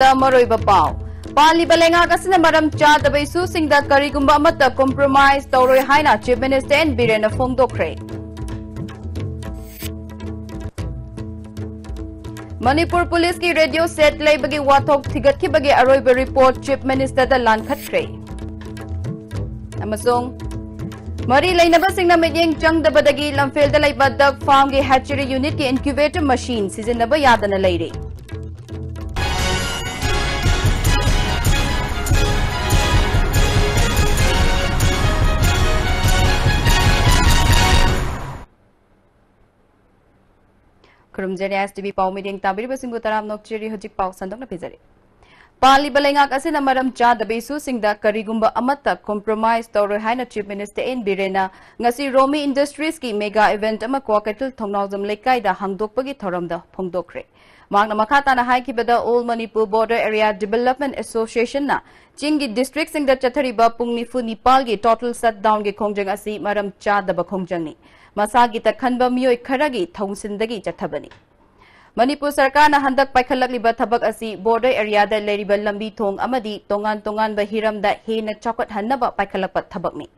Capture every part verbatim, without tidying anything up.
ꯃꯔꯨꯑꯣꯏꯕ ꯄꯥꯎ꯫ ꯄꯥꯜꯂꯤꯕ ꯂꯩꯉꯥꯛ ꯑꯁꯤꯅ ꯃꯔꯝ ꯆꯥꯗꯕ ꯏꯁꯨꯁꯤꯡꯗ ꯀꯔꯤꯒꯨꯝꯕ ꯑꯃꯠꯇ ꯀꯣꯝꯄ꯭ꯔꯣꯃꯥꯏꯖ ꯇꯧꯔꯣꯏ ꯍꯥꯏꯅ ꯆꯤꯐ ꯃꯤꯅꯤꯁꯇꯔ ꯑꯦꯟ ꯕꯤꯔꯦꯟꯅ ꯐꯣꯡꯗꯣꯛꯈ꯭ꯔꯦ꯫ ꯃꯅꯤꯄꯨꯔ ꯄꯨꯂꯤꯁꯀꯤ ꯔꯦꯗꯤꯑꯣ ꯁꯦꯠ ꯂꯩꯕꯒꯤ ꯋꯥꯊꯣꯛ ꯊꯤꯒꯠꯈꯤꯕꯒꯤ ꯑꯔꯣꯏꯕ ꯔꯤꯄꯣꯔꯠ ꯆꯤꯐ ꯃꯤꯅꯤꯁꯇꯔꯗ ꯂꯥꯟꯈꯠꯈ꯭ꯔꯦ꯫ ꯑꯃꯁꯨꯡ ꯃꯔꯤ ꯂꯩꯅꯕꯁꯤꯡꯅ ꯃꯤꯠꯌꯦꯡ ꯆꯪꯗꯕꯗꯒꯤ ꯂꯝꯐꯦꯜꯗ ꯂꯩꯕ ꯗꯛ ꯐꯥꯔꯝꯒꯤ ꯍꯦꯆꯔꯤ ꯌꯨꯅꯤꯠꯀꯤ ꯏꯟꯀ꯭ꯌꯨꯕꯦꯇꯔ ꯃꯁꯤꯟ ꯁꯤꯖꯤꯟꯅꯕ ꯌꯥꯗꯅ ꯂꯩꯔꯦ꯫ ꯈꯨꯔꯨꯝꯖꯔꯤ, ꯑꯦꯁ ꯇꯤ ꯚꯤ ꯄꯥꯎ ꯃꯤꯠꯌꯦꯡ ꯇꯥꯕꯤꯔꯤꯕꯁꯤꯡꯕꯨ ꯇꯔꯥꯝꯅ ꯑꯣꯛꯆꯔꯤ꯫ ꯍꯧꯖꯤꯛ ꯄꯥꯎ ꯁꯟꯗꯣꯛꯅ ꯄꯤꯖꯔꯤ꯫ ꯄꯥꯜꯂꯤꯕ ꯂꯩꯉꯥꯛ ꯑꯁꯤꯅ ꯃꯔꯝ ꯆꯥꯗꯕ ꯏꯁꯨꯁꯤꯡꯗ ꯀꯔꯤꯒꯨꯝꯕ ꯑꯃꯠꯇ ꯀꯣꯝꯄ꯭ꯔꯣꯃꯥꯏꯖ ꯇꯧꯔꯣꯏ ꯍꯥꯏꯅ ꯆꯤꯐ ꯃꯤꯅꯤꯁꯇꯔ ꯑꯦꯟ ꯕꯤꯔꯦꯟꯅ ꯉꯁꯤ ꯔꯣꯃꯤ ꯏꯟꯗꯁꯇ꯭ꯔꯤꯁꯀꯤ ꯃꯦꯒꯥ ꯏꯚꯦꯟꯠ ꯑꯃ ꯀ꯭ꯋꯥꯀꯩꯊꯦꯜ ꯊꯣꯡꯅꯥꯎꯖꯝ ꯂꯩꯀꯥꯏꯗ ꯍꯥꯡꯗꯣꯛꯄꯒꯤ ꯊꯧꯔꯝꯗ ꯐꯣꯡꯗꯣꯛꯈ꯭ꯔꯦ꯫ ꯃꯍꯥꯛꯅ ꯃꯈꯥ ꯇꯥꯅ ꯍꯥꯏꯈꯤꯕꯗ, all Manipur border area development ꯑꯦꯁꯣꯁꯤꯌꯦꯁꯟꯅ ꯆꯤꯡꯒꯤ ꯗꯤꯁꯇ꯭ꯔꯤꯛꯁꯤꯡꯗ ꯆꯠꯊꯔꯤꯕ ꯄꯨꯡ ꯅꯤꯐꯨ ꯅꯤꯄꯥꯜꯒꯤ ꯇꯣꯇꯦꯜ ꯁꯠꯗꯥꯎꯟꯒꯤ ꯈꯣꯡꯖꯪ ꯑꯁꯤ ꯃꯔꯝ ꯆꯥꯗꯕ ꯈꯣꯡꯖꯪꯅꯤ꯫ ꯃꯁꯥꯒꯤꯇ ꯈꯟꯕ ꯃꯤꯑꯣꯏ ꯈꯔꯒꯤ ꯊꯧꯁꯤꯟꯗꯒꯤ ꯆꯠꯊꯕꯅꯤ꯫ ꯃꯅꯤꯄꯨꯔ ꯁꯔꯀꯥꯔꯅ ꯍꯟꯗꯛ ꯄꯥꯏꯈꯠꯂꯛꯂꯤꯕ ꯊꯕꯛ ꯑꯁꯤ ꯕꯣꯔꯗꯔ ꯑꯦꯔꯤꯌꯥꯗ ꯂꯩꯔꯤꯕ ꯂꯝꯕꯤ ꯊꯣꯡ ꯑꯃꯗꯤ ꯇꯣꯉꯥꯟ ꯇꯣꯉꯥꯟꯕ ꯍꯤꯔꯝꯗ ꯍꯦꯟꯅ ꯆꯥꯎꯈꯠꯍꯟꯅꯕ ꯄꯥꯏꯈꯠꯂꯛꯄ ꯊꯕꯛꯅꯤ꯫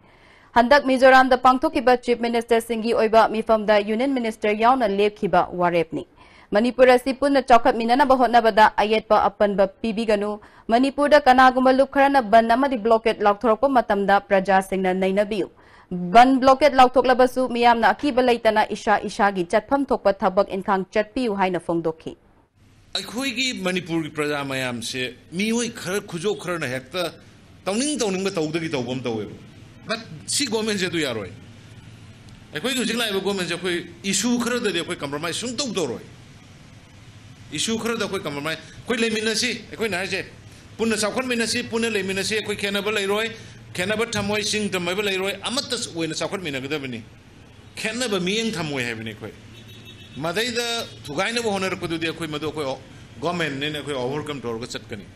ꯍꯟꯗꯛ ꯃꯤꯖꯣꯔꯥꯝꯗ ꯄꯥꯡꯊꯣꯛꯈꯤꯕ ꯆꯤꯐ ꯃꯤꯅꯤꯁꯇꯔꯁꯤꯡꯒꯤ ꯑꯣꯏꯕ ꯃꯤꯐꯝꯗ ꯌꯨꯅꯤꯌꯟ ꯃꯤꯅꯤꯁꯇꯔ ꯌꯥꯎꯅ ꯂꯦꯞꯈꯤꯕ ꯋꯥꯔꯦꯞꯅꯤ꯫ ꯃꯅꯤꯄꯨꯔ ꯑꯁꯤ ꯄꯨꯟꯅ ꯆꯥꯎꯈꯠꯃꯤꯟꯅꯅꯕ ꯍꯣꯠꯅꯕꯗ ꯑꯌꯦꯠꯄ ꯑꯄꯟꯕ ꯄꯤꯕꯤꯒꯅꯨ꯫ ꯃꯅꯤꯄꯨꯔꯗ ꯀꯅꯥꯒꯨꯝꯕ ꯂꯨꯞ ꯈꯔꯅ ꯕꯟ ꯑꯃꯗꯤ ꯕ꯭ꯂꯣꯀꯦꯠ ꯂꯥꯎꯊꯣꯔꯛꯄ ꯃꯇꯝꯗ ꯄ꯭ꯔꯖꯥꯁꯤꯡꯅ ꯅꯩꯅꯕꯤꯌꯨ꯫ ꯕꯟ ꯕ꯭ꯂꯣꯀꯦꯠ ꯂꯥꯎꯊꯣꯛꯂꯕꯁꯨ ꯃꯤꯌꯥꯝꯅ ꯑꯀꯤꯕ ꯂꯩꯇꯅ ꯏꯁꯥ ꯏꯁꯥꯒꯤ ꯆꯠꯐꯝ ꯊꯣꯛꯄ ꯊꯕꯛ ꯏꯟꯈꯥꯡ ꯆꯠꯄꯤꯌꯨ ꯍꯥꯏꯅ ꯐꯣꯡꯗꯣꯛꯈꯤ꯫ ꯑꯩꯈꯣꯏꯒꯤ ꯃꯅꯤꯄꯨꯔꯒꯤ ꯄ꯭ꯔꯖꯥ ꯃꯌꯥꯝꯁꯦ ꯃꯤꯑꯣꯏ ꯈꯔ ꯈꯨꯖꯣꯞ ꯈꯔꯅ ꯍꯦꯛꯇ ꯇꯧꯅꯤꯡ ꯇꯧꯅꯤꯡꯕ ꯇꯧꯗꯒꯤ ꯇꯧꯕ ꯑꯃ ꯇꯧꯋꯦꯕ꯫ But ꯁꯤ ꯒꯣꯔꯃꯦꯟꯁꯦ ꯑꯗꯨ ꯌꯥꯔꯣꯏ꯫ ꯑꯩꯈꯣꯏꯒꯤ ꯍꯧꯖꯤꯛ ꯂꯥꯛꯏꯕ ꯒꯣꯔꯃꯦꯟꯁꯦ ꯑꯩꯈꯣꯏ ꯏꯁꯨ ꯈꯔꯗꯗꯤ ꯑꯩꯈꯣꯏ ꯀꯝꯄ꯭ꯔꯣꯃꯥꯏꯁ ꯁꯨꯡꯇꯧ ꯇꯧꯔꯣꯏ꯫ ꯏꯁꯨ ꯈꯔꯗ ꯑꯩꯈꯣꯏ ꯀꯝꯄ꯭ꯔꯣꯃꯥꯏꯁ, ꯑꯩꯈꯣꯏ ꯂꯩꯃꯤꯟꯅꯁꯤ, ꯑꯩꯈꯣꯏꯅ ꯍꯥꯏꯁꯦ ꯄꯨꯟꯅ ꯆꯥꯎꯈꯠꯃꯤꯟꯅꯁꯤ, ꯄꯨꯟꯅ ꯂꯩꯃꯤꯟꯅꯁꯤ, ꯑꯩꯈꯣꯏ ꯈꯦꯠꯅꯕ ꯂꯩꯔꯣꯏ, ꯈꯦꯠꯅꯕ ꯊꯝꯃꯣꯏ, ꯆꯤꯡ ꯇꯝ ꯍꯥꯏꯕ ꯂꯩꯔꯣꯏ, ꯑꯃꯠꯇ ꯑꯣꯏꯅ ꯆꯥꯎꯈꯠꯃꯤꯟꯅꯒꯗꯕꯅꯤ꯫ ꯈꯦꯠꯅꯕ ꯃꯤꯠꯌꯦꯡ ꯊꯝꯃꯣꯏ ꯍꯥꯏꯕꯅꯤ ꯑꯩꯈꯣꯏ꯫ ꯃꯗꯩꯗ ꯊꯨꯒꯥꯏꯅꯕ ꯍꯣꯠꯅꯔꯛꯄꯗꯨꯗꯤ ꯑꯩꯈꯣꯏ ꯃꯗꯨ ꯑꯩꯈꯣꯏ ꯒꯣꯔꯃꯦꯟꯅꯦꯅ ꯑꯩꯈꯣꯏ ꯑꯣꯚꯔꯀꯝ ꯇꯧꯔꯒ ꯆꯠꯀꯅꯤ꯫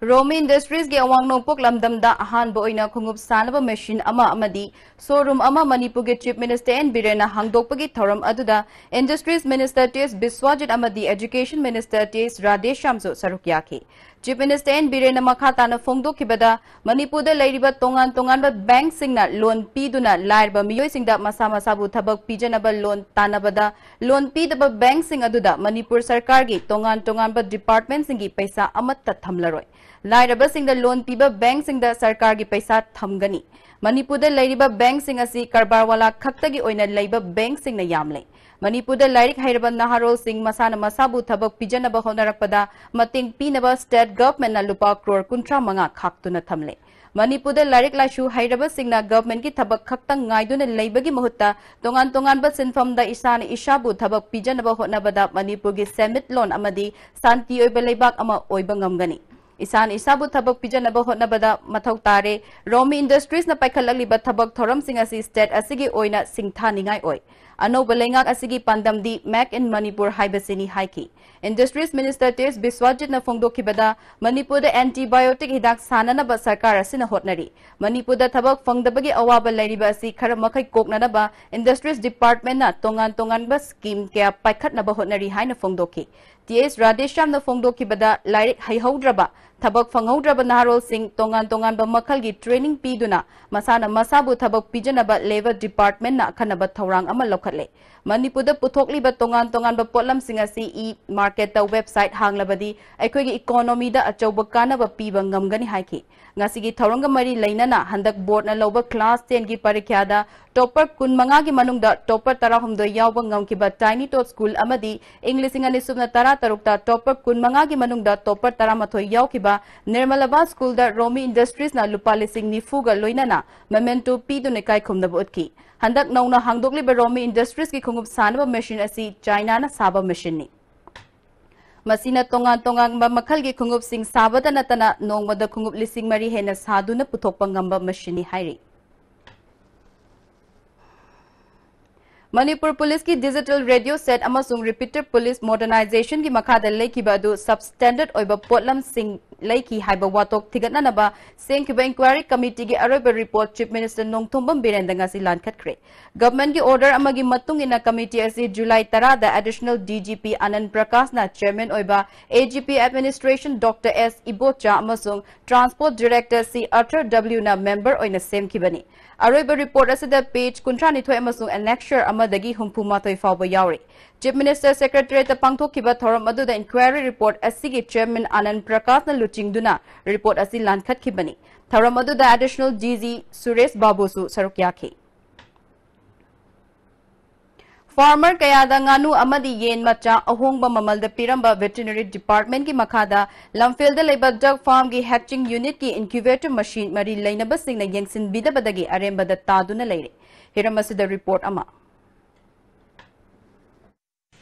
ꯔꯣꯃꯤ ꯏꯟꯗꯁꯇ꯭ꯔꯤꯁꯀꯤ ꯑꯋꯥꯡ ꯅꯣꯡꯄꯣꯛ ꯂꯝꯗꯝꯗ ꯑꯍꯥꯟꯕ ꯑꯣꯏꯅ ꯈꯣꯡꯎꯞ ꯁꯥꯅꯕ ꯃꯦꯁꯤꯟ ꯑꯃ ꯑꯃꯗꯤ ꯁꯣꯔꯨꯝ ꯑꯃ ꯃꯅꯤꯄꯨꯔꯒꯤ ꯆꯤꯐ ꯃꯤꯅꯤꯁꯇꯔ ꯑꯦꯟ ꯕꯤꯔꯦꯟꯅ ꯍꯥꯡꯗꯣꯛꯄꯒꯤ ꯊꯧꯔꯝ ꯑꯗꯨꯗ ꯏꯟꯗꯁꯇ꯭ꯔꯤꯁ ꯃꯤꯅꯤꯁꯇꯔ ꯇꯤ ꯑꯦꯁ ꯕꯤꯁ꯭ꯋꯥꯖꯤꯠ ꯑꯃꯗꯤ ꯑꯦꯖꯨꯀꯦꯁꯟ ꯃꯤꯅꯤꯁꯇꯔ ꯇꯤ ꯑꯦꯁ ꯔꯥꯙꯦꯁ꯭ꯌꯥꯝꯁꯨ ꯁꯔꯨꯛ ꯌꯥꯈꯤ꯫ ꯆꯤꯐ ꯃꯤꯅꯤꯁꯇꯔ ꯑꯦꯟ ꯕꯤꯔꯦꯟꯅ ꯃꯈꯥ ꯇꯥꯅ ꯐꯣꯡꯗꯣꯛꯈꯤꯕꯗ, ꯃꯅꯤꯄꯨꯔꯗ ꯂꯩꯔꯤꯕ ꯇꯣꯉꯥꯟ ꯇꯣꯉꯥꯟꯕ ꯕꯦꯡꯛꯁꯤꯡꯅ ꯂꯣꯟ ꯄꯤꯗꯨꯅ ꯂꯥꯏꯔꯕ ꯃꯤꯑꯣꯏꯁꯤꯡꯗ ꯃꯁꯥ ꯃꯁꯥꯕꯨ ꯊꯕꯛ ꯄꯤꯖꯅꯕ ꯂꯣꯟ ꯇꯥꯟꯅꯕꯗ, ꯂꯣꯟ ꯄꯤꯗꯕ ꯕꯦꯡꯛꯁꯤꯡ ꯑꯗꯨꯗ ꯃꯅꯤꯄꯨꯔ ꯁꯔꯀꯥꯔꯒꯤ ꯇꯣꯉꯥꯟ ꯇꯣꯉꯥꯟꯕ ꯗꯤꯄꯥꯔꯠꯃꯦꯟꯠꯁꯤꯡꯒꯤ ꯄꯩꯁꯥ ꯑꯃꯠꯇ ꯊꯝꯂꯔꯣꯏ꯫ ꯂꯥꯏꯔꯕꯁꯤꯡꯗ ꯂꯣꯟ ꯄꯤꯕ ꯕꯦꯡꯛꯁꯤꯡꯗ ꯁꯔꯀꯥꯔꯒꯤ ꯄꯩꯁꯥ ꯊꯝꯒꯅꯤ꯫ ꯃꯅꯤꯄꯨꯔꯗ ꯂꯩꯔꯤꯕ ꯕꯦꯡꯛꯁꯤꯡ ꯑꯁꯤ ꯀꯔꯕꯥꯔ ꯋꯥꯂꯥ ꯈꯛꯇꯒꯤ ꯑꯣꯏꯅ ꯂꯩꯕ ꯕꯦꯡꯛꯁꯤꯡꯅ ꯌꯥꯝꯂꯦ꯫ ꯃꯅꯤꯄꯨꯔꯗ ꯂꯥꯏꯔꯤꯛ ꯍꯩꯔꯕ ꯅꯍꯥꯔꯣꯜꯁꯤꯡ ꯃꯁꯥꯅ ꯃꯁꯥꯕꯨ ꯊꯕꯛ ꯄꯤꯖꯅꯕ ꯍꯣꯠꯅꯔꯛꯄꯗ ꯃꯇꯦꯡ ꯄꯤꯅꯕ ꯁ꯭ꯇꯦꯠ ꯒꯚꯔꯟꯃꯦꯟꯠꯅ ꯂꯨꯄꯥ ꯀ꯭ꯔꯣꯔ ꯀꯨꯟꯊ꯭ꯔꯥ ꯃꯉꯥ ꯈꯥꯛꯇꯨꯅ ꯊꯝꯂꯦ꯫ ꯃꯅꯤꯄꯨꯔꯗ ꯂꯥꯏꯔꯤꯛ ꯂꯥꯏꯁꯨ ꯍꯩꯔꯕꯁꯤꯡꯅ ꯒꯚꯔꯟꯃꯦꯟꯠꯀꯤ ꯊꯕꯛ ꯈꯛꯇꯪ ꯉꯥꯏꯗꯨꯅ ꯂꯩꯕꯒꯤ ꯃꯍꯨꯠꯇ ꯇꯣꯉꯥꯟ ꯇꯣꯉꯥꯟꯕ ꯁꯤꯟꯐꯝꯗ ꯏꯁꯥꯅ ꯏꯁꯥꯕꯨ ꯊꯕꯛ ꯄꯤꯖꯅꯕ ꯍꯣꯠꯅꯕꯗ ꯃꯅꯤꯄꯨꯔꯒꯤ ꯁꯦꯟꯃꯤꯠꯂꯣꯟ ꯑꯃꯗꯤ ꯁꯥꯟꯇꯤ ꯑꯣꯏꯕ ꯂꯩꯕꯥꯛ ꯑꯃ ꯑꯣꯏꯕ ꯉꯝꯒꯅꯤ꯫ ꯏꯁꯥꯅ ꯏꯁꯥꯕꯨ ꯊꯕꯛ ꯄꯤꯖꯅꯕ ꯍꯣꯠꯅꯕꯗ ꯃꯊꯧ ꯇꯥꯔꯦ꯫ ꯔꯣꯃꯤ ꯏꯟꯗꯁꯇ꯭ꯔꯤꯁꯅ ꯄꯥꯏꯈꯠꯂꯛꯂꯤꯕ ꯊꯕꯛ ꯊꯧꯔꯝꯁꯤꯡ ꯑꯁꯤ ꯁ꯭ꯇꯦꯠ ꯑꯁꯤꯒꯤ ꯑꯣꯏꯅ ꯁꯤꯡꯊꯥꯅꯤꯡꯉꯥꯏ ꯑꯣꯏ꯫ ꯑꯅꯧꯕ ꯂꯩꯉꯥꯛ ꯑꯁꯤꯒꯤ ꯄꯥꯟꯗꯝꯗꯤ Make in Manipur ꯍꯥꯏꯕꯁꯤꯅꯤ ꯍꯥꯏꯈꯤ꯫ ꯏꯟꯗꯁꯇ꯭ꯔꯤꯁ ꯃꯤꯅꯤꯁꯇꯔ ꯇꯤ ꯑꯦꯁ ꯕꯤꯁ꯭ꯋꯥꯖꯤꯠꯅ ꯐꯣꯡꯗꯣꯛꯈꯤꯕꯗ, ꯃꯅꯤꯄꯨꯔꯗ ꯑꯦꯟꯇꯤꯕꯥꯏꯑꯣꯇꯤꯛ ꯍꯤꯗꯥꯛ ꯁꯥꯅꯅꯕ ꯁꯔꯀꯥꯔ ꯑꯁꯤꯅ ꯍꯣꯠꯅꯔꯤ꯫ ꯃꯅꯤꯄꯨꯔꯗ ꯊꯕꯛ ꯐꯪꯗꯕꯒꯤ ꯑꯋꯥꯕ ꯂꯩꯔꯤꯕ ꯑꯁꯤ ꯈꯔ ꯃꯈꯩ ꯀꯣꯛꯅꯅꯕ ꯏꯟꯗꯁꯇ꯭ꯔꯤꯁ ꯗꯤꯄꯥꯔꯠꯃꯦꯟꯠꯅ ꯇꯣꯉꯥꯟ ꯇꯣꯉꯥꯟꯕ ꯁ꯭ꯀꯤꯝ ꯀꯌꯥ ꯄꯥꯏꯈꯠꯅꯕ ꯍꯣꯠꯅꯔꯤ ꯍꯥꯏꯅ ꯐꯣꯡꯗꯣꯛꯈꯤ꯫ ꯇꯤ ꯑꯦꯁ ꯔꯥꯙꯦꯁ꯭ꯌꯥꯝꯅ ꯐꯣꯡꯗꯣꯛꯈꯤꯕꯗ, ꯂꯥꯏꯔꯤꯛ ꯍꯩꯍꯧꯗ꯭ꯔꯕ, ꯊꯕꯛ ꯐꯪꯍꯧꯗ꯭ꯔꯕ ꯅꯍꯥꯔꯣꯜꯁꯤꯡ ꯇꯣꯉꯥꯟ ꯇꯣꯉꯥꯟꯕ ꯃꯈꯜꯒꯤ ꯇ꯭ꯔꯦꯅꯤꯡ ꯄꯤꯗꯨꯅ ꯃꯁꯥꯅ ꯃꯁꯥꯕꯨ ꯊꯕꯛ ꯄꯤꯖꯅꯕ ꯂꯦꯕꯔ ꯗꯤꯄꯥꯔꯠꯃꯦꯟꯠꯅ ꯑꯈꯟꯅꯕ ꯊꯧꯔꯥꯡ ꯑꯃ ꯂꯧꯈꯠꯂꯦ꯫ ꯃꯅꯤꯄꯨꯔꯗ ꯄꯨꯊꯣꯛꯂꯤꯕ ꯇꯣꯉꯥꯟ ꯇꯣꯉꯥꯟꯕ ꯄꯣꯠꯂꯝꯁꯤꯡ ꯑꯁꯤ ꯏ ꯃꯥꯔꯀꯦꯠꯇ ꯋꯦꯕꯁꯥꯏꯠ ꯍꯥꯡꯂꯕꯗꯤ ꯑꯩꯈꯣꯏꯒꯤ ꯏꯀꯣꯅꯣꯃꯤꯗ ꯑꯆꯧꯕ ꯀꯥꯟꯅꯕ ꯄꯤꯕ ꯉꯝꯒꯅꯤ ꯍꯥꯏꯈꯤ꯫ ꯉꯁꯤꯒꯤ ꯊꯧꯔꯝꯒ ꯃꯔꯤ ꯂꯩꯅꯅ ꯍꯟꯗꯛ ꯕꯣꯔꯗꯅ ꯂꯧꯕ ꯀ꯭ꯂꯥꯁ ꯇꯦꯟꯒꯤ ꯄꯔꯤꯈ꯭ꯌꯥꯗ ꯇꯣꯞꯄꯔ ꯀꯨꯟꯃꯉꯥꯒꯤ ꯃꯅꯨꯡꯗ ꯇꯣꯞꯄꯔ ꯇꯔꯥꯍꯨꯝꯗꯣꯏ ꯌꯥꯎꯕ ꯉꯝꯈꯤꯕ ꯇꯥꯏꯅꯤ ꯇꯣꯠ ꯁ꯭ꯀꯨꯜ ꯑꯃꯗꯤ ꯏꯪ ꯂꯤꯁꯤꯡ ꯑꯅꯤ ꯁꯨꯞꯅ ꯇꯔꯥ ꯇꯔꯨꯛꯇ ꯇꯣꯞꯄꯔ ꯀꯨꯟꯃꯉꯥꯒꯤ ꯃꯅꯨꯡꯗ ꯇꯣꯞꯄꯔ ꯇꯔꯥꯃꯥꯊꯣꯏ ꯌꯥꯎꯈꯤꯕ ꯅꯤꯔꯃꯂꯥꯕꯥ ꯁ꯭ꯀꯨꯜꯗ ꯔꯣꯃꯤ ꯏꯟꯗꯁꯇ꯭ꯔꯤꯁꯅ ꯂꯨꯄꯥ ꯂꯤꯁꯤꯡ ꯅꯤꯐꯨꯒ ꯂꯣꯏꯅꯅ ꯃꯦꯃꯦꯟꯇꯣ ꯄꯤꯗꯨꯅ ꯏꯀꯥꯏ ꯈꯨꯝꯅꯕ ꯎꯠꯈꯤ꯫ ꯍꯟꯗꯛ ꯅꯧꯅ ꯍꯥꯡꯗꯣꯛꯂꯤꯕ ꯔꯣꯃꯤ ꯏꯟꯗꯁꯇ꯭ꯔꯤꯁꯀꯤ ꯈꯣꯡꯎꯞ ꯁꯥꯅꯕ ꯃꯦꯁꯤꯟ ꯑꯁꯤ ꯆꯥꯏꯅꯥꯅ ꯁꯥꯕ ꯃꯦꯁꯤꯟꯅꯤ꯫ ꯃꯁꯤꯅ ꯇꯣꯉꯥꯟ ꯇꯣꯉꯥꯟꯕ ꯃꯈꯜꯒꯤ ꯈꯣꯡꯎꯞꯁꯤꯡ ꯁꯥꯕꯗ ꯅꯠꯇꯅ ꯅꯣꯡꯃꯗ ꯈꯣꯡꯎꯞ ꯂꯤꯁꯤꯡ ꯃꯔꯤ ꯍꯦꯟꯅ ꯁꯥꯗꯨꯅ ꯄꯨꯊꯣꯛꯄ ꯉꯝꯕ ꯃꯦꯁꯤꯟꯅꯤ ꯍꯥꯏꯔꯤ꯫ ꯃꯅꯤꯄꯨꯔ ꯄꯨꯂꯤꯁꯀꯤ ꯗꯤꯖꯤꯇꯦꯜ ꯔꯦꯗꯤꯑꯣ ꯁꯦꯠ ꯑꯃꯁꯨꯡ ꯔꯤꯄꯤꯇꯔ ꯄꯨꯂꯤꯁ ꯃꯣꯗꯔꯅꯥꯏꯖꯦꯁꯟꯒꯤ ꯃꯈꯥꯗ ꯂꯩꯈꯤꯕ ꯑꯗꯨ ꯁꯕ ꯁ꯭ꯇꯦꯟꯗꯔꯗ ꯑꯣꯏꯕ ꯄꯣꯠꯂꯝꯁꯤꯡ ꯂꯩꯈꯤ ꯍꯥꯏꯕ ꯋꯥꯊꯣꯛ ꯊꯤꯒꯠꯅꯅꯕ ꯁꯦꯝꯈꯤꯕ inquiry committeeꯒꯤ ꯑꯔꯣꯏꯕ report Chief Minister ꯅꯣꯡꯊꯣꯝꯕꯝ ꯕꯤꯔꯦꯟꯗ ꯉꯁꯤ ꯂꯥꯟꯈꯠꯈ꯭ꯔꯦ꯫ Governmentꯀꯤ order ꯑꯃꯒꯤ ꯃꯇꯨꯡ ꯏꯟꯅ committee ꯑꯁꯤ July ꯇꯔꯥꯗ Additional DGP ꯑꯅꯟ ꯄ꯭ꯔꯀꯥꯁꯅ chairman ꯑꯣꯏꯕ, AGP administration Doctor S Ibocha ꯑꯃꯁꯨꯡ Transport Director C Arthur W ꯅ member ꯑꯣꯏꯅ ꯁꯦꯝꯈꯤꯕꯅꯤ꯫ ꯑꯔꯣꯏꯕ report ꯑꯁꯤꯗ page ꯀꯨꯟꯊ꯭ꯔꯥꯅꯤꯊꯣꯏ ꯑꯃꯁꯨꯡ annexure ꯑꯃꯗꯒꯤ ꯍꯨꯝꯐꯨꯃꯥꯊꯣꯏ ꯐꯥꯎꯕ ꯌꯥꯎꯔꯤ꯫ Chief Minister Secretariatꯇ ꯄꯥꯡꯊꯣꯛꯈꯤꯕ ꯊꯧꯔꯝ ꯑꯗꯨꯗ inquiry report ꯑꯁꯤꯒꯤ chairman ꯑꯅꯟ ꯄ꯭ꯔꯀꯥꯁꯅ ꯂꯨꯆꯤꯡꯗꯨꯅ report ꯑꯁꯤ ꯂꯥꯟꯈꯠꯈꯤꯕꯅꯤ꯫ ꯊꯧꯔꯝ ꯑꯗꯨꯗ Additional DG ꯁꯨꯔꯦꯁ ꯕꯥꯕꯨꯁꯨ ꯁꯔꯨꯛ ꯌꯥꯈꯤ꯫ Farmer ꯀꯌꯥꯗ ꯉꯥꯅꯨ ꯑꯃꯗꯤ ꯌꯦꯟ ꯃꯆꯥ ꯑꯍꯣꯡꯕ ꯃꯃꯜꯗ ꯄꯤꯔꯝꯕ Veterinary Departmentꯀꯤ ꯃꯈꯥꯗ ꯂꯝꯐꯦꯜꯗ ꯂꯩꯕ duck farmꯒꯤ hatching unitꯀꯤ incubator machine ꯃꯔꯤ ꯂꯩꯅꯕꯁꯤꯡꯅ ꯌꯦꯡꯁꯤꯟꯕꯤꯗꯕꯗꯒꯤ ꯑꯔꯦꯝꯕꯗ ꯇꯥꯗꯨꯅ ꯂꯩꯔꯦ꯫ ꯍꯤꯔꯝ ꯑꯁꯤꯗ report ꯑꯃ꯫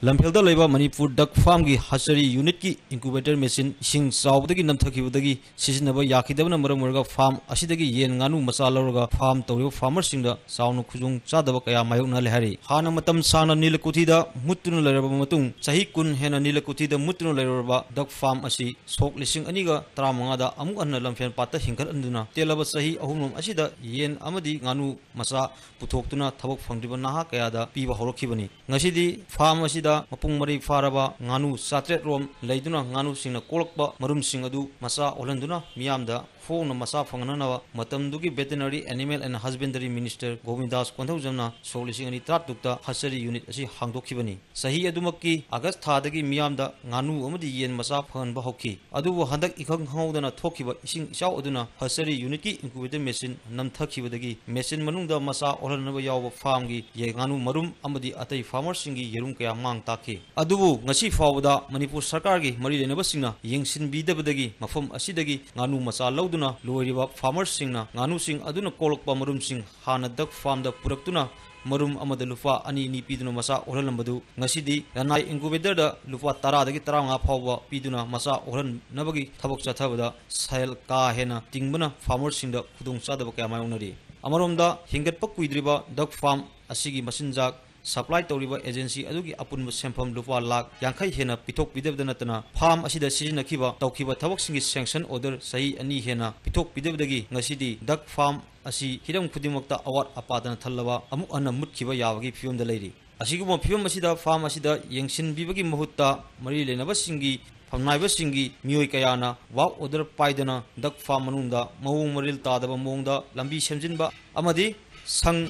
ꯂꯝꯐꯦꯜꯗ ꯂꯩꯕ Manipur duck farmꯒꯤ hatchery unitꯀꯤ incubator machine ꯏꯁꯤꯡ ꯆꯥꯎꯕꯗꯒꯤ ꯅꯝꯊꯈꯤꯕꯗꯒꯤ ꯁꯤꯖꯤꯟꯅꯕ ꯌꯥꯈꯤꯗꯕꯅ ꯃꯔꯝ ꯑꯣꯏꯔꯒ farm ꯑꯁꯤꯗꯒꯤ ꯌꯦꯟ ꯉꯥꯅꯨ ꯃꯆꯥ ꯂꯧꯔꯒ farm ꯇꯧꯔꯤꯕ farmerꯁꯤꯡꯗ ꯆꯥꯎꯅ ꯈꯨꯗꯣꯡ ꯆꯥꯗꯕ ꯀꯌꯥ ꯃꯥꯌꯣꯛꯅꯍꯜꯂꯦ ꯍꯥꯏꯔꯤ꯫ ꯍꯥꯟꯅ ꯃꯇꯝ ꯁꯥꯡꯅ ꯅꯤꯂꯀꯨꯊꯤꯗ ꯃꯨꯠꯇꯨꯅ ꯂꯩꯔꯕ ꯃꯇꯨꯡ, ꯆꯍꯤ ꯀꯨꯟ ꯍꯦꯟꯅ ꯅꯤꯂꯀꯨꯊꯤꯗ ꯃꯨꯠꯇꯨꯅ ꯂꯩꯔꯨꯔꯕ duck farm ꯑꯁꯤ ꯁꯣꯛ ꯂꯤꯁꯤꯡ ꯑꯅꯤꯒ ꯇꯔꯥꯃꯉꯥꯗ ꯑꯃꯨꯛ ꯍꯟꯅ ꯂꯝꯐꯦꯜ ꯄꯥꯠꯇ ꯍꯤꯡꯒꯠꯍꯟꯗꯨꯅ, ꯇꯦꯜꯂꯕ ꯆꯍꯤ ꯑꯍꯨꯝꯂꯣꯝ ꯑꯁꯤꯗ ꯌꯦꯟ ꯑꯃꯗꯤ ꯉꯥꯅꯨ ꯃꯆꯥ ꯄꯨꯊꯣꯛꯇꯨꯅ ꯊꯕꯛ ꯐꯪꯗ꯭ꯔꯤꯕ ꯅꯍꯥ ꯀꯌꯥꯗ ꯄꯤꯕ ꯍꯧꯔꯛꯈꯤꯕꯅꯤ꯫ ꯉꯁꯤꯗꯤ farm ꯑꯁꯤꯗ ꯃꯄꯨꯡ ꯃꯔꯩ ꯐꯥꯔꯕ ꯉꯥꯅꯨ ꯆꯥꯇ꯭ꯔꯦꯠ ꯔꯣꯝ ꯂꯩꯗꯨꯅ, ꯉꯥꯅꯨꯁꯤꯡꯅ ꯀꯣꯛꯂꯛꯄ ꯃꯔꯨꯝꯁꯤꯡ ꯑꯗꯨ ꯃꯆꯥ ꯑꯣꯜꯍꯟꯗꯨꯅ ꯃꯤꯌꯥꯝꯗ ꯍꯣꯡꯅ ꯃꯆꯥ ꯐꯪꯍꯟꯅꯕ ꯃꯇꯝꯗꯨꯒꯤ Veterinary Animal and Husbandry Minister ꯒꯣꯕꯤꯟꯗꯥꯁ ꯀꯣꯟꯊꯧꯖꯝꯅ ꯁꯣꯛ ꯂꯤꯁꯤꯡ ꯑꯅꯤ ꯇꯔꯥꯇꯔꯨꯛꯇ hatchery unit ꯑꯁꯤ ꯍꯥꯡꯗꯣꯛꯈꯤꯕꯅꯤ꯫ ꯆꯍꯤ ꯑꯗꯨꯃꯛꯀꯤ August ꯊꯥꯗꯒꯤ ꯃꯤꯌꯥꯝꯗ ꯉꯥꯅꯨ ꯑꯃꯗꯤ ꯌꯦꯟ ꯃꯆꯥ ꯐꯪꯍꯟꯕ ꯍꯧꯈꯤ꯫ ꯑꯗꯨꯕꯨ ꯍꯟꯗꯛ ꯏꯈꯪ ꯈꯪꯍꯧꯗꯅ ꯊꯣꯛꯈꯤꯕ ꯏꯁꯤꯡ ꯏꯆꯥꯎ ꯑꯗꯨꯅ hatchery unitꯀꯤ incubator machine ꯅꯝꯊꯈꯤꯕꯗꯒꯤ machine ꯃꯅꯨꯡꯗ ꯃꯆꯥ ꯑꯣꯜꯍꯟꯅꯕ ꯌꯥꯎꯕ farmꯒꯤ ꯌꯦꯟ ꯉꯥꯅꯨ ꯃꯔꯨꯝ ꯑꯃꯗꯤ ꯑꯇꯩ farmerꯁꯤꯡꯒꯤ ꯌꯦꯔꯨꯝ ꯀꯌꯥ ꯃꯥꯡ ꯇꯥꯛꯈꯤ꯫ ꯑꯗꯨꯕꯨ ꯉꯁꯤ ꯐꯥꯎꯕꯗ ꯃꯅꯤꯄꯨꯔ ꯁꯔꯀꯥꯔꯒꯤ ꯃꯔꯤ ꯂꯩꯅꯕꯁꯤꯡꯅ ꯌꯦꯡꯁꯤꯟꯕꯤꯗꯕꯗꯒꯤ ꯃꯐꯝ ꯑꯁꯤꯗꯒꯤ ꯉꯥꯅꯨ ꯃꯆꯥ ꯂꯧꯗꯨꯅ ꯂꯣꯏꯔꯤꯕ farmerꯁꯤꯡꯅ ꯉꯥꯅꯨꯁꯤꯡ ꯑꯗꯨꯅ ꯀꯣꯛꯂꯛꯄ ꯃꯔꯨꯝꯁꯤꯡ ꯍꯥꯟꯅ duck farmꯗ ꯄꯨꯔꯛꯇꯨꯅ ꯃꯔꯨꯝ ꯑꯃꯗ ꯂꯨꯄꯥ ꯑꯅꯤ ꯑꯅꯤ ꯄꯤꯗꯨꯅ ꯃꯆꯥ ꯑꯣꯜꯍꯜꯂꯝꯕꯗꯨ ꯉꯁꯤꯗꯤ ꯂꯅꯥꯏ incubatorꯗ ꯂꯨꯄꯥ ꯇꯔꯥꯗꯒꯤ ꯇꯔꯥꯃꯉꯥ ꯐꯥꯎꯕ ꯄꯤꯗꯨꯅ ꯃꯆꯥ ꯑꯣꯜꯍꯟꯅꯕꯒꯤ ꯊꯕꯛ ꯆꯠꯊꯕꯗ ꯁꯦꯜ ꯀꯥ ꯍꯦꯟꯅ ꯇꯤꯡꯕꯅ farmerꯁꯤꯡꯗ ꯈꯨꯗꯣꯡꯆꯥꯗꯕ ꯀꯌꯥ ꯃꯥꯌꯣꯛꯅꯔꯤ꯫ ꯑꯃꯔꯣꯝꯗ ꯍꯤꯡꯒꯠꯄ ꯀꯨꯏꯗ꯭ꯔꯤꯕ duck farm ꯑꯁꯤꯒꯤ ꯃꯆꯤꯟꯖꯥꯛ ꯁꯄ꯭ꯂꯥꯏ ꯇꯧꯔꯤꯕ ꯑꯦꯖꯦꯟꯁꯤ ꯑꯗꯨꯒꯤ ꯑꯄꯨꯟꯕ ꯁꯦꯟꯐꯝ ꯂꯨꯄꯥ ꯂꯥꯈ ꯌꯥꯡꯈꯩ ꯍꯦꯟꯅ ꯄꯤꯊꯣꯛꯄꯤꯗꯕꯗ ꯅꯠꯇꯅ, ꯐꯥꯔꯝ ꯑꯁꯤꯗ ꯁꯤꯖꯤꯟꯅꯈꯤꯕ ꯇꯧꯈꯤꯕ ꯊꯕꯛꯁꯤꯡꯒꯤ ꯁꯦꯡꯁꯟ ꯑꯣꯔꯗꯔ ꯆꯍꯤ ꯑꯅꯤ ꯍꯦꯟꯅ ꯄꯤꯊꯣꯛꯄꯤꯗꯕꯗꯒꯤ ꯉꯁꯤꯗꯤ ꯗꯛ ꯐꯥꯔꯝ ꯑꯁꯤ ꯍꯤꯔꯝ ꯈꯨꯗꯤꯡꯃꯛꯇ ꯑꯋꯥꯠ ꯑꯄꯥꯗꯅ ꯊꯜꯂꯕ ꯑꯃꯨꯛ ꯍꯟꯅ ꯃꯨꯠꯈꯤꯕ ꯌꯥꯕꯒꯤ ꯐꯤꯕꯝꯗ ꯂꯩꯔꯤ꯫ ꯑꯁꯤꯒꯨꯝꯕ ꯐꯤꯕꯝ ꯑꯁꯤꯗ ꯐꯥꯔꯝ ꯑꯁꯤꯗ ꯌꯦꯡꯁꯤꯟꯕꯤꯕꯒꯤ ꯃꯍꯨꯠꯇ ꯃꯔꯤ ꯂꯩꯅꯕꯁꯤꯡꯒꯤ ꯐꯝꯅꯥꯏꯕꯁꯤꯡꯒꯤ ꯃꯤꯑꯣꯏ ꯀꯌꯥꯅ ꯋꯥꯔꯛ ꯑꯣꯔꯗꯔ ꯄꯥꯏꯗꯅ ꯗꯛ ꯐꯥꯔꯝ ꯃꯅꯨꯡꯗ ꯃꯑꯣꯡ ꯃꯔꯤꯜ ꯇꯥꯗꯕ ꯃꯑꯣꯡꯗ ꯂꯝꯕꯤ ꯁꯦꯝꯖꯤꯟꯕ ꯑꯃꯗꯤ ꯁꯪ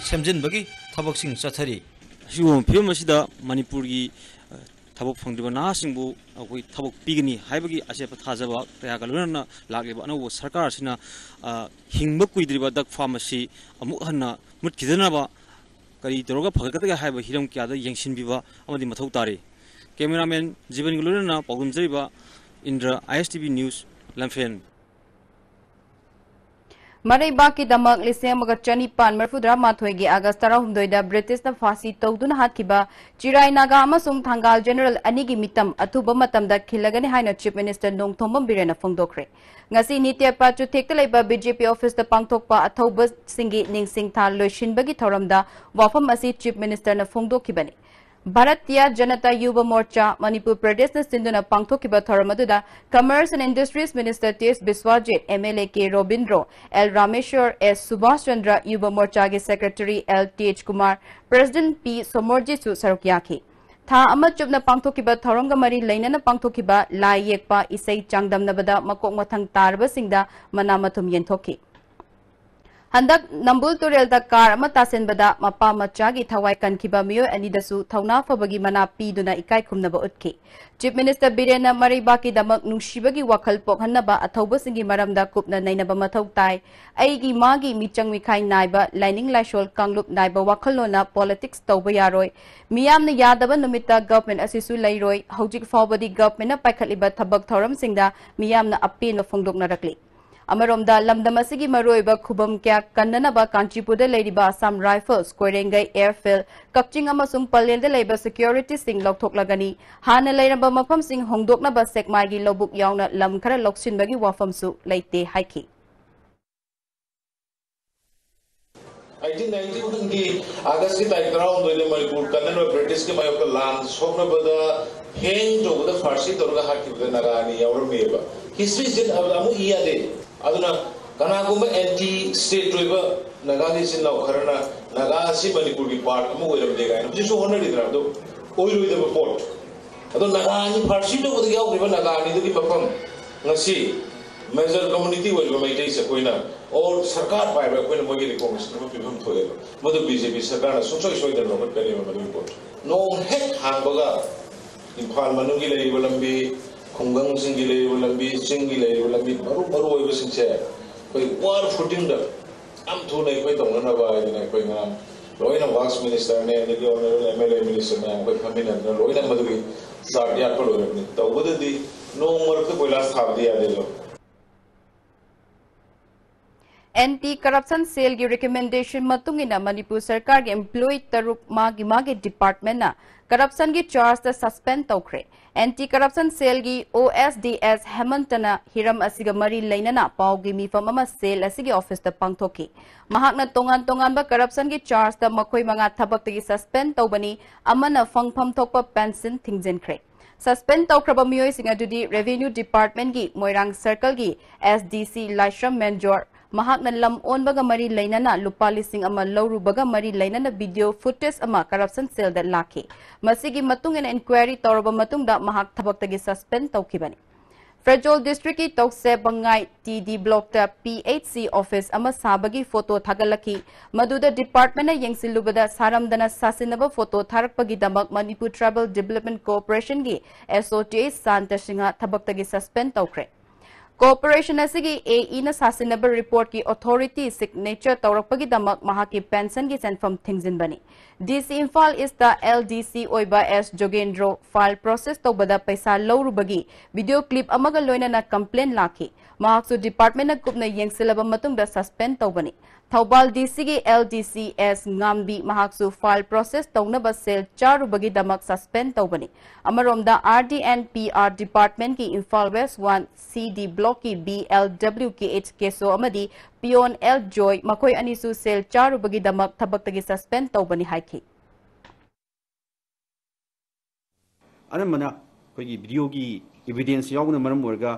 ꯁꯦꯝꯖꯤꯟꯕꯒꯤ ꯊꯕꯛꯁꯤꯡ ꯆꯠꯊꯔꯤ꯫ ꯑꯁꯤꯒꯨꯝꯕ ꯐꯤꯕꯝ ꯑꯁꯤꯗ ꯃꯅꯤꯄꯨꯔꯒꯤ, ꯑ, ꯊꯕꯛ ꯐꯪꯗ꯭ꯔꯤꯕ ꯅꯍꯥꯁꯤꯡꯕꯨ ꯑꯩꯈꯣꯏ ꯊꯕꯛ ꯄꯤꯒꯅꯤ ꯍꯥꯏꯕꯒꯤ ꯑꯆꯦꯠꯄ ꯊꯥꯖꯕ ꯀꯌꯥꯒ ꯂꯣꯏꯅꯅ ꯂꯥꯛꯂꯤꯕ ꯑꯅꯧꯕ ꯁꯔꯀꯥꯔ ꯑꯁꯤꯅ, ꯑ, ꯍꯤꯡꯕ ꯀꯨꯏꯗ꯭ꯔꯤꯕ ꯗꯛ ꯐꯥꯔꯝ ꯑꯁꯤ ꯑꯃꯨꯛ ꯍꯟꯅ ꯃꯨꯠꯈꯤꯗꯅꯕ ꯀꯔꯤ ꯇꯧꯔꯒ ꯐꯒꯠꯀꯗꯒꯦ ꯍꯥꯏꯕ ꯍꯤꯔꯝ ꯀꯌꯥꯗ ꯌꯦꯡꯁꯤꯟꯕꯤꯕ ꯑꯃꯗꯤ ꯃꯊꯧ ꯇꯥꯔꯤ꯫ ꯀꯦꯃꯦꯔꯥꯃꯦꯟ ꯖꯤꯕꯟꯒ ꯂꯣꯏꯅꯅ ꯄꯥꯎꯗꯝꯖꯔꯤꯕ ꯏꯟꯗ꯭ꯔ, ꯑꯥꯏ ꯑꯦꯁ ꯇꯤ ꯚꯤ ꯅ꯭ꯌꯨꯁ, ꯂꯝꯐꯦꯜ꯫ ꯃꯔꯩꯕꯥꯛꯀꯤꯗꯃꯛ ꯂꯤꯁꯤꯡ ꯑꯃꯒ ꯆꯅꯤꯄꯥꯟ ꯃꯔꯤꯐꯨꯇꯔꯥ ꯃꯥꯊꯣꯏꯒꯤ ꯑꯥꯒꯁ ꯇꯔꯥꯍꯨꯝꯗꯣꯏꯗ ꯕ꯭ꯔꯤꯇꯤꯁꯅ ꯐꯥꯁꯤ ꯇꯧꯗꯨꯅ ꯍꯥꯠꯈꯤꯕ ꯆꯤꯔꯥꯏ ꯅꯥꯒꯥ ꯑꯃꯁꯨꯡ ꯊꯪꯒꯥꯜ ꯖꯦꯅꯔꯦꯜ ꯑꯅꯤꯒꯤ ꯃꯤꯇꯝ ꯑꯊꯨꯕ ꯃꯇꯝꯗ ꯈꯤꯜꯂꯒꯅꯤ ꯍꯥꯏꯅ ꯆꯤꯐ ꯃꯤꯅꯤꯁꯇꯔ ꯅꯣꯡꯊꯣꯝꯕꯝ ꯕꯤꯔꯦꯟꯅ ꯐꯣꯡꯗꯣꯛꯈ꯭ꯔꯦ꯫ ꯉꯁꯤ ꯅꯤꯇꯦꯠꯄ ꯆꯨꯊꯦꯛꯇ ꯂꯩꯕ ꯕꯤ ꯖꯦ ꯄꯤ ꯑꯣꯐꯤꯁꯇ ꯄꯥꯡꯊꯣꯛꯄ ꯑꯊꯧꯕꯁꯤꯡꯒꯤ ꯅꯤꯡꯁꯤꯡ ꯊꯥ ꯂꯣꯏꯁꯤꯟꯕꯒꯤ ꯊꯧꯔꯝꯗ ꯋꯥꯐꯝ ꯑꯁꯤ ꯆꯤꯐ ꯃꯤꯅꯤꯁꯇꯔꯅ ꯐꯣꯡꯗꯣꯛꯈꯤꯕꯅꯤ꯫ ꯚꯥꯔꯇꯤꯌꯥ ꯖꯅꯇꯥ ꯌꯨꯕ ꯃꯣꯔꯆꯥ, ꯃꯅꯤꯄꯨꯔ ꯄ꯭ꯔꯗꯦꯁꯅ ꯁꯤꯟꯗꯨꯅ ꯄꯥꯡꯊꯣꯛꯈꯤꯕ ꯊꯧꯔꯝ ꯑꯗꯨꯗ Commerce and Industries Minister T S Biswajit, M L A K Robindro, L Rameshwar, S Subash Chandra, Yuva ꯃꯣꯔꯆꯥꯒꯤ secretary L Tej Kumar, president P ꯁꯣꯃꯣꯔꯖꯤꯠꯁꯨ ꯁꯔꯨꯛ ꯌꯥꯈꯤ꯫ ꯊꯥ ꯑꯃ ꯆꯨꯞꯅ ꯄꯥꯡꯊꯣꯛꯈꯤꯕ ꯊꯧꯔꯝꯒ ꯃꯔꯤ ꯂꯩꯅꯅ ꯄꯥꯡꯊꯣꯛꯈꯤꯕ ꯂꯥꯏ ꯌꯦꯛꯄ, ꯏꯁꯩ ꯆꯥꯡꯗꯝꯅꯕꯗ ꯃꯀꯣꯛ ꯃꯊꯪ ꯇꯥꯔꯕꯁꯤꯡꯗ ꯃꯅꯥ ꯃꯊꯨꯝ ꯌꯦꯟꯊꯣꯛꯈꯤ꯫ ꯍꯟꯗꯛ ꯅꯝꯕꯨꯜ ꯇꯨꯔꯦꯜꯗ ꯀꯥꯔ ꯑꯃ ꯇꯥꯁꯤꯟꯕꯗ ꯃꯄꯥ ꯃꯆꯥꯒꯤ ꯊꯋꯥꯏ ꯀꯟꯈꯤꯕ ꯃꯤꯑꯣꯏ ꯑꯅꯤꯗꯁꯨ ꯊꯧꯅꯥ ꯐꯕꯒꯤ ꯃꯅꯥ ꯄꯤꯗꯨꯅ ꯏꯀꯥꯏ ꯈꯨꯝꯅꯕ ꯎꯠꯈꯤ꯫ ꯆꯤꯐ ꯃꯤꯅꯤꯁꯇꯔ ꯕꯤꯔꯦꯟꯅ ꯃꯔꯩꯕꯥꯛꯀꯤꯗꯃꯛ ꯅꯨꯡꯁꯤꯕꯒꯤ ꯋꯥꯈꯜ ꯄꯣꯛꯍꯟꯅꯕ ꯑꯊꯧꯕꯁꯤꯡꯒꯤ ꯃꯔꯝꯗ ꯀꯨꯞꯅ ꯅꯩꯅꯕ ꯃꯊꯧ ꯇꯥꯏ꯫ ꯑꯩꯒꯤ ꯃꯥꯒꯤ ꯃꯤꯆꯪ ꯃꯤꯈꯥꯏ ꯅꯥꯏꯕ, ꯂꯥꯏꯅꯤꯡ ꯂꯥꯏꯁꯣꯜ ꯀꯥꯡꯂꯨꯞ ꯅꯥꯏꯕ ꯋꯥꯈꯜꯂꯣꯟꯅ ꯄꯣꯂꯤꯇꯤꯛꯁ ꯇꯧꯕ ꯌꯥꯔꯣꯏ꯫ ꯃꯤꯌꯥꯝꯅ ꯌꯥꯗꯕ ꯅꯨꯃꯤꯠꯇ ꯒꯚꯔꯟꯃꯦꯟꯠ ꯑꯁꯤꯁꯨ ꯂꯩꯔꯣꯏ꯫ ꯍꯧꯖꯤꯛ ꯐꯥꯎꯕꯗꯤ ꯒꯚꯔꯟꯃꯦꯟꯠꯅ ꯄꯥꯏꯈꯠꯂꯤꯕ ꯊꯕꯛ ꯊꯧꯔꯝꯁꯤꯡꯗ ꯃꯤꯌꯥꯝꯅ ꯑꯄꯦꯟꯕ ꯐꯣꯡꯗꯣꯛꯅꯔꯛꯂꯤ꯫ ꯑꯃꯔꯣꯝꯗ, ꯂꯝꯗꯝ ꯑꯁꯤꯒꯤ ꯃꯔꯨꯑꯣꯏꯕ ꯈꯨꯕꯝ ꯀꯌꯥ ꯀꯟꯅꯅꯕ ꯀꯥꯟꯆꯤꯄꯨꯔꯗ ꯂꯩꯔꯤꯕ ꯑꯁꯥꯝ ꯔꯥꯏꯐꯜꯁ, ꯀꯣꯏꯔꯦꯡꯒꯩ ꯑꯦꯌꯔꯐꯤꯜꯗ, ꯀꯛꯆꯤꯡ ꯑꯃꯁꯨꯡ ꯄꯂꯦꯜꯗ ꯂꯩꯕ ꯁꯦꯀ꯭ꯌꯨꯔꯤꯇꯤꯁꯤꯡ ꯂꯧꯊꯣꯛꯂꯒꯅꯤ꯫ ꯍꯥꯟꯅ ꯂꯩꯔꯝꯕ ꯃꯐꯝꯁꯤꯡ ꯍꯣꯡꯗꯣꯛꯅꯕ ꯁꯦꯛꯃꯥꯏꯒꯤ ꯂꯧꯕꯨꯛ ꯌꯥꯎꯅ ꯂꯝ ꯈꯔ ꯂꯧꯁꯤꯟꯕꯒꯤ ꯋꯥꯐꯝꯁꯨ ꯂꯩꯇꯦ ꯍꯥꯏꯈꯤ꯫ ꯑꯩꯠꯇꯤꯟ ꯅꯥꯏꯟꯇꯤ ꯋꯥꯟꯒꯤ ꯑꯥꯒꯁꯀꯤ ꯇꯥꯔꯤꯛ ꯇꯔꯥꯍꯨꯝꯗꯣꯏꯗ ꯃꯅꯤꯄꯨꯔ ꯀꯟꯅꯅꯕ ꯕ꯭ꯔꯤꯇꯤꯁꯀꯤ ꯃꯥꯌꯣꯛꯇ ꯂꯥꯟ ꯁꯣꯛꯅꯕꯗ ꯍꯦꯡ ꯇꯧꯕꯗ ꯐꯥꯔꯁꯤ ꯇꯧꯔꯒ ꯍꯥꯠꯈꯤꯕꯗ ꯅꯥꯒꯥ ꯑꯅꯤ ꯌꯥꯎꯔꯝꯃꯤꯑꯕ꯫ ꯍꯤꯁꯇ꯭ꯔꯤꯁꯤ ꯑꯃꯨꯛ ꯏ ꯌꯥꯗꯦ꯫ ꯑꯗꯨꯅ ꯀꯅꯥꯒꯨꯝꯕ ꯑꯦꯟꯇꯤ ꯁ꯭ꯇꯦꯠ ꯑꯣꯏꯕ ꯅꯥꯒꯥꯒꯤ ꯏꯆꯤꯟ ꯏꯅꯥꯎ ꯈꯔꯅ ꯅꯥꯒꯥ ꯑꯁꯤ ꯃꯅꯤꯄꯨꯔꯒꯤ ꯄꯥꯔꯠ ꯑꯃ ꯑꯣꯏꯔꯝꯗꯦ ꯀꯥꯏꯅ ꯍꯧꯖꯤꯛꯁꯨ ꯍꯣꯠꯅꯔꯤꯗꯅ꯫ ꯑꯗꯨ ꯑꯣꯏꯔꯣꯏꯗꯕ ꯄꯣꯠ꯫ ꯑꯗꯣ ꯅꯥꯒꯥ ꯑꯅꯤ ꯐꯥꯔꯁꯤ ꯇꯧꯕꯗ ꯌꯥꯎꯈ꯭ꯔꯤꯕ ꯅꯥꯒꯥ ꯑꯅꯤꯗꯨꯒꯤ ꯃꯐꯝ ꯉꯁꯤ ꯃꯦꯖꯔ ꯀꯝꯃꯨꯅꯤꯇꯤ ꯑꯣꯏꯔꯤꯕ ꯃꯩꯇꯩꯁꯦ ꯑꯩꯈꯣꯏꯅ ꯑꯣꯔ ꯁꯔꯀꯥꯔ ꯄꯥꯏꯕ ꯑꯩꯈꯣꯏꯅ ꯃꯣꯏꯒꯤ ꯔꯤꯀꯣꯒꯅꯤꯁꯟ ꯑꯃ ꯄꯤꯐꯝ ꯊꯣꯛꯑꯦꯕ꯫ ꯃꯗꯨ ꯕꯤ ꯖꯦ ꯄꯤ ꯁꯔꯀꯥꯔꯅ ꯁꯨꯡꯁꯣꯏ ꯁꯣꯏꯗꯅ ꯂꯧꯈꯠꯀꯅꯦꯕ ꯃꯗꯨꯒꯤ ꯄꯣꯠꯇꯣ꯫ ꯅꯣꯡ ꯍꯦꯛ ꯍꯥꯡꯕꯒ ꯏꯝꯐꯥꯜ ꯃꯅꯨꯡꯒꯤ ꯂꯩꯔꯤꯕ ꯂꯝꯕꯤ, ꯈꯨꯡꯒꯪꯁꯤꯡꯒꯤ ꯂꯩꯔꯤꯕ ꯂꯝꯕꯤ, ꯆꯤꯡꯒꯤ ꯂꯩꯔꯤꯕ ꯂꯝꯕꯤ ꯃꯔꯨ ꯃꯔꯨ ꯑꯣꯏꯕꯁꯤꯡꯁꯦ ꯑꯩꯈꯣꯏ ꯋꯥꯔ ꯐꯨꯇꯤꯡꯗ ꯌꯥꯝ ꯊꯨꯅ ꯑꯩꯈꯣꯏ ꯇꯧꯅꯅꯕ ꯍꯥꯏꯗꯅ ꯑꯩꯈꯣꯏ ꯉꯔꯥꯡ ꯂꯣꯏꯅ ꯋꯥꯔꯛꯁ ꯃꯤꯅꯤꯁꯇꯔꯅꯦ, ꯑꯗꯒꯤ ꯑꯣꯅꯔꯦꯕꯜ ꯑꯦꯝ ꯑꯦꯜ ꯑꯦ ꯃꯤꯅꯤꯁꯇꯔ ꯃꯌꯥꯝ ꯑꯩꯈꯣꯏ ꯐꯝꯃꯤꯟꯅꯗꯅ ꯂꯣꯏꯅ ꯃꯗꯨꯒꯤ ꯆꯥꯔꯠ ꯌꯥꯠꯄ ꯂꯣꯏꯔꯕꯅꯤ꯫ ꯇꯧꯕꯗꯗꯤ ꯅꯣꯡ ꯃꯔꯛꯇ ꯀꯣꯏꯂꯥꯁ ꯊꯥꯕꯗꯤ ꯌꯥꯗꯦꯗꯣ꯫ ꯑꯦꯟꯇꯤ ꯀꯔꯞꯁꯟ ꯁꯦꯜꯒꯤ ꯔꯤꯀꯃꯦꯟꯗꯦꯁꯟ ꯃꯇꯨꯡ ꯏꯟꯅ ꯃꯅꯤꯄꯨꯔ ꯁꯔꯀꯥꯔꯒꯤ ꯑꯦꯝꯄ꯭ꯂꯣꯌꯤ ꯇꯔꯨꯛ ꯃꯥꯒꯤ ꯃꯥꯒꯤ ꯗꯤꯄꯥꯔꯠꯃꯦꯟꯅ ꯀꯔꯞꯁꯟꯒꯤ ꯆꯥꯔꯖꯇ ꯁꯁꯄꯦꯟ ꯇꯧꯈ꯭ꯔꯦ꯫ ꯑꯦꯟꯇꯤ ꯀꯔꯞꯁꯟ ꯁꯦꯜꯒꯤ ꯑꯣ ꯑꯦꯁ ꯗꯤ ꯑꯦꯁ ꯍꯦꯃꯟꯇꯅ ꯍꯤꯔꯝ ꯑꯁꯤꯒ ꯃꯔꯤ ꯂꯩꯅꯅ ꯄꯥꯎꯒꯤ ꯃꯤꯐꯝ ꯑꯃ ꯁꯦꯜ ꯑꯁꯤꯒꯤ ꯑꯣꯐꯤꯁꯇ ꯄꯥꯡꯊꯣꯛꯈꯤ꯫ ꯃꯍꯥꯛꯅ ꯇꯣꯉꯥꯟ ꯇꯣꯉꯥꯟꯕ ꯀꯔꯞꯁꯟꯒꯤ ꯆꯥꯔꯖꯇ ꯃꯈꯣꯏ ꯃꯉꯥ ꯊꯕꯛꯇꯒꯤ ꯁꯁꯄꯦꯟ ꯇꯧꯕꯅꯤ, ꯑꯃꯅ ꯐꯪꯐꯝ ꯊꯣꯛꯄ ꯄꯦꯟꯁꯤꯟ ꯊꯤꯡꯖꯤꯟꯈ꯭ꯔꯦ꯫ ꯁꯁꯄꯦꯟ ꯇꯧꯈ꯭ꯔꯕ ꯃꯤꯑꯣꯏꯁꯤꯡ ꯑꯗꯨꯗꯤ ꯔꯦꯚꯦꯅ꯭ꯌꯨ ꯗꯤꯄꯥꯔꯠꯃꯦꯟꯒꯤ ꯃꯣꯏꯔꯥꯡ ꯁꯔꯀꯜꯒꯤ ꯑꯦꯁ ꯗꯤ ꯁꯤ ꯂꯥꯏꯁ꯭ꯔꯝ ꯃꯦꯟꯖꯣꯔ, ꯃꯍꯥꯛꯅ ꯂꯝ ꯑꯣꯟꯕꯒ ꯃꯔꯤ ꯂꯩꯅꯅ ꯂꯨꯄꯥ ꯂꯤꯁꯤꯡ ꯑꯃ ꯂꯧꯔꯨꯕꯒ ꯃꯔꯤ ꯂꯩꯅꯅ ꯚꯤꯗꯤꯑꯣ ꯐꯨꯇꯦꯖ ꯑꯃ ꯀꯔꯞꯁꯟ ꯁꯦꯜꯗ ꯂꯥꯛꯈꯤ꯫ ꯃꯁꯤꯒꯤ ꯃꯇꯨꯡ ꯏꯟꯅ ꯏꯟꯀ꯭ꯋꯥꯏꯔꯤ ꯇꯧꯔꯕ ꯃꯇꯨꯡꯗ ꯃꯍꯥꯛ ꯊꯕꯛꯇꯒꯤ ꯁꯁꯄꯦꯟ ꯇꯧꯈꯤꯕꯅꯤ꯫ ꯐꯦꯔꯖꯣꯜ ꯗꯤꯁꯇ꯭ꯔꯤꯛꯀꯤ ꯇꯧꯁꯦ ꯕꯪꯉꯥꯏ ꯇꯤ ꯗꯤ ꯕ꯭ꯂꯣꯛꯇ ꯄꯤ ꯑꯩꯆ ꯁꯤ ꯑꯣꯐꯤꯁ ꯑꯃ ꯁꯥꯕꯒꯤ ꯐꯣꯇꯣ ꯊꯥꯒꯠꯂꯛꯈꯤ꯫ ꯃꯗꯨꯗ ꯗꯤꯄꯥꯔꯠꯃꯦꯟꯅ ꯌꯦꯡꯁꯤꯜꯂꯨꯕꯗ ꯁꯥꯔꯝꯗꯅ ꯁꯥꯁꯤꯟꯅꯕ ꯐꯣꯇꯣ ꯊꯥꯔꯛꯄꯒꯤꯗꯃꯛ ꯃꯅꯤꯄꯨꯔ ꯇ꯭ꯔꯥꯏꯕꯦꯜ ꯗꯤꯕꯦꯂꯞꯃꯦꯟ ꯀꯣꯑꯣꯄꯔꯦꯁꯟꯒꯤ ꯑꯦꯁ ꯑꯣ ꯇꯤ ꯑꯦ ꯁꯥꯟꯇ ꯁꯤꯡꯍ ꯊꯕꯛꯇꯒꯤ ꯁꯁꯄꯦꯟ ꯇꯧꯈ꯭ꯔꯦ꯫ ꯀꯣꯑꯣꯄꯔꯦꯁꯟ ꯑꯁꯤꯒꯤ ꯑꯦ ꯏꯅ ꯁꯥꯁꯤꯟꯅꯕ ꯔꯤꯄꯣꯔꯠꯀꯤ ꯑꯣꯊꯣꯔꯤꯇꯤ ꯁꯤꯒꯅꯦꯆꯔ ꯇꯧꯔꯛꯄꯒꯤꯗꯃꯛ ꯃꯍꯥꯛꯀꯤ ꯄꯦꯟꯁꯟꯒꯤ ꯁꯦꯟꯐꯝ ꯊꯤꯡꯖꯤꯟꯕꯅꯤ꯫ ꯗꯤ ꯁꯤ ꯏꯝꯐꯥꯜ ꯏꯁꯇ ꯑꯦꯜ ꯗꯤ ꯁꯤ ꯑꯣꯏꯕ ꯑꯦꯁ ꯖꯣꯒꯦꯟꯗ꯭ꯔꯣ ꯐꯥꯏꯜ ꯄ꯭ꯔꯣꯁꯦꯁ ꯇꯧꯕꯗ ꯄꯩꯁꯥ ꯂꯧꯔꯨꯕꯒꯤ ꯚꯤꯗꯤꯑꯣ ꯀ꯭ꯂꯤꯞ ꯑꯃꯒ ꯂꯣꯏꯅꯅ ꯀꯝꯄ꯭ꯂꯦꯟ ꯂꯥꯛꯈꯤ꯫ ꯃꯍꯥꯛꯁꯨ ꯗꯤꯄꯥꯔꯠꯃꯦꯟꯅ ꯀꯨꯞꯅ ꯌꯦꯡꯁꯤꯜꯂꯕ ꯃꯇꯨꯡꯗ ꯁꯁꯄꯦꯟ ꯇꯧꯕꯅꯤ꯫ ꯊꯧꯕꯥꯜ ꯗꯤ ꯁꯤꯒꯤ ꯑꯦꯜ ꯗꯤ ꯁꯤ ꯑꯦꯁ ꯉꯥꯝꯕꯤ ꯃꯍꯥꯛꯁꯨ ꯐꯥꯏꯜ ꯄ꯭ꯔꯣꯁꯦꯁ ꯇꯧꯅꯕ ꯁꯦꯜ ꯆꯥꯔꯨꯕꯒꯤꯗꯃꯛ ꯁꯁꯄꯦꯟ ꯇꯧꯕꯅꯤ꯫ ꯑꯃꯔꯣꯝꯗ, R D and P R ꯗꯤꯄꯥꯔꯠꯃꯦꯟꯠꯀꯤ Imphal west one C D ꯕ꯭ꯂꯣꯛꯀꯤ B L W K H Kesho ꯑꯃꯗꯤ ꯄꯤꯌꯣꯟ ꯑꯦꯜ ꯖꯣꯏ, ꯃꯈꯣꯏ ꯑꯅꯤꯁꯨ ꯁꯦꯜ ꯆꯥꯔꯨꯕꯒꯤꯗꯃꯛ ꯊꯕꯛꯇꯒꯤ ꯁꯁꯄꯦꯟ ꯇꯧꯕꯅꯤ ꯍꯥꯏꯈꯤ꯫ ꯑꯅꯝꯕꯅ ꯑꯩꯈꯣꯏꯒꯤ ꯚꯤꯗꯤꯑꯣꯒꯤ ꯏꯚꯤꯗꯦꯟꯁ ꯌꯥꯎꯕꯅ ꯃꯔꯝ ꯑꯣꯏꯔꯒ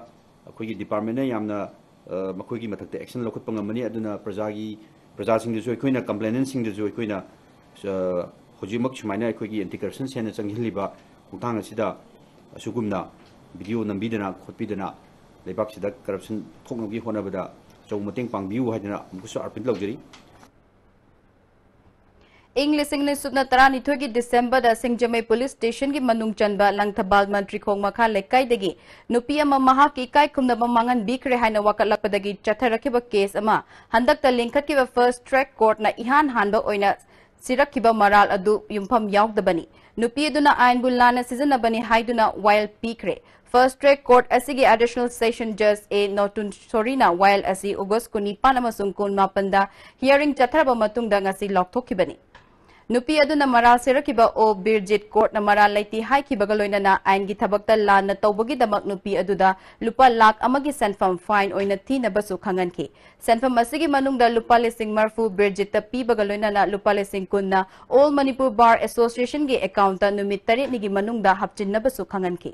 ꯑꯩꯈꯣꯏꯒꯤ ꯗꯤꯄꯥꯔꯠꯃꯦꯟꯅ ꯌꯥꯝꯅ, ꯑ, ꯃꯈꯣꯏꯒꯤ ꯃꯊꯛꯇ ꯑꯦꯛꯁꯟ ꯂꯧꯈꯠꯄ ꯉꯝꯃꯅꯤ꯫ ꯑꯗꯨꯅ ꯄ꯭ꯔꯖꯥꯒꯤ, ꯄ꯭ꯔꯖꯥꯁꯤꯡꯗꯁꯨ ꯑꯩꯈꯣꯏꯅ, ꯀꯝꯄ꯭ꯂꯦꯅꯦꯟꯁꯤꯡꯗꯁꯨ ꯑꯩꯈꯣꯏꯅ, ꯑ, ꯍꯧꯖꯤꯛꯃꯛ ꯁꯨꯃꯥꯏꯅ ꯑꯩꯈꯣꯏꯒꯤ ꯑꯦꯟꯇꯤ ꯀꯔꯞꯁꯟ ꯁꯦꯜꯅ ꯆꯪꯁꯤꯜꯂꯤꯕ ꯈꯣꯡꯊꯥꯡ ꯑꯁꯤꯗ ꯑꯁꯤꯒꯨꯝꯅ ꯚꯤꯗꯤꯑꯣ ꯅꯝꯕꯤꯗꯅ ꯈꯣꯠꯄꯤꯗꯅ ꯂꯩꯕꯥꯛꯁꯤꯗ ꯀꯔꯞꯁꯟ ꯊꯣꯛꯅꯕꯒꯤ ꯍꯣꯠꯅꯕꯗ ꯑꯆꯧꯕ ꯃꯇꯦꯡ ꯄꯥꯡꯕꯤꯌꯨ ꯍꯥꯏꯗꯅ ꯑꯃꯨꯛꯀꯁꯨ ꯑꯥꯄꯤꯜ ꯇꯧꯖꯔꯤ꯫ ꯏꯪ ꯂꯤꯁꯤꯡ ꯑꯅꯤ ꯁꯨꯞꯅ ꯇꯔꯥꯅꯤꯊꯣꯏꯒꯤ ꯗꯤꯁꯦꯝꯕꯔꯗ ꯁꯤꯡꯖꯃꯩ ꯄꯨꯂꯤꯁ ꯁ꯭ꯇꯦꯁꯟꯒꯤ ꯃꯅꯨꯡ ꯆꯟꯕ ꯂꯪꯊꯕꯥꯜ ꯃꯟꯇ꯭ꯔꯤꯈꯣꯡ ꯃꯈꯥ ꯂꯩꯀꯥꯏꯗꯒꯤ ꯅꯨꯄꯤ ꯑꯃ ꯃꯍꯥꯛꯀꯤ ꯏꯀꯥꯏ ꯈꯨꯝꯅꯕ ꯃꯥꯡꯍꯟꯕꯤꯈ꯭ꯔꯦ ꯍꯥꯏꯅ ꯋꯥꯀꯠꯂꯛꯄꯗꯒꯤ ꯆꯠꯊꯔꯛꯈꯤꯕ ꯀꯦꯁ ꯑꯃ ꯍꯟꯗꯛꯇ ꯂꯤꯡꯈꯠꯈꯤꯕ ꯐꯥꯁꯠ ꯇ꯭ꯔꯦꯛ ꯀꯣꯔꯠꯅ ꯏꯍꯥꯟ ꯍꯥꯟꯕ ꯑꯣꯏꯅ ꯁꯤꯔꯛꯈꯤꯕ ꯃꯔꯥꯜ ꯑꯗꯨ ꯌꯨꯝꯐꯝ ꯌꯥꯎꯗꯕꯅꯤ꯫ ꯅꯨꯄꯤ ꯑꯗꯨꯅ ꯑꯥꯏꯟꯕꯨ ꯂꯥꯟꯅ ꯁꯤꯖꯤꯟꯅꯕꯅꯤ ꯍꯥꯏꯗꯨꯅ ꯋꯥꯌꯦꯜ ꯄꯤꯈ꯭ꯔꯦ꯫ ꯐꯥꯁꯠ ꯇ꯭ꯔꯦꯛ ꯀꯣꯔꯠ ꯑꯁꯤꯒꯤ ꯑꯦꯗꯤꯁꯅꯦꯜ ꯁꯦꯁꯟ ꯖꯖ ꯑꯦ ꯅꯣꯇꯨꯟ ꯁꯣꯔꯤꯅ ꯋꯥꯌꯦꯜ ꯑꯁꯤ ꯑꯣꯒꯁ ꯀꯨꯟꯅꯤꯄꯥꯟ ꯑꯃꯁꯨꯡ ꯀꯨꯟꯃꯥꯄꯟꯗ ꯍꯤꯌꯥꯔꯤꯡ ꯆꯠꯊꯔꯕ ꯃꯇꯨꯡꯗ ꯉꯁꯤ ꯂꯥꯎꯊꯣꯛꯈꯤꯕꯅꯤ꯫ ꯅꯨꯄꯤ ꯑꯗꯨꯅ ꯃꯔꯥꯜ ꯁꯤꯔꯛꯈꯤꯕ ꯑꯣ ꯕꯤꯔꯖꯤꯠ ꯀꯣꯔꯠꯅ ꯃꯔꯥꯜ ꯂꯩꯇꯦ ꯍꯥꯏꯈꯤꯕꯒ ꯂꯣꯏꯅꯅ ꯑꯥꯏꯟꯒꯤ ꯊꯕꯛꯇ ꯂꯥꯟꯅ ꯇꯧꯕꯒꯤꯗꯃꯛ ꯅꯨꯄꯤ ꯑꯗꯨꯗ ꯂꯨꯄꯥ ꯂꯥꯈ ꯑꯃꯒꯤ ꯁꯦꯟꯐꯝ ꯐꯥꯏꯟ ꯑꯣꯏꯅ ꯊꯤꯅꯕꯁꯨ ꯈꯪꯍꯟꯈꯤ꯫ ꯁꯦꯟꯐꯝ ꯑꯁꯤꯒꯤ ꯃꯅꯨꯡꯗ ꯂꯨꯄꯥ ꯂꯤꯁꯤꯡ ꯃꯔꯐꯨ ꯕꯤꯔꯖꯤꯠꯇ ꯄꯤꯕꯒ ꯂꯣꯏꯅꯅ ꯂꯨꯄꯥ ꯂꯤꯁꯤꯡ ꯀꯨꯟꯅ ꯑꯣꯜ ꯃꯅꯤꯄꯨꯔ ꯕꯥꯔ ꯑꯦꯁꯣꯁꯤꯌꯦꯁꯟꯒꯤ ꯑꯦꯀꯥꯎꯟꯠꯇ ꯅꯨꯃꯤꯠ ꯇꯔꯦꯠꯅꯤꯒꯤ ꯃꯅꯨꯡꯗ ꯍꯥꯞꯆꯤꯟꯅꯕꯁꯨ ꯈꯪꯍꯟꯈꯤ꯫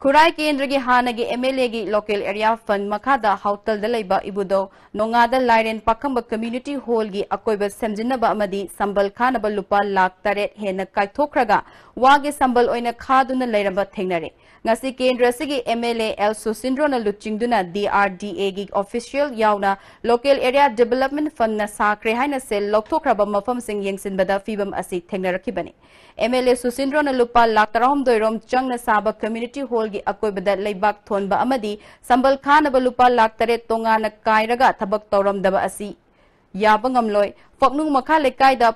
ꯈꯨꯔꯥꯏ ꯀꯦꯟꯗ꯭ꯔꯒꯤ ꯍꯥꯟꯅꯒꯤ ꯑꯦꯝ ꯑꯦꯜ ꯑꯦꯒꯤ ꯂꯣꯀꯦꯜ ꯑꯦꯔꯤꯌꯥ ꯐꯟꯗ ꯃꯈꯥꯗ ꯍꯥꯎꯇꯜꯗ ꯂꯩꯕ ꯏꯕꯨꯙꯧ ꯅꯣꯡꯉꯥꯗ ꯂꯥꯏꯔꯦꯟ ꯄꯥꯈꯪꯕ ꯀꯝꯃ꯭ꯌꯨꯅꯤꯇꯤ ꯍꯣꯜꯒꯤ ꯑꯀꯣꯏꯕ ꯁꯦꯝꯖꯤꯟꯅꯕ ꯑꯃꯗꯤ ꯁꯝꯕꯜ ꯈꯥꯅꯕ ꯂꯨꯄꯥ ꯂꯥꯈ ꯇꯔꯦꯠ ꯍꯦꯟꯅ ꯀꯥꯏꯊꯣꯛꯈ꯭ꯔꯒ ꯋꯥꯒꯤ ꯁꯝꯕꯜ ꯑꯣꯏꯅ ꯈꯥꯗꯨꯅ ꯂꯩꯔꯝꯕ ꯊꯦꯡꯅꯔꯦ꯫ ꯉꯁꯤ ꯀꯦꯟꯗ꯭ꯔ ꯑꯁꯤꯒꯤ ꯑꯦꯝ ꯑꯦꯜ ꯑꯦ ꯑꯦꯜ ꯁꯨꯁꯤꯟꯗ꯭ꯔꯣꯅ ꯂꯨꯆꯤꯡꯗꯨꯅ ꯗꯤ ꯑꯥꯔ ꯗꯤ ꯑꯦꯒꯤ ꯑꯣꯐꯤꯁꯤꯌꯦꯜ ꯌꯥꯎꯅ ꯂꯣꯀꯦꯜ ꯑꯦꯔꯤꯌꯥ ꯗꯤꯕꯦꯂꯞꯃꯦꯟꯠ ꯐꯟꯗꯅ ꯁꯥꯈ꯭ꯔꯦ ꯍꯥꯏꯅ ꯁꯦꯜ ꯂꯧꯊꯣꯛꯈ꯭ꯔꯕ ꯃꯐꯝꯁꯤꯡ ꯌꯦꯡꯁꯤꯟꯕꯗ ꯐꯤꯕꯝ ꯑꯁꯤ ꯊꯦꯡꯅꯔꯛꯈꯤꯕꯅꯤ꯫ ꯑꯦꯝ ꯑꯦꯜ ꯑꯦ ꯁꯨꯁꯤꯟꯗ꯭ꯔꯣꯅ ꯂꯨꯄꯥ ꯂꯥꯈ ꯇꯔꯥꯍꯨꯝꯗꯣꯏ ꯔꯣꯝ ꯆꯪꯅ ꯁꯥꯕ ꯀꯝꯃ꯭ꯌꯨꯅꯤꯇꯤ ꯍꯣꯜꯒꯤ ꯑꯀꯣꯏꯕꯗ ꯂꯩꯕꯥꯛ ꯊꯣꯟꯕ ꯑꯃꯗꯤ ꯁꯝꯕꯜ ꯈꯥꯅꯕ ꯂꯨꯄꯥ ꯂꯥꯈ ꯇꯔꯦꯠ ꯇꯣꯉꯥꯟꯅ ꯀꯥꯏꯔꯒ ꯊꯕꯛ ꯇꯧꯔꯝꯗꯕ ꯑꯁꯤ ꯌꯥꯕ ꯉꯝꯂꯣꯏ꯫ ꯐꯛꯅꯨꯡ ꯃꯈꯥ ꯂꯩꯀꯥꯏꯗ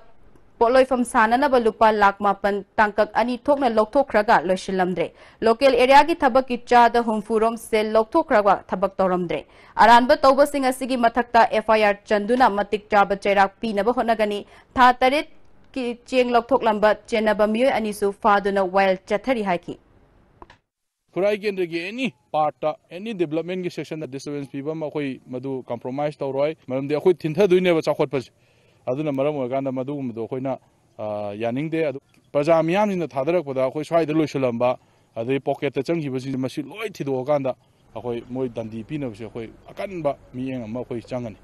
ꯄꯣꯠꯂꯣꯏꯐꯝ ꯁꯥꯅꯅꯕ ꯂꯨꯄꯥ ꯂꯥꯈ ꯃꯥꯄꯟ ꯇꯥꯡꯀꯛ ꯑꯅꯤ ꯊꯣꯛꯅ ꯂꯧꯊꯣꯛꯈ꯭ꯔꯒ ꯂꯣꯏꯁꯤꯜꯂꯝꯗ꯭ꯔꯦ꯫ ꯂꯣꯀꯦꯜ ꯑꯦꯔꯤꯌꯥꯒꯤ ꯊꯕꯛꯀꯤ ꯆꯥꯗ ꯍꯨꯝꯐꯨ ꯔꯣꯝ ꯁꯦꯜ ꯂꯧꯊꯣꯛꯈ꯭ꯔꯒ ꯊꯕꯛ ꯇꯧꯔꯝꯗ꯭ꯔꯦ꯫ ꯑꯔꯥꯟꯕ ꯇꯧꯕꯁꯤꯡ ꯑꯁꯤꯒꯤ ꯃꯊꯛꯇ ꯑꯦꯐ ꯑꯥꯏ ꯑꯥꯔ ꯆꯟꯗꯨꯅ ꯃꯇꯤꯛ ꯆꯥꯕ ꯆꯩꯔꯥꯛ ꯄꯤꯅꯕ ꯍꯣꯠꯅꯒꯅꯤ꯫ ꯊꯥ ꯇꯔꯦꯠꯀꯤ ꯆꯦꯡ ꯂꯧꯊꯣꯛꯂꯝꯕ ꯆꯦꯟꯅꯕ ꯃꯤꯑꯣꯏ ꯑꯅꯤꯁꯨ ꯐꯥꯗꯨꯅ ꯋꯥꯌꯦꯜ ꯆꯠꯊꯔꯤ ꯍꯥꯏꯈꯤ꯫ ꯈꯨꯔꯥꯏ ꯀꯦꯟꯗ꯭ꯔꯒꯤ ꯑꯦꯅꯤ ꯄꯥꯔꯠꯇ, ꯑꯦꯅꯤ ꯗꯤꯕꯂꯞꯃꯦꯟꯒꯤ ꯁꯦꯛꯁꯟꯗ ꯗꯤꯁꯇꯔꯕꯦꯟꯁ ꯄꯤꯕ ꯑꯃ ꯑꯩꯈꯣꯏ ꯃꯗꯨ ꯀꯝꯄ꯭ꯔꯣꯃꯥꯏꯁ ꯇꯧꯔꯣꯏ꯫ ꯃꯔꯝꯗꯤ ꯑꯩꯈꯣꯏ ꯊꯤꯟꯊꯗꯣꯏꯅꯦꯕ ꯆꯥꯎꯈꯠꯄꯁꯦ꯫ ꯑꯗꯨꯅ ꯃꯔꯝ ꯑꯣꯏꯔꯀꯥꯟꯗ ꯃꯗꯨꯒꯨꯝꯕꯗꯣ ꯑꯩꯈꯣꯏꯅ, ꯑ, ꯌꯥꯅꯤꯡꯗꯦ꯫ ꯑꯗꯨ ꯄ꯭ꯔꯖꯥ ꯃꯤꯌꯥꯝꯁꯤꯡꯅ ꯊꯥꯗꯔꯛꯄꯗ ꯑꯩꯈꯣꯏ ꯁ꯭ꯋꯥꯏꯗ ꯂꯣꯏꯁꯤꯜꯂꯝꯕ, ꯑꯗꯩ ꯄꯣꯀꯦꯠꯇ ꯆꯪꯈꯤꯕꯁꯤꯡꯁꯦ ꯃꯁꯤ ꯂꯣꯏ ꯊꯤꯗꯣꯛꯑꯀꯥꯟꯗ ꯑꯩꯈꯣꯏ ꯃꯣꯏ ꯗꯟꯗꯤ ꯄꯤꯅꯕꯁꯦ ꯑꯩꯈꯣꯏ ꯑꯀꯟꯕ ꯃꯤꯠꯌꯦꯡ ꯑꯃ ꯑꯩꯈꯣꯏ ꯆꯪꯒꯅꯤ꯫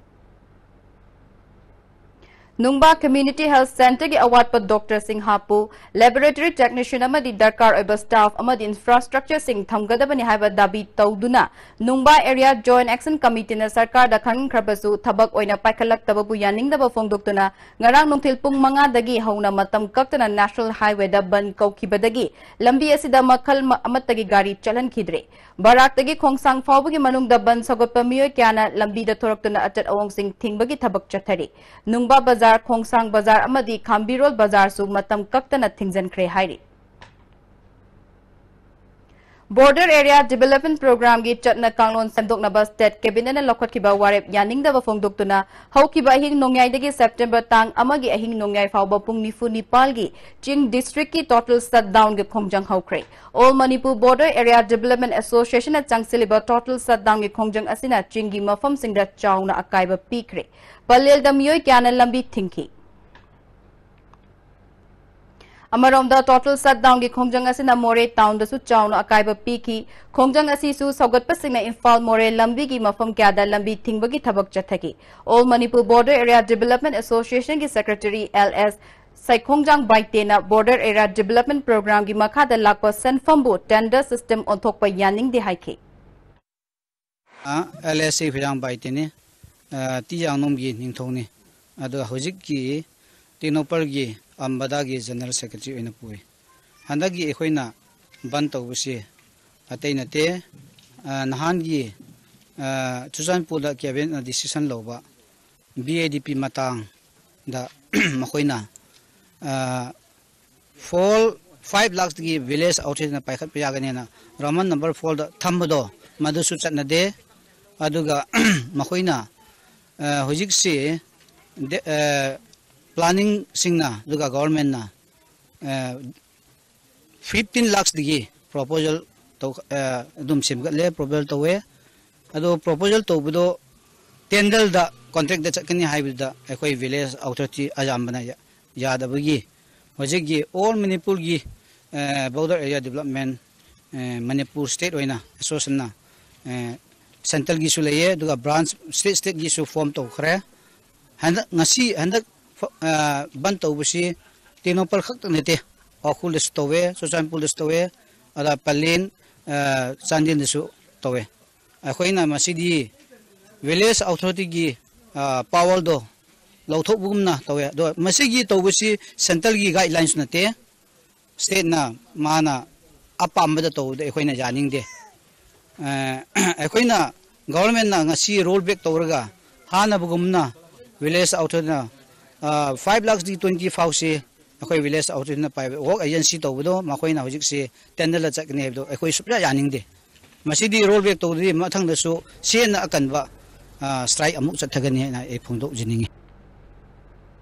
ꯅꯨꯡꯕꯥ ꯀꯝꯃ꯭ꯌꯨꯅꯤꯇꯤ ꯍꯦꯜꯊ ꯁꯦꯟꯇꯔꯒꯤ ꯑꯋꯥꯠꯄ ꯗꯣꯛꯇꯔꯁꯤꯡ ꯍꯥꯞꯄꯨ, ꯂꯦꯕꯣꯔꯦꯇꯔꯤ ꯇꯦꯛꯅꯤꯁꯤꯌꯟ ꯑꯃꯗꯤ ꯗꯔꯀꯥꯔ ꯑꯣꯏꯕ ꯁ꯭ꯇꯥꯐ ꯑꯃꯗꯤ ꯏꯟꯐ꯭ꯔꯥꯁ꯭ꯇ꯭ꯔꯛꯆꯔꯁꯤꯡ ꯊꯝꯒꯗꯕꯅꯤ ꯍꯥꯏꯕ ꯗꯥꯕꯤ ꯇꯧꯗꯨꯅ ꯅꯨꯡꯕꯥ ꯑꯦꯔꯤꯌꯥ ꯖꯣꯏꯟꯠ ꯑꯦꯛꯁꯟ ꯀꯃꯤꯇꯤꯅ ꯁꯔꯀꯥꯔꯗ ꯈꯪꯍꯟꯈ꯭ꯔꯕꯁꯨ ꯊꯕꯛ ꯑꯣꯏꯅ ꯄꯥꯏꯈꯠꯂꯛꯇꯕꯕꯨ ꯌꯥꯅꯤꯡꯗꯕ ꯐꯣꯡꯗꯣꯛꯇꯨꯅ ꯉꯔꯥꯡ ꯅꯨꯡꯊꯤꯜ ꯄꯨꯡ ꯃꯉꯥꯗꯒꯤ ꯍꯧꯅ ꯃꯇꯝ ꯀꯛꯇꯅ ꯅꯦꯁꯅꯦꯜ ꯍꯥꯏꯋꯦꯗ ꯕꯟꯗ ꯀꯧꯈꯤꯕꯗꯒꯤ ꯂꯝꯕꯤ ꯑꯁꯤꯗ ꯃꯈꯜ ꯃ-, ꯑꯃꯠꯇꯒꯤ ꯒꯥꯔꯤ ꯆꯠꯍꯟꯈꯤꯗ꯭ꯔꯦ꯫ ꯕꯔꯥꯛꯇꯒꯤ ꯈꯣꯡꯁꯥꯡ ꯐꯥꯎꯕꯒꯤ ꯃꯅꯨꯡꯗ ꯕꯟꯗ ꯁꯧꯒꯠꯄ ꯃꯤꯑꯣꯏ ꯀꯌꯥꯅ ꯂꯝꯕꯤꯗ ꯊꯣꯔꯛꯇꯨꯅ ꯑꯆꯠ ꯑꯋꯣꯡꯁꯤꯡ ꯊꯤꯡꯕꯒꯤ ꯊꯕꯛ ꯆꯠꯊꯔꯤ꯫ ꯅꯨꯡꯕꯥ ꯕꯖꯥꯔ, ꯈꯣꯡꯁꯥꯡ ꯕꯖꯥꯔ ꯑꯃꯗꯤ ꯈꯥꯝꯕꯤꯔꯣꯜ ꯕꯖꯥꯔꯁꯨ ꯃꯇꯝ ꯀꯛꯇꯅ ꯊꯤꯡꯖꯤꯟꯈ꯭ꯔꯦ ꯍꯥꯏꯔꯤ꯫ ꯕꯣꯔꯗꯔ ꯑꯦꯔꯤꯌꯥ ꯗꯤꯕꯦꯂꯞꯃꯦꯟ ꯄ꯭ꯔꯣꯒ꯭ꯔꯥꯝꯒꯤ ꯆꯠꯅ ꯀꯥꯡꯂꯣꯟ ꯁꯦꯝꯗꯣꯛꯅꯕ ꯁ꯭ꯇꯦꯠ ꯀꯦꯕꯤꯅꯦꯠꯅ ꯂꯧꯈꯠꯈꯤꯕ ꯋꯥꯔꯦꯞ ꯌꯥꯅꯤꯡꯗꯕ ꯐꯣꯡꯗꯣꯛꯇꯨꯅ ꯍꯧꯈꯤꯕ ꯑꯍꯤꯡ ꯅꯣꯡꯌꯥꯏꯗꯒꯤ ꯁꯦꯞꯇꯦꯝꯕꯔ ꯇꯥꯡ ꯑꯃꯒꯤ ꯑꯍꯤꯡ ꯅꯣꯡꯌꯥꯏ ꯐꯥꯎꯕ ꯄꯨꯡ ꯅꯤꯐꯨ ꯅꯤꯄꯥꯜꯒꯤ ꯆꯤꯡ ꯗꯤꯁꯇ꯭ꯔꯤꯛꯀꯤ ꯇꯣꯇꯦꯜ ꯁꯠꯗꯥꯎꯟꯒꯤ ꯈꯣꯡꯖꯪ ꯍꯧꯈ꯭ꯔꯦ꯫ All Manipur border area development ꯑꯦꯁꯣꯁꯤꯌꯦꯁꯟꯅ ꯆꯪꯁꯤꯜꯂꯤꯕ ꯇꯣꯇꯦꯜ ꯁꯠꯗꯥꯎꯟꯒꯤ ꯈꯣꯡꯖꯪ ꯑꯁꯤꯅ ꯆꯤꯡꯒꯤ ꯃꯐꯝꯁꯤꯡꯗ ꯆꯥꯎꯅ ꯑꯀꯥꯏꯕ ꯄꯤꯈ꯭ꯔꯦ꯫ ꯄꯂꯦꯜꯗ ꯃꯤꯑꯣꯏ ꯀꯌꯥꯅ ꯂꯝꯕꯤ ꯊꯤꯡꯈꯤ꯫ ꯑꯃꯔꯣꯝꯗ, ꯇꯣꯇꯦꯜ ꯁꯠꯗꯥꯎꯟꯒꯤ ꯈꯣꯡꯖꯪ ꯑꯁꯤꯅ ꯃꯣꯔꯦ ꯇꯥꯎꯟꯗꯁꯨ ꯆꯥꯎꯅ ꯑꯀꯥꯏꯕ ꯄꯤꯈꯤ꯫ ꯈꯣꯡꯖꯪ ꯑꯁꯤꯁꯨ ꯁꯧꯒꯠꯄꯁꯤꯡꯅ ꯏꯝꯐꯥꯜ ꯃꯣꯔꯦ ꯂꯝꯕꯤꯒꯤ ꯃꯐꯝ ꯀꯌꯥꯗ ꯂꯝꯕꯤ ꯊꯤꯡꯕꯒꯤ ꯊꯕꯛ ꯆꯠꯊꯈꯤ꯫ All Manipur border area development ꯑꯦꯁꯣꯁꯤꯌꯦꯁꯟꯒꯤ ꯁꯦꯀ꯭ꯔꯦꯇꯔꯤ ꯑꯦꯜ ꯑꯦꯁ ꯁꯩꯈꯣꯡꯖꯥꯡ ꯕꯥꯏꯇꯦꯅ ꯕꯣꯔꯗꯔ ꯑꯦꯔꯤꯌꯥ ꯗꯤꯕꯦꯂꯞꯃꯦꯟ ꯄ꯭ꯔꯣꯒ꯭ꯔꯥꯝꯒꯤ ꯃꯈꯥꯗ ꯂꯥꯛꯄ ꯁꯦꯟꯐꯝꯕꯨ ꯇꯦꯟꯗꯔ ꯁꯤꯁꯇꯦꯝ ꯑꯣꯟꯊꯣꯛꯄ ꯌꯥꯅꯤꯡꯗꯦ ꯍꯥꯏꯈꯤ꯫ L S C ꯐꯤꯔꯥꯡ ꯕꯥꯏꯇꯦꯅꯤ꯫ ꯑ, ꯇꯤ ꯌꯥꯡꯅꯣꯝꯒꯤ ꯅꯤꯡꯊꯧꯅꯤ꯫ ꯑꯗꯣ ꯍꯧꯖꯤꯛꯀꯤ ꯇꯦꯡꯅꯧꯄꯜꯒꯤ ꯑꯝꯕꯗꯥꯒꯤ ꯖꯦꯅꯔꯦꯜ ꯁꯦꯀ꯭ꯔꯦꯇꯔꯤ ꯑꯣꯏꯅ ꯄꯨꯏ꯫ ꯍꯟꯗꯛꯀꯤ ꯑꯩꯈꯣꯏꯅ ꯕꯟ ꯇꯧꯕꯁꯤ ꯑꯇꯩ ꯅꯠꯇꯦ, ꯑ, ꯅꯍꯥꯟꯒꯤ, ꯑ, ꯆꯨꯔꯆꯥꯟꯄꯨꯔꯗ ꯀꯦꯕꯤꯅꯦꯠꯅ ꯗꯤꯁꯤꯁꯟ ꯂꯧꯕ ꯕꯤ ꯑꯦ ꯗꯤ ꯄꯤ ꯃꯇꯥꯡꯗ ꯃꯈꯣꯏꯅ, ꯐꯣꯔ ꯐꯥꯏꯚ ꯂꯥꯛꯁꯇꯒꯤ ꯚꯤꯂꯦꯖ ꯑꯣꯊꯣꯔꯤꯇꯤꯅ ꯄꯥꯏꯈꯠꯄ ꯌꯥꯒꯅꯤ ꯍꯥꯏꯅ ꯔꯣꯃꯟ ꯅꯝꯕꯔ ꯐꯣꯔꯗ ꯊꯝꯕꯗꯣ, ꯃꯗꯨꯁꯨ ꯆꯠꯅꯗꯦ꯫ ꯑꯗꯨꯒ ꯃꯈꯣꯏꯅ ꯍꯧꯖꯤꯛꯁꯤ ꯄ꯭ꯂꯥꯅꯤꯡꯁꯤꯡꯅ ꯑꯗꯨꯒ ꯒꯣꯕꯔꯃꯦꯟꯅ ꯐꯤꯐꯇꯤꯟ ꯂꯥꯛꯁꯇꯒꯤ ꯄ꯭ꯔꯣꯄꯣꯖꯦꯜ ꯇꯧ ꯑꯗꯨꯝ ꯁꯦꯝꯒꯠꯂꯦ, ꯄ꯭ꯔꯣꯄꯣꯖꯦꯜ ꯇꯧꯋꯦ꯫ ꯑꯗꯣ ꯄ꯭ꯔꯣꯄꯣꯖꯦꯜ ꯇꯧꯕꯗꯣ ꯇꯦꯟꯗꯔꯗ, ꯀꯣꯟꯇ꯭ꯔꯦꯛꯇ ꯆꯠꯀꯅꯤ ꯍꯥꯏꯕꯗꯨꯗ ꯑꯩꯈꯣꯏ ꯚꯤꯂꯦꯖ ꯑꯣꯊꯣꯔꯤꯇꯤ ꯑꯌꯥꯝꯕꯅ ꯌꯥꯗꯕꯒꯤ ꯍꯧꯖꯤꯛꯀꯤ ꯑꯣꯜ ꯃꯅꯤꯄꯨꯔꯒꯤ border area development, Manipur state ꯑꯣꯏꯅ ꯑꯦꯁꯣꯁꯤꯌꯦꯁꯟꯅ ꯁꯦꯟꯇ꯭ꯔꯦꯜꯒꯤꯁꯨ ꯂꯩꯌꯦ, ꯑꯗꯨꯒ ꯕ꯭ꯔꯥꯟꯁ ꯁ꯭ꯇꯦꯠ ꯁ꯭ꯇꯦꯠꯀꯤꯁꯨ ꯐꯣꯝ ꯇꯧꯈ꯭ꯔꯦ꯫ ꯍꯟꯗꯛ, ꯉꯁꯤ ꯍꯟꯗꯛ ꯕꯟ ꯇꯧꯕꯁꯤ ꯇꯦꯡꯅꯧꯄꯜ ꯈꯛꯇ ꯅꯠꯇꯦ, ꯎꯈ꯭ꯔꯨꯜꯗꯁꯨ ꯇꯧꯋꯦ, ꯆꯨꯔꯆꯥꯟꯄꯨꯔꯗꯁꯨ ꯇꯧꯋꯦ, ꯑꯗ ꯄꯂꯦꯟ, ꯆꯥꯟꯗꯦꯜꯗꯁꯨ ꯇꯧꯋꯦ꯫ ꯑꯩꯈꯣꯏꯅ ꯃꯁꯤꯗꯤ ꯚꯤꯂꯦꯖ ꯑꯣꯊꯣꯔꯤꯇꯤꯒꯤ ꯄꯥꯋꯔꯗꯣ ꯂꯧꯊꯣꯛꯄꯒꯨꯝꯅ ꯇꯧꯋꯦ꯫ ꯑꯗꯣ ꯃꯁꯤꯒꯤ ꯇꯧꯕꯁꯤ ꯁꯦꯟꯇ꯭ꯔꯦꯜꯒꯤ ꯒꯥꯏꯗꯂꯥꯏꯟꯁꯨ ꯅꯠꯇꯦ, ꯁ꯭ꯇꯦꯠꯅ ꯃꯥꯅ ꯑꯄꯥꯝꯕꯗ ꯇꯧꯕꯗ ꯑꯩꯈꯣꯏꯅ ꯌꯥꯅꯤꯡꯗꯦ꯫ ꯑꯩꯈꯣꯏꯅ, ꯒꯣꯕꯔꯃꯦꯟꯅ ꯉꯁꯤ ꯔꯣꯜ ꯕꯦꯛ ꯇꯧꯔꯒ ꯍꯥꯟꯅꯕꯒꯨꯝꯅ ꯚꯤꯂꯦꯖ ꯑꯣꯊꯣꯔꯤꯇꯤꯅ ꯐꯥꯏꯚ ꯂꯥꯛꯁꯇꯒꯤ ꯇ꯭ꯋꯦꯟꯇꯤ ꯐꯥꯎꯁꯤ ꯑꯩꯈꯣꯏ ꯚꯤꯂꯦꯖ ꯑꯣꯊꯣꯔꯤꯇꯤꯅ ꯄꯥꯏꯕ ꯋꯥꯔꯛ ꯑꯦꯖꯦꯟꯁꯤ ꯇꯧꯕꯗꯣ, ꯃꯈꯣꯏꯅ ꯍꯧꯖꯤꯛꯁꯤ ꯇꯦꯟꯗꯔꯗ ꯆꯠꯀꯅꯤ ꯍꯥꯏꯕꯗꯣ ꯑꯩꯈꯣꯏ ꯁꯨꯡꯌꯥ ꯌꯥꯅꯤꯡꯗꯦ꯫ ꯃꯁꯤꯗꯤ ꯔꯣꯜ ꯕꯦꯛ ꯇꯧꯗ꯭ꯔꯗꯤ ꯃꯊꯪꯗꯁꯨ ꯍꯦꯟꯅ ꯑꯀꯟꯕ ꯁ꯭ꯇ꯭ꯔꯥꯏꯛ ꯑꯃꯨꯛ ꯆꯠꯊꯒꯅꯤ ꯍꯥꯏꯅ ꯑꯩ ꯐꯣꯡꯗꯣꯛꯆꯅꯤꯡꯉꯤ꯫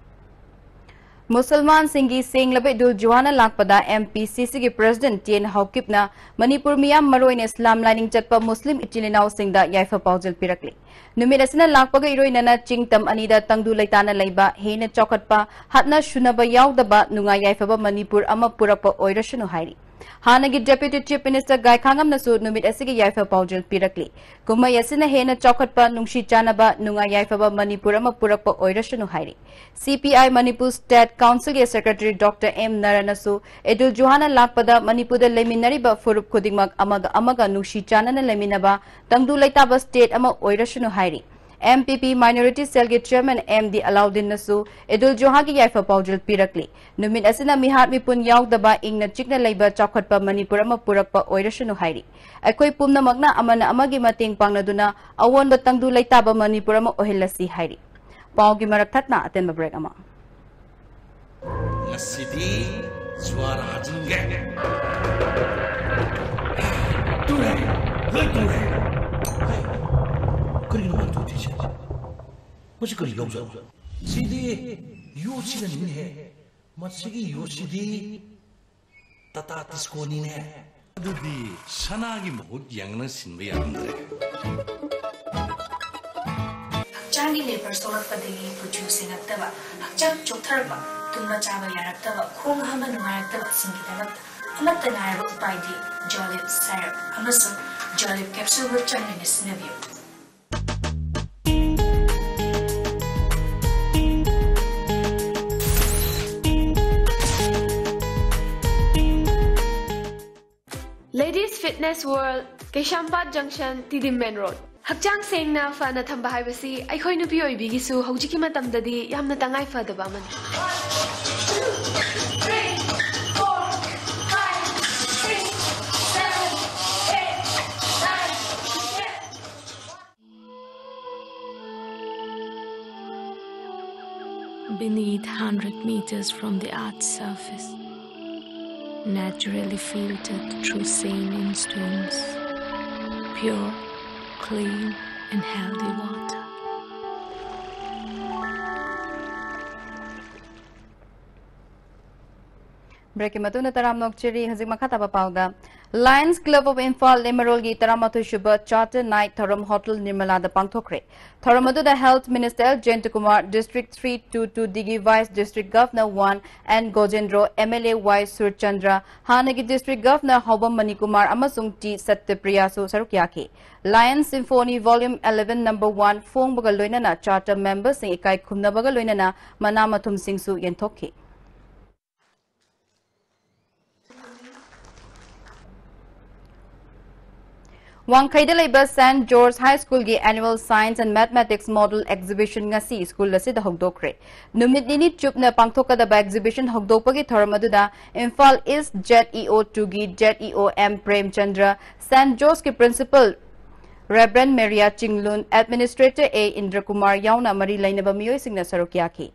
ꯃꯨꯁꯜꯃꯥꯟꯁꯤꯡꯒꯤ ꯁꯦꯡꯂꯕ ꯏꯗꯨꯜ ꯖꯨꯍꯥꯅ ꯂꯥꯛꯄꯗ ꯑꯦꯝ ꯄꯤ ꯁꯤ ꯁꯤꯒꯤ ꯄ꯭ꯔꯦꯁꯤꯗꯦꯟꯠ ꯇꯤ ꯑꯦꯟ ꯍꯧꯀꯤꯞꯅ ꯃꯅꯤꯄꯨꯔ ꯃꯤꯌꯥꯝ, ꯃꯔꯨꯑꯣꯏꯅ ꯏꯁꯂꯥꯝ ꯂꯥꯏꯅꯤꯡ ꯆꯠꯄ ꯃꯨꯁꯂꯤꯝ ꯏꯆꯤꯜ ꯏꯅꯥꯎꯁꯤꯡꯗ ꯌꯥꯏꯐ ꯄꯥꯎꯖꯦꯜ ꯄꯤꯔꯛꯂꯤ꯫ ꯅꯨꯃꯤꯠ ꯑꯁꯤꯅ ꯂꯥꯛꯄꯒ ꯏꯔꯣꯏꯅꯅ ꯆꯤꯡ ꯇꯝ ꯑꯅꯤꯗ ꯇꯪꯗꯨ ꯂꯩꯇꯥꯅ ꯂꯩꯕ, ꯍꯦꯟꯅ ꯆꯥꯎꯈꯠꯄ, ꯍꯥꯠꯅ ꯁꯨꯅꯕ ꯌꯥꯎꯗꯕ ꯅꯨꯡꯉꯥꯏ ꯌꯥꯏꯐꯕ ꯃꯅꯤꯄꯨꯔ ꯑꯃ ꯄꯨꯔꯛꯄ ꯑꯣꯏꯔꯁꯅꯨ ꯍꯥꯏꯔꯤ꯫ ꯍꯥꯟꯅꯒꯤ ꯗꯦꯄ꯭ꯌꯨꯇꯤ ꯆꯤꯐ ꯃꯤꯅꯤꯁꯇꯔ ꯒꯥꯏꯈꯥꯉꯝꯅꯁꯨ ꯅꯨꯃꯤꯠ ꯑꯁꯤꯒꯤ ꯌꯥꯏꯐ ꯄꯥꯎꯖꯦꯜ ꯄꯤꯔꯛꯂꯤ꯫ ꯀꯨꯝꯍꯩ ꯑꯁꯤꯅ ꯍꯦꯟꯅ ꯆꯥꯎꯈꯠꯄ, ꯅꯨꯡꯁꯤ ꯆꯥꯟꯅꯕ, ꯅꯨꯡꯉꯥꯏ ꯌꯥꯏꯐꯕ ꯃꯅꯤꯄꯨꯔ ꯑꯃ ꯄꯨꯔꯛꯄ ꯑꯣꯏꯔꯁꯅꯨ ꯍꯥꯏꯔꯤ꯫ ꯁꯤ ꯄꯤ ꯑꯥꯏ ꯃꯅꯤꯄꯨꯔ ꯁ꯭ꯇꯦꯠ ꯀꯥꯎꯟꯁꯤꯜꯒꯤ ꯁꯦꯀ꯭ꯔꯦꯇꯔꯤ ꯗꯣꯛꯇꯔ ꯑꯦꯝ ꯅꯔꯅꯁꯨ ꯏꯗꯨꯜ ꯖꯨꯍꯥꯅ ꯂꯥꯛꯄꯗ ꯃꯅꯤꯄꯨꯔꯗ ꯂꯩꯃꯤꯟꯅꯔꯤꯕ ꯐꯨꯔꯨꯞ ꯈꯨꯗꯤꯡꯃꯛ ꯑꯃꯒ ꯑꯃꯒ ꯅꯨꯡꯁꯤ ꯆꯥꯟꯅꯅ ꯂꯩꯃꯤꯟꯅꯕ, ꯇꯪꯗꯨ ꯂꯩꯇꯥꯕ ꯁ꯭ꯇꯦꯠ ꯑꯃ ꯑꯣꯏꯔꯁꯅꯨ ꯍꯥꯏꯔꯤ꯫ ꯑꯦꯝ ꯄꯤ ꯄꯤ ꯃꯥꯏꯅꯣꯔꯤꯇꯤ ꯁꯦꯜꯒꯤ ꯆꯤꯌꯔꯃꯦꯟ ꯑꯦꯝ ꯗꯤ ꯑꯂꯥꯎꯗꯤꯟꯅꯁꯨ ꯏꯗꯨꯜ ꯖꯨꯍꯥꯒꯤ ꯌꯥꯏꯐ ꯄꯥꯎꯖꯦꯜ ꯄꯤꯔꯛꯂꯤ꯫ ꯅꯨꯃꯤꯠ ꯑꯁꯤꯅ ꯃꯤꯍꯥꯠ ꯃꯤꯄꯨꯟ ꯌꯥꯎꯗꯕ, ꯏꯪꯅ ꯆꯤꯛꯅ ꯂꯩꯕ ꯆꯥꯎꯈꯠꯄ ꯃꯅꯤꯄꯨꯔ ꯑꯃ ꯄꯨꯔꯛꯄ ꯑꯣꯏꯔꯁꯅꯨ ꯍꯥꯏꯔꯤ꯫ ꯑꯩꯈꯣꯏ ꯄꯨꯝꯅꯃꯛꯅ ꯑꯃꯅ ꯑꯃꯒꯤ ꯃꯇꯦꯡ ꯄꯥꯡꯅꯗꯨꯅ ꯑꯑꯣꯟꯕ ꯇꯪꯗꯨ ꯂꯩꯇꯥꯕ ꯃꯅꯤꯄꯨꯔ ꯑꯃ ꯑꯣꯏꯍꯜꯂꯁꯤ ꯍꯥꯏꯔꯤ꯫ ꯄꯥꯎꯒꯤ ꯃꯔꯛ ꯊꯠꯅ ꯑꯇꯦꯟꯕ ꯕ꯭ꯔꯦꯛ ꯑꯃ꯫ ꯁꯤꯗꯤ ꯖ꯭ꯋꯥꯔ ꯍꯥꯖꯤꯟꯒꯦ꯫ ꯇꯨꯔꯦ, ꯂꯣꯏ ꯇꯨꯔꯦ꯫ ꯍꯩ, ꯀꯔꯤꯅꯣ ꯃꯥꯅ ꯇꯨꯔꯤꯁꯦ? ꯃꯁꯤ ꯀꯔꯤ ꯂꯧꯖꯥꯠꯅꯣ? ꯁꯤꯗꯤ ꯌꯣꯠꯁꯤꯅꯅꯤꯅꯦꯍꯦ꯫ ꯃꯁꯤꯒꯤ ꯌꯣꯠꯁꯤꯗꯤ ꯇꯥꯇꯥ ꯇꯤꯁꯀꯣꯅꯤꯅꯦ꯫ ꯑꯗꯨꯗꯤ ꯁꯅꯥꯒꯤ ꯃꯍꯨꯠ ꯌꯦꯡꯅ ꯁꯤꯟꯕ ꯌꯥꯔꯝꯗ꯭ꯔꯦ꯫ ꯍꯛꯆꯥꯡꯒꯤ ꯂꯦꯕꯔ ꯁꯣꯛꯂꯛꯄꯗꯒꯤ ꯀꯨꯆꯨ ꯁꯦꯡꯉꯛꯇꯕ, ꯍꯛꯆꯥꯡ ꯆꯣꯛꯊꯔꯛꯄ, ꯇꯨꯝꯕ ꯆꯥꯕ ꯌꯥꯔꯛꯇꯕ, ꯈꯣꯡ ꯍꯥꯝꯕ ꯅꯨꯡꯉꯥꯏꯔꯛꯇꯕꯁꯤꯡꯒꯤꯗꯃꯛꯇ ꯑꯃꯠꯇ ꯉꯥꯏꯔꯕ ꯎꯄꯥꯏꯗꯤ ꯖꯣꯂꯤꯞ ꯁꯥꯏꯔꯞ ꯑꯃꯁꯨꯡ ꯖꯣꯂꯤꯞ ꯀꯦꯞꯁꯨꯜ ꯒ꯭ꯔꯨꯞ ꯆꯪꯗꯨꯅ ꯁꯤꯖꯤꯟꯅꯕꯤꯌꯨ꯫ Ladies Fitness World, ꯀꯩꯁꯥꯝꯄꯥꯠ ꯖꯪꯁꯟ, ꯇꯤꯗꯤꯝ ꯃꯦꯟ ꯔꯣꯗ꯫ ꯍꯛꯆꯥꯡ ꯁꯦꯡꯅ ꯐꯅ ꯊꯝꯕ ꯍꯥꯏꯕꯁꯤ ꯑꯩꯈꯣꯏ ꯅꯨꯄꯤ ꯑꯣꯏꯕꯤꯒꯤꯁꯨ ꯍꯧꯖꯤꯛꯀꯤ ꯃꯇꯝꯗꯗꯤ ꯌꯥꯝꯅ ꯇꯉꯥꯏ ꯐꯗꯕ ꯑꯃꯅꯤ꯫ Beneath, hundred meters from the earth's surface, naturally filtered through saline stones, pure, clean, and healthy water. ꯕ꯭ꯔꯦꯛꯀꯤ ꯃꯇꯨꯡꯗ ꯇꯔꯥꯝꯅ ꯑꯣꯛꯆꯔꯤ꯫ ꯍꯧꯖꯤꯛ ꯃꯈꯥ ꯇꯥꯕ ꯄꯥꯎꯗ, Lions Club of Imphal ꯂꯩꯃꯔꯣꯜꯒꯤ ꯇꯔꯥꯃꯥꯊꯣꯏ ꯁꯨꯕ Charter Night ꯊꯧꯔꯝ ꯍꯣꯇꯦꯜ ꯅꯤꯔꯃꯂꯥꯗ ꯄꯥꯡꯊꯣꯛꯈ꯭ꯔꯦ꯫ ꯊꯧꯔꯝ ꯑꯗꯨꯗ Health Minister L Jayantakumar, District three two two D ꯒꯤ Vice District Governor one N Gojendro, M L A Y Surchandra, ꯍꯥꯟꯅꯒꯤ District Governor ꯍꯥꯎꯕꯝ ꯃꯅꯤꯀꯨꯃꯥꯔ ꯑꯃꯁꯨꯡ ꯇꯤ ꯁꯠꯇ꯭ꯌꯄ꯭ꯔꯤꯌꯥꯁꯨ ꯁꯔꯨꯛ ꯌꯥꯈꯤ꯫ Lions Symphony Volume eleven Number one ꯐꯣꯡꯕꯒ ꯂꯣꯏꯅꯅ Charter memberꯁꯤꯡ ꯏꯀꯥꯏ ꯈꯨꯝꯅꯕꯒ ꯂꯣꯏꯅꯅ ꯃꯅꯥ ꯃꯊꯨꯝꯁꯤꯡꯁꯨ ꯌꯦꯟꯊꯣꯛꯈꯤ꯫ ꯋꯥꯡꯈꯩꯗ ꯂꯩꯕ Saint George High Schoolꯒꯤ Annual Science and Mathematics Model Exhibition ꯉꯁꯤ ꯁ꯭ꯀꯨꯜ ꯑꯁꯤꯗ ꯍꯧꯗꯣꯛꯈ꯭ꯔꯦ꯫ ꯅꯨꯃꯤꯠ ꯅꯤꯅꯤ ꯆꯨꯞꯅ ꯄꯥꯡꯊꯣꯛꯀꯗꯕ exhibition ꯍꯧꯗꯣꯛꯄꯒꯤ ꯊꯧꯔꯝ ꯑꯗꯨꯗ Imphal East Z E O two ꯒꯤ Z E O M Premchandra, Saint Georgeꯀꯤ Principal Reverend Maria Chinglun, Administrator A Indrakumar ꯌꯥꯎꯅ ꯃꯔꯤ ꯂꯩꯅꯕ ꯃꯤꯑꯣꯏꯁꯤꯡꯅ ꯁꯔꯨꯛ ꯌꯥꯈꯤ꯫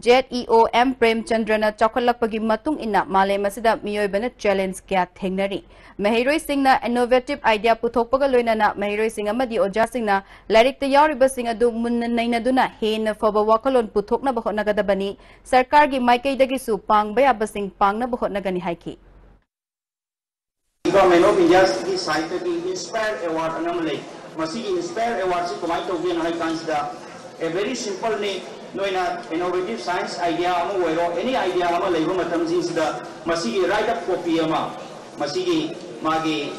Z E O M ꯄ꯭ꯔꯦꯝꯆꯟꯗ꯭ꯔꯅ ꯆꯥꯎꯈꯠꯂꯛꯄꯒꯤ ꯃꯇꯨꯡ ꯏꯟꯅ ꯃꯥꯂꯦꯝ ꯑꯁꯤꯗ ꯃꯤꯑꯣꯏꯕꯅ challenge ꯀꯌꯥ ꯊꯦꯡꯅꯔꯤ꯫ ꯃꯍꯩꯔꯣꯏꯁꯤꯡꯅ innovative idea ꯄꯨꯊꯣꯛꯄꯒ ꯂꯣꯏꯅꯅ ꯃꯍꯩꯔꯣꯏꯁꯤꯡ ꯑꯃꯗꯤ ꯑꯣꯖꯥꯁꯤꯡꯅ ꯂꯥꯏꯔꯤꯛꯇ ꯌꯥꯎꯔꯤꯕꯁꯤꯡ ꯑꯗꯨ ꯃꯨꯟꯅ ꯅꯩꯅꯗꯨꯅ ꯍꯦꯟꯅ ꯐꯕ ꯋꯥꯈꯜꯂꯣꯟ ꯄꯨꯊꯣꯛꯅꯕ ꯍꯣꯠꯅꯒꯗꯕꯅꯤ꯫ ꯁꯔꯀꯥꯔꯒꯤ ꯃꯥꯏꯀꯩꯗꯒꯤꯁꯨ ꯄꯥꯡꯕ ꯌꯥꯕꯁꯤꯡ ꯄꯥꯡꯅꯕ ꯍꯣꯠꯅꯒꯅꯤ ꯍꯥꯏꯈꯤ꯫ Government of Indiaꯒꯤ sideꯇꯒꯤ Inspire Award ꯑꯅ ꯑꯃ ꯂꯩ꯫ ꯃꯁꯤꯒꯤ Inspire Awardꯁꯤ ꯀꯃꯥꯏꯅ ꯇꯧꯒꯦꯅ ꯍꯥꯏ ꯀꯥꯟꯁꯤꯗ, a very simpleꯅꯤ꯫ ꯅꯣꯏꯅ innovative science idea ꯑꯃ ꯑꯣꯏꯔꯣ, any idea ꯑꯃ ꯂꯩꯕ ꯃꯇꯝꯁꯤꯡꯁꯤꯗ ꯃꯁꯤꯒꯤ write up copy ꯑꯃ, ꯃꯁꯤꯒꯤ ꯃꯥꯒꯤ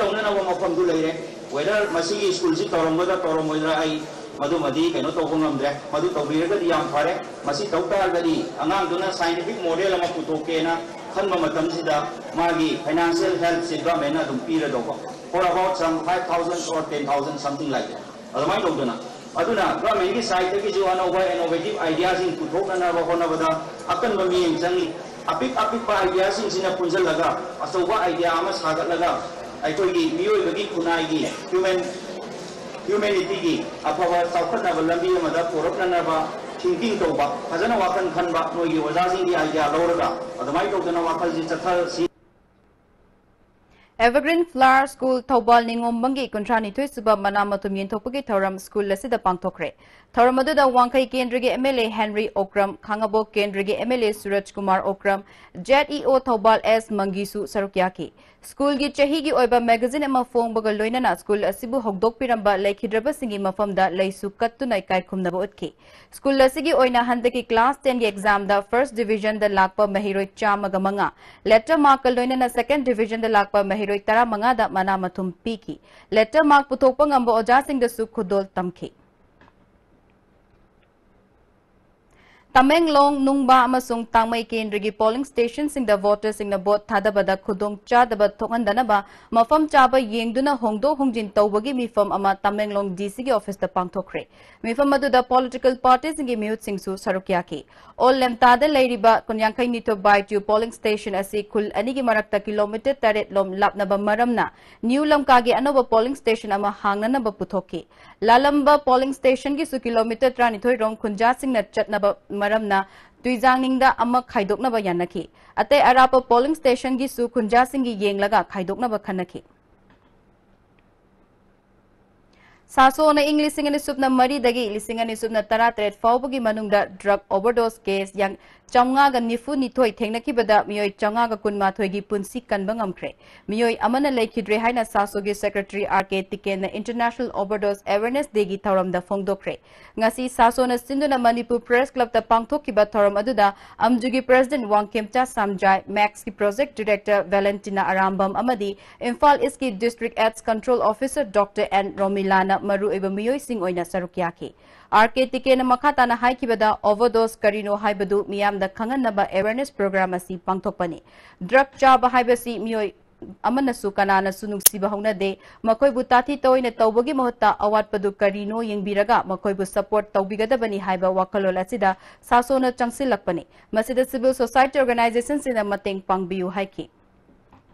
ꯇꯧꯅꯅꯕ ꯃꯐꯝꯗꯨ ꯂꯩꯔꯦ꯫ Whether ꯃꯁꯤꯒꯤ schoolꯁꯤ ꯇꯧꯔꯝꯒꯗ꯭ꯔꯥ ꯇꯧꯔꯝꯃꯣꯏꯗ꯭ꯔꯥ, ꯑꯩ ꯃꯗꯨꯃꯗꯤ ꯀꯩꯅꯣ ꯇꯧꯕ ꯉꯝꯗ꯭ꯔꯦ꯫ ꯃꯗꯨ ꯇꯧꯕꯤꯔꯒꯗꯤ ꯌꯥꯝ ꯐꯔꯦ꯫ ꯃꯁꯤ ꯇꯧ ꯇꯥꯔꯒꯗꯤ ꯑꯉꯥꯡꯗꯨꯅ scientific model ꯑꯃ ꯄꯨꯊꯣꯛꯀꯦꯅ ꯈꯟꯕ ꯃꯇꯝꯁꯤꯗ ꯃꯥꯒꯤ financial helpꯁꯤ governmentꯅ ꯑꯗꯨꯝ ꯄꯤꯔꯗꯧꯕ, for about some five thousand or ten thousand, something like that꯫ ꯑꯗꯨꯃꯥꯏꯅ ꯇꯧꯗꯅ, ꯑꯗꯨꯅ governmentꯀꯤ sideꯇꯒꯤꯁꯨ ꯑꯅꯧꯕ innovative ideaꯁꯤꯡ ꯄꯨꯊꯣꯛꯅꯅꯕ ꯍꯣꯠꯅꯕꯗ ꯑꯀꯟꯕ ꯃꯤꯠꯌꯦꯡ ꯆꯪꯏ꯫ ꯑꯄꯤꯛ ꯑꯄꯤꯛꯄ ideaꯁꯤꯡꯁꯤꯅ ꯄꯨꯟꯁꯤꯜꯂꯒ ꯑꯆꯧꯕ idea ꯑꯃ ꯁꯥꯒꯠꯂꯒ ꯑꯩꯈꯣꯏꯒꯤ ꯃꯤꯑꯣꯏꯕꯒꯤ ꯈꯨꯟꯅꯥꯏꯒꯤ human, humanityꯒꯤ ꯑꯐꯕ ꯆꯥꯎꯈꯠꯅꯕ ꯂꯝꯕꯤ ꯑꯃꯗ ꯄꯨꯔꯛꯅꯅꯕ thinking ꯇꯧꯕ, ꯐꯖꯅ ꯋꯥꯈꯜ ꯈꯟꯕ, ꯅꯣꯏꯒꯤ ꯑꯣꯖꯥꯁꯤꯡꯒꯤ idea ꯂꯧꯔꯒ ꯑꯗꯨꯃꯥꯏꯅ ꯇꯧꯗꯅ ꯋꯥꯈꯜꯁꯤ ꯆꯠꯊꯁꯤ꯫ Evergreen Flower School ꯊꯧꯕꯥꯜ ꯅꯤꯉꯣꯝꯕꯝꯒꯤ ꯀꯨꯟꯊ꯭ꯔꯥꯅꯤꯊꯣꯏ ꯁꯨꯕ ꯃꯅꯥ ꯃꯊꯨꯝ ꯌꯦꯟꯊꯣꯛꯄꯒꯤ ꯊꯧꯔꯝ school ꯑꯁꯤꯗ ꯄꯥꯡꯊꯣꯛꯈ꯭ꯔꯦ꯫ ꯊꯧꯔꯝ ꯑꯗꯨꯗ ꯋꯥꯡꯈꯩ ꯀꯦꯟꯗ꯭ꯔꯒꯤ M L A Henry Okram, Khangabok ꯀꯦꯟꯗ꯭ꯔꯒꯤ M L A Suraj Kumar Okram, Z E O Thoubal S ꯃꯪꯒꯤꯁꯨ ꯁꯔꯨꯛ ꯌꯥꯈꯤ꯫ Schoolꯒꯤ ꯆꯍꯤꯒꯤ ꯑꯣꯏꯕ magazine ꯑꯃ ꯐꯣꯡꯕꯒ ꯂꯣꯏꯅꯅ school ꯑꯁꯤꯕꯨ ꯍꯧꯗꯣꯛꯄꯤꯔꯝꯕ ꯂꯩꯈꯤꯗ꯭ꯔꯕꯁꯤꯡꯒꯤ ꯃꯐꯝꯗ ꯂꯩꯁꯨ ꯀꯠꯇꯨꯅ ꯏꯀꯥꯏ ꯈꯨꯝꯅꯕ ꯎꯠꯈꯤ꯫ School ꯑꯁꯤꯒꯤ ꯑꯣꯏꯅ ꯍꯟꯗꯛꯀꯤ class tenꯒꯤ examꯗ first divisionꯗ ꯂꯥꯛꯄ ꯃꯍꯩꯔꯣꯏ ꯆꯥꯝꯃꯒ ꯃꯉꯥ, letter markꯀ ꯂꯣꯏꯅꯅ second divisionꯗ ꯂꯥꯛꯄ ꯃꯍꯩꯔꯣꯏ ꯇꯔꯥꯃꯉꯥꯗ ꯃꯅꯥ ꯃꯊꯨꯝ ꯄꯤꯈꯤ꯫ Letter mark ꯄꯨꯊꯣꯛꯄ ꯉꯝꯕ ꯑꯣꯖꯥꯁꯤꯡꯗꯁꯨ ꯈꯨꯗꯣꯜ ꯇꯝꯈꯤ꯫ ꯇꯃꯦꯡꯂꯣꯡ, ꯅꯨꯡꯕꯥ ꯑꯃꯁꯨꯡ ꯇꯥꯡꯃꯩ ꯀꯦꯟꯗ꯭ꯔꯒꯤ polling stationꯁꯤꯡꯗ voterꯁꯤꯡꯅ vote ꯊꯥꯗꯕꯗ ꯈꯨꯗꯣꯡꯆꯥꯗꯕ ꯊꯣꯛꯍꯟꯗꯅꯕ ꯃꯐꯝ ꯆꯥꯕ ꯌꯦꯡꯗꯨꯅ ꯍꯣꯡꯗꯣꯛ ꯍꯣꯡꯖꯤꯟ ꯇꯧꯕꯒꯤ ꯃꯤꯐꯝ ꯑꯃ ꯇꯃꯦꯡꯂꯣꯡ DCꯒꯤ officeꯇ ꯄꯥꯡꯊꯣꯛꯈ꯭ꯔꯦ꯫ ꯃꯤꯐꯝ ꯑꯗꯨꯗ political partyꯁꯤꯡꯒꯤ ꯃꯤꯍꯨꯠꯁꯤꯡꯁꯨ ꯁꯔꯨꯛ ꯌꯥꯈꯤ꯫ ꯑꯣꯜ ꯂꯦꯝꯇꯥꯗ ꯂꯩꯔꯤꯕ ꯀꯨꯟꯌꯥꯡꯈꯩꯅꯤꯊꯣꯏ by two polling station ꯑꯁꯤ ꯈꯨꯜ ꯑꯅꯤꯒꯤ ꯃꯔꯛꯇ kilometre ꯇꯔꯦꯠ ꯂꯣꯝ ꯂꯥꯞꯅꯕ ꯃꯔꯝꯅ ꯅ꯭ꯌꯨ ꯂꯝꯀꯥꯒꯤ ꯑꯅꯧꯕ polling station ꯑꯃ ꯍꯥꯡꯅꯅꯕ ꯄꯨꯊꯣꯛꯈꯤ꯫ ꯂꯥꯂꯝꯕ polling stationꯒꯤꯁꯨ kilometre ꯇꯔꯥꯅꯤꯊꯣꯏ ꯔꯣꯝ ꯈꯨꯟꯖꯥꯁꯤꯡꯅ ꯆꯠꯅꯕ ꯃꯔꯝꯅ ꯇꯨꯏꯖꯥꯡꯅꯤꯡꯗ ꯑꯃ ꯈꯥꯏꯗꯣꯛꯅꯕ ꯌꯥꯅꯈꯤ꯫ ꯑꯇꯩ ꯑꯔꯥꯞꯄ polling stationꯒꯤꯁꯨ ꯈꯨꯟꯖꯥꯁꯤꯡꯒꯤ ꯌꯦꯡꯂꯒ ꯈꯥꯏꯗꯣꯛꯅꯕ ꯈꯟꯅꯈꯤ꯫ ꯁꯥꯁꯣꯅ ꯏꯪ ꯂꯤꯁꯤꯡ ꯑꯅꯤ ꯁꯨꯞꯅ ꯃꯔꯤꯗꯒꯤ ꯂꯤꯁꯤꯡ ꯑꯅꯤ ꯁꯨꯞꯅ ꯇꯔꯥꯇꯔꯦꯠ ꯐꯥꯎꯕꯒꯤ ꯃꯅꯨꯡꯗ drug overdose case ꯌꯥꯡ-, ꯆꯥꯝꯃꯉꯥꯒ ꯅꯤꯐꯨ ꯅꯤꯊꯣꯏ ꯊꯦꯡꯅꯈꯤꯕꯗ ꯃꯤꯑꯣꯏ ꯆꯥꯝꯃꯉꯥꯒ ꯀꯨꯟꯃꯥꯊꯣꯏꯒꯤ ꯄꯨꯟꯁꯤ ꯀꯟꯕ ꯉꯝꯈ꯭ꯔꯦ꯫ ꯃꯤꯑꯣꯏ ꯑꯃꯅ ꯂꯩꯈꯤꯗ꯭ꯔꯦ ꯍꯥꯏꯅ ꯁꯥꯁꯣꯒꯤ secretary R K ꯇꯤꯀꯦꯟꯅ International Overdose Awareness Dayꯒꯤ ꯊꯧꯔꯝꯗ ꯐꯣꯡꯗꯣꯛꯈ꯭ꯔꯦ꯫ ꯉꯁꯤ ꯁꯥꯁꯣꯅ ꯁꯤꯟꯗꯨꯅ ꯃꯅꯤꯄꯨꯔ Press Clubꯇ ꯄꯥꯡꯊꯣꯛꯈꯤꯕ ꯊꯧꯔꯝ ꯑꯗꯨꯗ ꯑꯝꯖꯨꯒꯤ president Wangkhemcha ꯁꯥꯝꯖꯥꯏ, ꯃꯦꯛꯁꯀꯤ project director ꯚꯦꯂꯦꯟꯇꯤꯅꯥ Arambam ꯑꯃꯗꯤ ꯏꯝꯐꯥꯜ ꯏꯁꯀꯤ district AIDS control officer Doctor N ꯔꯣꯃꯤꯂꯥꯅ ꯃꯔꯨꯑꯣꯏꯕ ꯃꯤꯑꯣꯏꯁꯤꯡ ꯑꯣꯏꯅ ꯁꯔꯨꯛ ꯌꯥꯈꯤ꯫ R K ꯇꯤꯀꯦꯟꯅ ꯃꯈꯥ ꯇꯥꯅ ꯍꯥꯏꯈꯤꯕꯗ, overdose ꯀꯔꯤꯅꯣ ꯍꯥꯏꯕꯗꯨ ꯃꯤꯌꯥꯝꯗ ꯈꯪꯍꯟꯅꯕ awareness program ꯑꯁꯤ ꯄꯥꯡꯊꯣꯛꯄꯅꯤ꯫ Drug ꯆꯥꯕ ꯍꯥꯏꯕꯁꯤ ꯃꯤꯑꯣꯏ ꯑꯃꯅꯁꯨ ꯀꯅꯥꯅꯁꯨ ꯅꯨꯡꯁꯤꯕ ꯍꯧꯅꯗꯦ꯫ ꯃꯈꯣꯏꯕꯨ ꯇꯥꯊꯤ ꯇꯧꯑꯣꯏꯅ ꯇꯧꯕꯒꯤ ꯃꯍꯨꯠꯇ ꯑꯋꯥꯠꯄꯗꯨ ꯀꯔꯤꯅꯣ ꯌꯦꯡꯕꯤꯔꯒ ꯃꯈꯣꯏꯕꯨ support ꯇꯧꯕꯤꯒꯗꯕꯅꯤ ꯍꯥꯏꯕ ꯋꯥꯈꯜꯂꯣꯟ ꯑꯁꯤꯗ ꯁꯥꯁꯣꯅ ꯆꯪꯁꯤꯜꯂꯛꯄꯅꯤ꯫ ꯃꯁꯤꯗ civil society organizationꯁꯤꯡꯅ ꯃꯇꯦꯡ ꯄꯥꯡꯕꯤꯌꯨ ꯍꯥꯏꯈꯤ꯫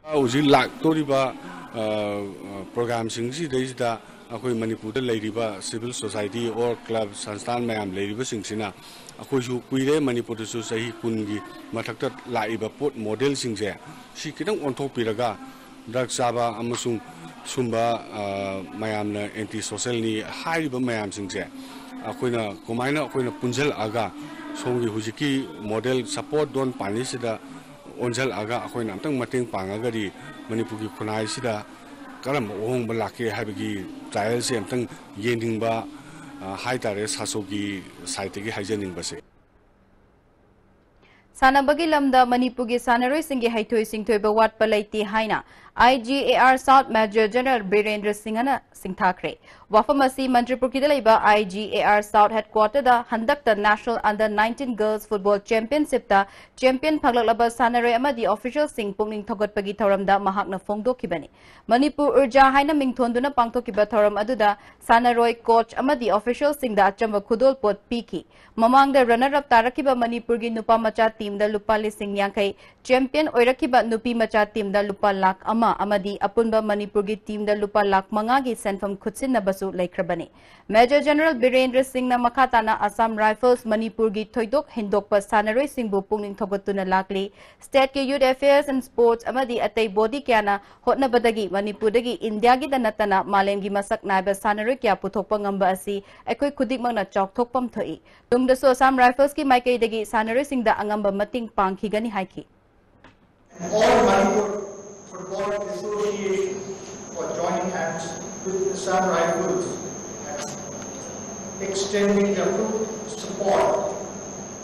ꯍꯧꯖꯤꯛ ꯂꯥꯛꯇꯧꯔꯤꯕ, ꯑ, ꯑ, programꯁꯤꯡꯁꯤꯗꯩꯁꯤꯗ ꯑꯩꯈꯣꯏ ꯃꯅꯤꯄꯨꯔꯗ ꯂꯩꯔꯤꯕ civil society or club ꯁꯪꯁꯊꯥꯟ ꯃꯌꯥꯝ ꯂꯩꯔꯤꯕꯁꯤꯡꯁꯤꯅ ꯑꯩꯈꯣꯏꯁꯨ ꯀꯨꯏꯔꯦ ꯃꯅꯤꯄꯨꯔꯗꯁꯨ ꯆꯍꯤ ꯀꯨꯟꯒꯤ ꯃꯊꯛꯇ ꯂꯥꯛꯏꯕ ꯄꯣꯠ modelꯁꯤꯡꯁꯦ ꯁꯤ ꯈꯤꯇꯪ ꯑꯣꯟꯊꯣꯛꯄꯤꯔꯒ drug ꯆꯥꯕ ꯑꯃꯁꯨꯡ ꯁꯨꯝꯕ, ꯑ, ꯃꯌꯥꯝꯅ anti socialꯅꯤ ꯍꯥꯏꯔꯤꯕ ꯃꯌꯥꯝꯁꯤꯡꯁꯦ ꯑꯩꯈꯣꯏꯅ ꯀꯃꯥꯏꯅ ꯑꯩꯈꯣꯏꯅ ꯄꯨꯟꯁꯤꯜꯂꯛꯑꯒ ꯁꯣꯝꯒꯤ ꯍꯧꯖꯤꯛꯀꯤ model support don't punishꯁꯤꯗ ꯑꯣꯟꯁꯤꯜꯂꯛꯑꯒ ꯑꯩꯈꯣꯏꯅ ꯑꯝꯇꯪ ꯃꯇꯦꯡ ꯄꯥꯡꯉꯒꯗꯤ ꯃꯅꯤꯄꯨꯔꯒꯤ ꯈꯨꯟꯅꯥꯏꯁꯤꯗ ꯀꯔꯝꯕ ꯑꯍꯣꯡꯕ ꯂꯥꯛꯀꯦ ꯍꯥꯏꯕꯒꯤ trialꯁꯦ ꯑꯝꯇꯪ ꯌꯦꯡꯅꯤꯡꯕ, ꯑ, ꯍꯥꯏꯇꯥꯔꯦ, ꯁꯥꯁꯣꯒꯤ sideꯇꯒꯤ ꯍꯥꯏꯖꯅꯤꯡꯕꯁꯦ꯫ ꯁꯥꯟꯅꯕꯒꯤ ꯂꯝꯗ ꯃꯅꯤꯄꯨꯔꯒꯤ ꯁꯥꯟꯅꯔꯣꯏꯁꯤꯡꯒꯤ ꯍꯩꯊꯣꯏ ꯁꯤꯡꯊꯣꯏꯕ ꯋꯥꯠꯄ ꯂꯩꯇꯦ ꯍꯥꯏꯅ I G A R South Major General Birendra ꯁꯤꯡꯍꯅ ꯁꯤꯡꯊꯥꯈ꯭ꯔꯦ꯫ ꯋꯥꯐꯝ ꯑꯁꯤ ꯃꯟꯇ꯭ꯔꯤꯄꯨꯔꯒꯤꯗ ꯂꯩꯕ I G A R South Headquarter ꯗ ꯍꯟꯗꯛꯇ National Under nineteen Girls Football Championship ꯇ champion ꯐꯪꯂꯛꯂꯕ ꯁꯥꯟꯅꯔꯣꯏ ꯑꯃꯗꯤ official ꯁꯤꯡ ꯄꯨꯛꯅꯤꯡ ꯊꯧꯒꯠꯄꯒꯤ ꯊꯧꯔꯝꯗ ꯃꯍꯥꯛꯅ ꯐꯣꯡꯗꯣꯛꯈꯤꯕꯅꯤ꯫ ꯃꯅꯤꯄꯨꯔ ꯎꯔꯖꯥ ꯍꯥꯏꯅ ꯃꯤꯡꯊꯣꯟꯗꯨꯅ ꯄꯥꯡꯊꯣꯛꯈꯤꯕ ꯊꯧꯔꯝ ꯑꯗꯨꯗ ꯁꯥꯟꯅꯔꯣꯏ, coach ꯑꯃꯗꯤ official ꯁꯤꯡꯗ ꯑꯆꯝꯕ ꯈꯨꯗꯣꯜꯄꯣꯠ ꯄꯤꯈꯤ꯫ ꯃꯃꯥꯡꯗ runner up ꯇꯥꯔꯛꯈꯤꯕ ꯃꯅꯤꯄꯨꯔꯒꯤ ꯅꯨꯄꯥ ꯃꯆꯥ team ꯗ ꯂꯨꯄꯥ ꯂꯤꯁꯤꯡ ꯌꯥꯡꯈꯩ, champion ꯑꯣꯏꯔꯛꯈꯤꯕ ꯅꯨꯄꯤ ꯃꯆꯥ team ꯗ ꯂꯨꯄꯥ ꯂꯥꯈ ꯑꯃ ꯑꯃꯗꯤ ꯑꯄꯨꯟꯕ ꯃꯅꯤꯄꯨꯔꯒꯤ team ꯗ ꯂꯨꯄꯥ ꯂꯥꯈ ꯃꯉꯥꯒꯤ ꯁꯦꯟꯐꯝ ꯈꯨꯠꯁꯤꯟꯅꯕꯁꯨ ꯂꯩꯈ꯭ꯔꯕꯅꯤ꯫ Major General ꯕꯤꯔꯦꯟꯗ꯭ꯔ ꯁꯤꯡꯅ ꯃꯈꯥ ꯇꯥꯅ Assam Rifles ꯃꯅꯤꯄꯨꯔꯒꯤ ꯊꯣꯏꯗꯣꯛ ꯍꯦꯟꯗꯣꯛꯄ ꯁꯥꯟꯅꯔꯣꯏꯁꯤꯡꯕꯨ ꯄꯨꯛꯅꯤꯡ ꯊꯧꯒꯠꯇꯨꯅ ꯂꯥꯛꯂꯤ꯫ State ꯀꯤ Youth Affairs and Sports ꯑꯃꯗꯤ ꯑꯇꯩ body ꯀꯌꯥꯅ ꯍꯣꯠꯅꯕꯗꯒꯤ ꯃꯅꯤꯄꯨꯔꯗꯒꯤ ꯏꯟꯗꯤꯌꯥꯒꯤꯗ ꯅꯠꯇꯅ ꯃꯥꯂꯦꯝꯒꯤ ꯃꯁꯛ ꯅꯥꯏꯕ ꯁꯥꯟꯅꯔꯣꯏ ꯀꯌꯥ ꯄꯨꯊꯣꯛꯄ ꯉꯝꯕ ꯑꯁꯤ ꯑꯩꯈꯣꯏ ꯈꯨꯗꯤꯡꯃꯛꯅ ꯆꯥꯎꯊꯣꯛꯐꯝ ꯊꯣꯛꯏ꯫ ꯇꯨꯡꯗꯁꯨ Assam Rifles ꯀꯤ ꯃꯥꯏꯀꯩꯗꯒꯤ ꯁꯥꯟꯅꯔꯣꯏꯁꯤꯡꯗ ꯑꯉꯝꯕ ꯃꯇꯦꯡ ꯄꯥꯡꯈꯤꯒꯅꯤ ꯍꯥꯏꯈꯤ꯫ All Manipur Football Association for joining hands with Assam Rifles and extending their full support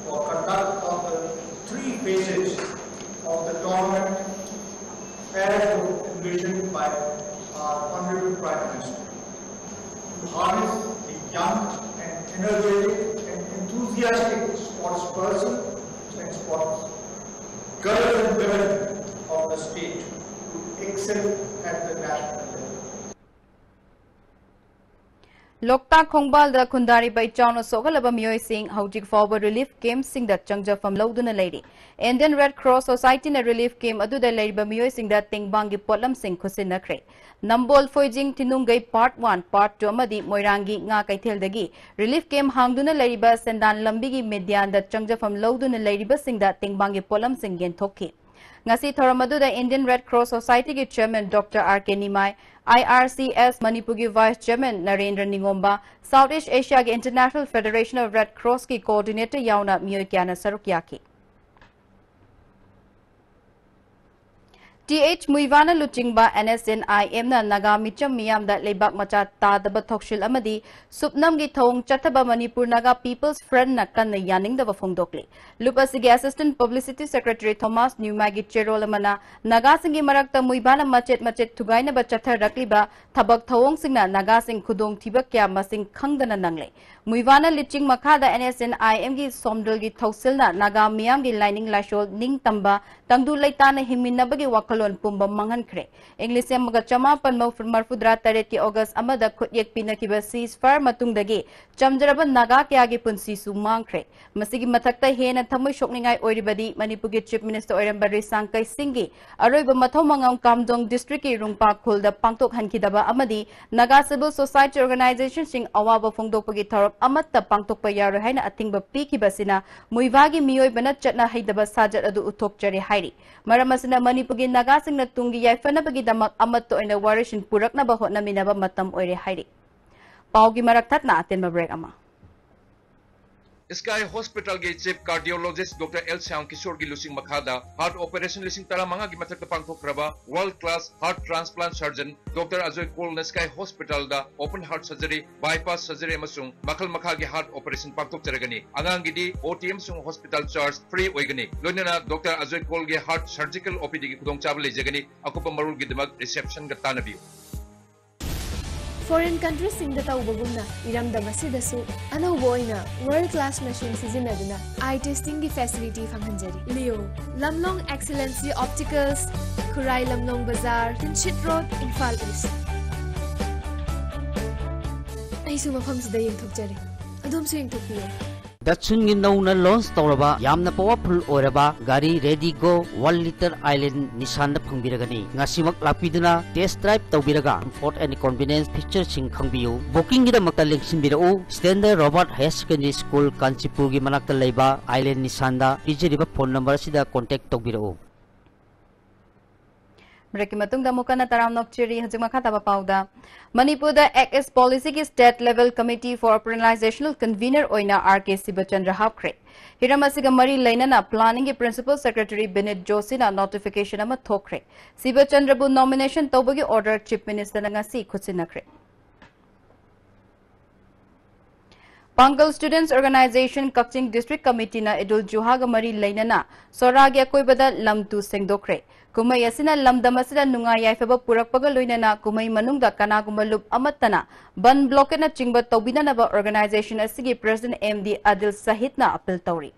for conduct of the three phases of the tournament as envisioned by our Honorable Prime Minister. To harness the young and energetic and enthusiastic sports person and sports girls and women of the state to excel at the national level. ꯂꯣꯛꯇꯥꯛ ꯈꯣꯡꯕꯥꯜꯗ ꯈꯨꯟꯗꯥꯔꯤꯕ ꯏꯆꯥꯎꯅ ꯁꯣꯛꯍꯜꯂꯕ ꯃꯤꯑꯣꯏꯁꯤꯡ ꯍꯧꯖꯤꯛ ꯐꯥꯎꯕ relief camp ꯁꯤꯡꯗ ꯆꯪꯖꯐꯝ ꯂꯧꯗꯨꯅ ꯂꯩꯔꯤ꯫ Indian Red Cross Society ꯅ relief camp ꯑꯗꯨꯗ ꯂꯩꯔꯤꯕ ꯃꯤꯑꯣꯏꯁꯤꯡꯗ ꯇꯦꯡꯕꯥꯡꯒꯤ ꯄꯣꯠꯂꯝꯁꯤꯡ ꯈꯨꯠꯁꯤꯟꯅꯈ꯭ꯔꯦ꯫ ꯅꯝꯕꯣꯜ ꯐꯣꯏꯖꯤꯡ ꯊꯤꯅꯨꯡꯒꯩ part one, part two ꯑꯃꯗꯤ ꯃꯣꯏꯔꯥꯡꯒꯤ ꯉꯥ ꯀꯩꯊꯦꯜꯗꯒꯤ relief camp ꯍꯥꯡꯗꯨꯅ ꯂꯩꯔꯤꯕ ꯁꯦꯟꯗꯥꯟ ꯂꯝꯕꯤꯒꯤ ꯃꯦꯗꯤꯌꯥꯟꯗ ꯆꯪꯖꯐꯝ ꯂꯧꯗꯨꯅ ꯂꯩꯔꯤꯕꯁꯤꯡꯗ ꯇꯦꯡꯕꯥꯡꯒꯤ ꯄꯣꯠꯂꯝꯁꯤꯡ ꯌꯦꯟꯊꯣꯛꯈꯤ꯫ ꯉꯁꯤ ꯊꯧꯔꯝ ꯑꯗꯨꯗ Indian Red Cross Society ꯒꯤ chairman Doctor R K Nimai, I R C S ꯃꯅꯤꯄꯨꯔꯒꯤ vice chairman Narendra ꯅꯤꯉꯣꯝꯕ, South East Asia ꯒꯤ International Federation of Red Cross ꯀꯤ coordinator ꯌꯥꯎꯅ ꯃꯤꯑꯣꯏ ꯀꯌꯥꯅ ꯁꯔꯨꯛ ꯌꯥꯈꯤ꯫ ꯇꯤ ꯑꯩꯆ ꯃꯨꯏꯚꯥꯅ ꯂꯨꯆꯤꯡꯕ ꯑꯦꯟ ꯑꯦꯁ ꯑꯦꯟ ꯑꯥꯏ ꯑꯦꯝꯅ ꯅꯥꯒꯥ ꯃꯤꯆꯝ ꯃꯤꯌꯥꯝꯗ ꯂꯩꯕꯥꯛ ꯃꯆꯥ ꯇꯥꯗꯕ ꯊꯧꯁꯤꯜ ꯑꯃꯗꯤ ꯁꯨꯞꯅꯝꯒꯤ ꯊꯧꯑꯣꯡ ꯆꯠꯊꯕ ꯃꯅꯤꯄꯨꯔ ꯅꯥꯒꯥ ꯄꯤꯄꯜꯁ ꯐ꯭ꯔꯟꯠꯅ ꯀꯟꯅ ꯌꯥꯅꯤꯡꯗꯕ ꯐꯣꯡꯗꯣꯛꯂꯤ꯫ ꯂꯨꯞ ꯑꯁꯤꯒꯤ ꯑꯦꯁꯤꯁꯇꯦꯟꯠ ꯄꯕ꯭ꯂꯤꯁꯤꯇꯤ ꯁꯦꯀ꯭ꯔꯦꯇꯔꯤ ꯊꯣꯃꯥꯁ ꯅ꯭ꯌꯨꯃꯥꯒꯤ ꯆꯦꯔꯣꯜ ꯑꯃꯅ ꯅꯥꯒꯥꯁꯤꯡꯒꯤ ꯃꯔꯛꯇ ꯃꯨꯏꯚꯥꯅ ꯃꯆꯦꯠ ꯃꯆꯦꯠ ꯊꯨꯒꯥꯏꯅꯕ ꯆꯠꯊꯔꯛꯂꯤꯕ ꯊꯕꯛ ꯊꯧꯑꯣꯡꯁꯤꯡꯅ ꯅꯥꯒꯥꯁꯤꯡ ꯈꯨꯗꯣꯡꯊꯤꯕ ꯀꯌꯥ ꯃꯁꯤꯡ ꯈꯪꯗꯅ ꯅꯪꯂꯦ꯫ ꯃꯨꯏꯚꯥꯅ ꯂꯤꯆꯤꯡ ꯃꯈꯥꯗ ꯑꯦꯟ ꯑꯦꯁ ꯑꯦꯟ ꯑꯥꯏ ꯑꯦꯝꯒꯤ ꯁꯣꯝꯗꯜꯒꯤ ꯊꯧꯁꯤꯜꯅ ꯅꯥꯒꯥ ꯃꯤꯌꯥꯝꯒꯤ ꯂꯥꯏꯅꯤꯡ ꯂꯥꯏꯁꯣꯜ ꯅꯤꯡꯇꯝꯕ, ꯇꯪꯗꯨ ꯂꯩꯇꯥꯅ ꯍꯤꯡꯃꯤꯟꯅꯕꯒꯤ ꯋꯥꯈꯜꯂꯣꯟ ꯄꯨꯝꯕ ꯃꯥꯡꯍꯟꯈ꯭ꯔꯦ꯫ ꯏꯪ ꯂꯤꯁꯤꯡ ꯑꯃꯒ ꯆꯃꯥꯄꯟ ꯃꯔꯤꯐꯨꯇꯔꯥ ꯇꯔꯦꯠꯀꯤ ꯑꯣꯒꯁ꯭ꯠ ꯑꯃꯗ ꯈꯨꯠꯌꯦꯛ ꯄꯤꯅꯈꯤꯕ ceasefire ꯃꯇꯨꯡꯗꯒꯤ ꯆꯝꯖꯔꯕ ꯅꯥꯒꯥ ꯀꯌꯥꯒꯤ ꯄꯨꯟꯁꯤꯁꯨ ꯃꯥꯡꯈ꯭ꯔꯦ꯫ ꯃꯁꯤꯒꯤ ꯃꯊꯛꯇ ꯍꯦꯟꯅ ꯊꯃꯣꯏ ꯁꯣꯛꯅꯤꯡꯉꯥꯏ ꯑꯣꯏꯔꯤꯕꯗꯤ ꯃꯅꯤꯄꯨꯔꯒꯤ ꯆꯤꯐ ꯃꯤꯅꯤꯁꯇꯔ ꯑꯣꯏꯔꯝꯕ ꯔꯤꯁꯥꯡ ꯀꯩꯁꯤꯡꯒꯤ ꯑꯔꯣꯏꯕ ꯃꯊꯧ ꯃꯉꯝ ꯀꯥꯝꯖꯣꯡ ꯗꯤꯁꯇ꯭ꯔꯤꯛꯀꯤ ꯔꯨꯡꯄꯥ ꯈꯨꯜꯗ ꯄꯥꯡꯊꯣꯛꯍꯟꯈꯤꯗꯕ ꯑꯃꯗꯤ ꯅꯥꯒꯥ ꯁꯤꯚꯤꯜ ꯁꯣꯁꯥꯏꯇꯤ ꯑꯣꯔꯒꯅꯥꯏꯖꯦꯁꯟꯁꯤꯡ ꯑꯋꯥꯕ ꯐꯣꯡꯗꯣꯛꯄꯒꯤ ꯊꯧꯔꯝ ꯑꯃꯠꯇ ꯄꯥꯡꯊꯣꯛꯄ ꯌꯥꯔꯣꯏ ꯍꯥꯏꯅ ꯑꯊꯤꯡꯕ ꯄꯤꯈꯤꯕꯁꯤꯅ ꯃꯨꯏꯚꯥꯒꯤ ꯃꯤꯑꯣꯏꯕꯅ ꯆꯠꯅ ꯍꯩꯗꯕ ꯁꯥꯖꯠ ꯑꯗꯨ ꯎꯠꯊꯣꯛꯆꯔꯦ ꯍꯥꯏꯔꯤ꯫ ꯃꯔꯝ ꯑꯁꯤꯅ ꯃꯅꯤꯄꯨꯔꯒꯤ ꯅꯥꯒꯥꯁꯤꯡꯅ ꯇꯨꯡꯒꯤ ꯌꯥꯏꯐꯅꯕꯒꯤꯗꯃꯛ ꯑꯃꯠꯇ ꯑꯣꯏꯅ ꯋꯥꯔꯣꯏꯁꯤꯟ ꯄꯨꯔꯛꯅꯕ ꯍꯣꯠꯅꯃꯤꯟꯅꯕ ꯃꯇꯝ ꯑꯣꯏꯔꯦ ꯍꯥꯏꯔꯤ꯫ ꯄꯥꯎꯒꯤ ꯃꯔꯛ ꯊꯠꯅ ꯑꯇꯦꯟꯕ ꯕ꯭ꯔꯦꯛ ꯑꯃ꯫ Sky Hospitalꯒꯤ Chief Cardiologist Doctor L Shyam ꯀꯤꯁꯣꯔꯒꯤ ꯂꯨꯆꯤꯡ ꯃꯈꯥꯗ heart operation ꯂꯤꯁꯤꯡ ꯇꯔꯥꯃꯉꯥꯒꯤ ꯃꯊꯛꯇ ꯄꯥꯡꯊꯣꯛꯈ꯭ꯔꯕ world class heart transplant surgeon Doctor Ajoy ꯀꯣꯜꯅ Sky Hospitalꯗ open heart surgery, bypass surgery ꯑꯃꯁꯨꯡ ꯃꯈꯜ ꯃꯈꯥꯒꯤ heart operation ꯄꯥꯡꯊꯣꯛꯆꯔꯒꯅꯤ꯫ ꯑꯉꯥꯡꯒꯤꯗꯤ ꯑꯣ ꯇꯤ ꯑꯃꯁꯨꯡ hospital charge free ꯑꯣꯏꯒꯅꯤ꯫ ꯂꯣꯏꯅꯅ Doctor ꯑꯖꯣꯏ ꯀꯣꯜꯒꯤ heart surgical ꯑꯣ ꯄꯤ ꯗꯤꯒꯤ ꯈꯨꯗꯣꯡꯆꯥꯕ ꯂꯩꯖꯒꯅꯤ꯫ ꯑꯀꯨꯞꯄ ꯃꯔꯣꯜꯒꯤꯗꯃꯛ receptionꯒ ꯇꯥꯟꯅꯕꯤꯌꯨ꯫ Foreign countryꯁꯤꯡꯗ ꯇꯧꯕꯒꯨꯝꯅ ꯏꯔꯝꯗꯝ ꯑꯁꯤꯗꯁꯨ ꯑꯅꯧꯕ ꯑꯣꯏꯅ world class machine ꯁꯤꯖꯤꯟꯅꯗꯨꯅ eye testingꯒꯤ facility ꯐꯪꯍꯟꯖꯔꯤ꯫ Leo, Lamlong Excellency Opticals, ꯈꯨꯔꯥꯏ ꯂꯝꯂꯣꯡ ꯕꯖꯥꯔ, Tinshit Road, Imphal East꯫ ꯑꯩꯁꯨ ꯃꯐꯝꯁꯤꯗ ꯌꯦꯡꯊꯣꯛꯆꯔꯦ, ꯑꯗꯣꯝꯁꯨ ꯌꯦꯡꯊꯣꯛꯄꯤꯌꯨ꯫ Datsunꯒꯤ ꯅꯧꯅ launch ꯇꯧꯔꯕ ꯌꯥꯝꯅ powerful ꯑꯣꯏꯔꯕ ꯒꯥꯔꯤ Radigo one litre Island Nissanꯗ ꯐꯪꯕꯤꯔꯒꯅꯤ꯫ ꯉꯁꯤꯃꯛ ꯂꯥꯛꯄꯤꯗꯨꯅ test drive ꯇꯧꯕꯤꯔꯒ comfort and convenience featureꯁꯤꯡ ꯈꯪꯕꯤꯌꯨ꯫ Bookingꯒꯤꯗꯃꯛꯇ ꯂꯦꯡꯁꯤꯟꯕꯤꯔꯛꯎ, Standard Robert Higher Secondary School, ꯀꯥꯟꯆꯤꯄꯨꯔꯒꯤ ꯃꯅꯥꯛꯇ ꯂꯩꯕ Island Nissanꯗ ꯄꯤꯖꯔꯤꯕ phone number ꯑꯁꯤꯗ contact ꯇꯧꯕꯤꯔꯛꯎ꯫ ꯕ꯭ꯔꯦꯛꯀꯤ ꯃꯇꯨꯡꯗ ꯑꯃꯨꯛ ꯍꯟꯅ ꯇꯔꯥꯝꯅ ꯑꯣꯛꯆꯔꯤ꯫ ꯍꯧꯖꯤꯛ ꯃꯈꯥ ꯇꯥꯕ ꯄꯥꯎꯗ, ꯃꯅꯤꯄꯨꯔꯗ ꯑꯦꯛ ꯑꯦꯁ ꯄꯣꯂꯤꯁꯤꯒꯤ state level committee for organisational convener ꯑꯣꯏꯅ ꯑꯥꯔ ꯀꯦ ꯁꯤꯕꯆꯟꯗ꯭ꯔ ꯍꯥꯞꯈ꯭ꯔꯦ꯫ ꯍꯤꯔꯝ ꯑꯁꯤꯒ ꯃꯔꯤ ꯂꯩꯅꯅ ꯄ꯭ꯂꯥꯅꯤꯡꯒꯤ ꯄ꯭ꯔꯤꯟꯁꯤꯄꯜ ꯁꯦꯀ꯭ꯔꯦꯇꯔꯤ ꯕꯤꯅꯤꯠ ꯖꯣꯁꯤꯅ ꯅꯣꯇꯤꯐꯤꯀꯦꯁꯟ ꯑꯃ ꯊꯣꯛꯈ꯭ꯔꯦ꯫ ꯁꯤꯕꯆꯟꯗ꯭ꯔꯕꯨ ꯅꯣꯃꯤꯅꯦꯁꯟ ꯇꯧꯕꯒꯤ ꯑꯣꯔꯗꯔ ꯆꯤꯐ ꯃꯤꯅꯤꯁꯇꯔꯅ ꯉꯁꯤ ꯈꯨꯠꯁꯤꯟꯅꯈ꯭ꯔꯦ꯫ ꯄꯥꯡꯒꯜ ꯁ꯭ꯇꯨꯗꯦꯟꯠꯁ ꯑꯣꯔꯒꯅꯥꯏꯖꯦꯁꯟ ꯀꯛꯆꯤꯡ ꯗꯤꯁꯇ꯭ꯔꯤꯛ ꯀꯃꯤꯇꯤꯅ ꯏꯗꯨꯜ ꯖꯨꯍꯥꯒ ꯃꯔꯤ ꯂꯩꯅꯅ ꯁꯣꯔꯥꯒꯤ ꯑꯀꯣꯏꯕꯗ ꯂꯝ ꯇꯨ ꯁꯦꯡꯗꯣꯛꯈ꯭ꯔꯦ꯫ ꯀꯨꯝꯍꯩ ꯑꯁꯤꯅ ꯂꯝꯗꯝ ꯑꯁꯤꯗ ꯅꯨꯡꯉꯥꯏ ꯌꯥꯏꯐꯕ ꯄꯨꯔꯛꯄꯒ ꯂꯣꯏꯅꯅ ꯀꯨꯝꯍꯩ ꯃꯅꯨꯡꯗ ꯀꯅꯥꯒꯨꯝꯕ ꯂꯨꯞ ꯑꯃꯠꯇꯅ ꯕꯟ ꯕ꯭ꯂꯣꯀꯦꯠꯅꯆꯤꯡꯕ ꯇꯧꯕꯤꯗꯅꯕ ꯑꯣꯔꯒꯅꯥꯏꯖꯦꯁꯟ ꯑꯁꯤꯒꯤ president M D Adil ꯁꯍꯤꯗꯅ appeal ꯇꯧꯔꯤ꯫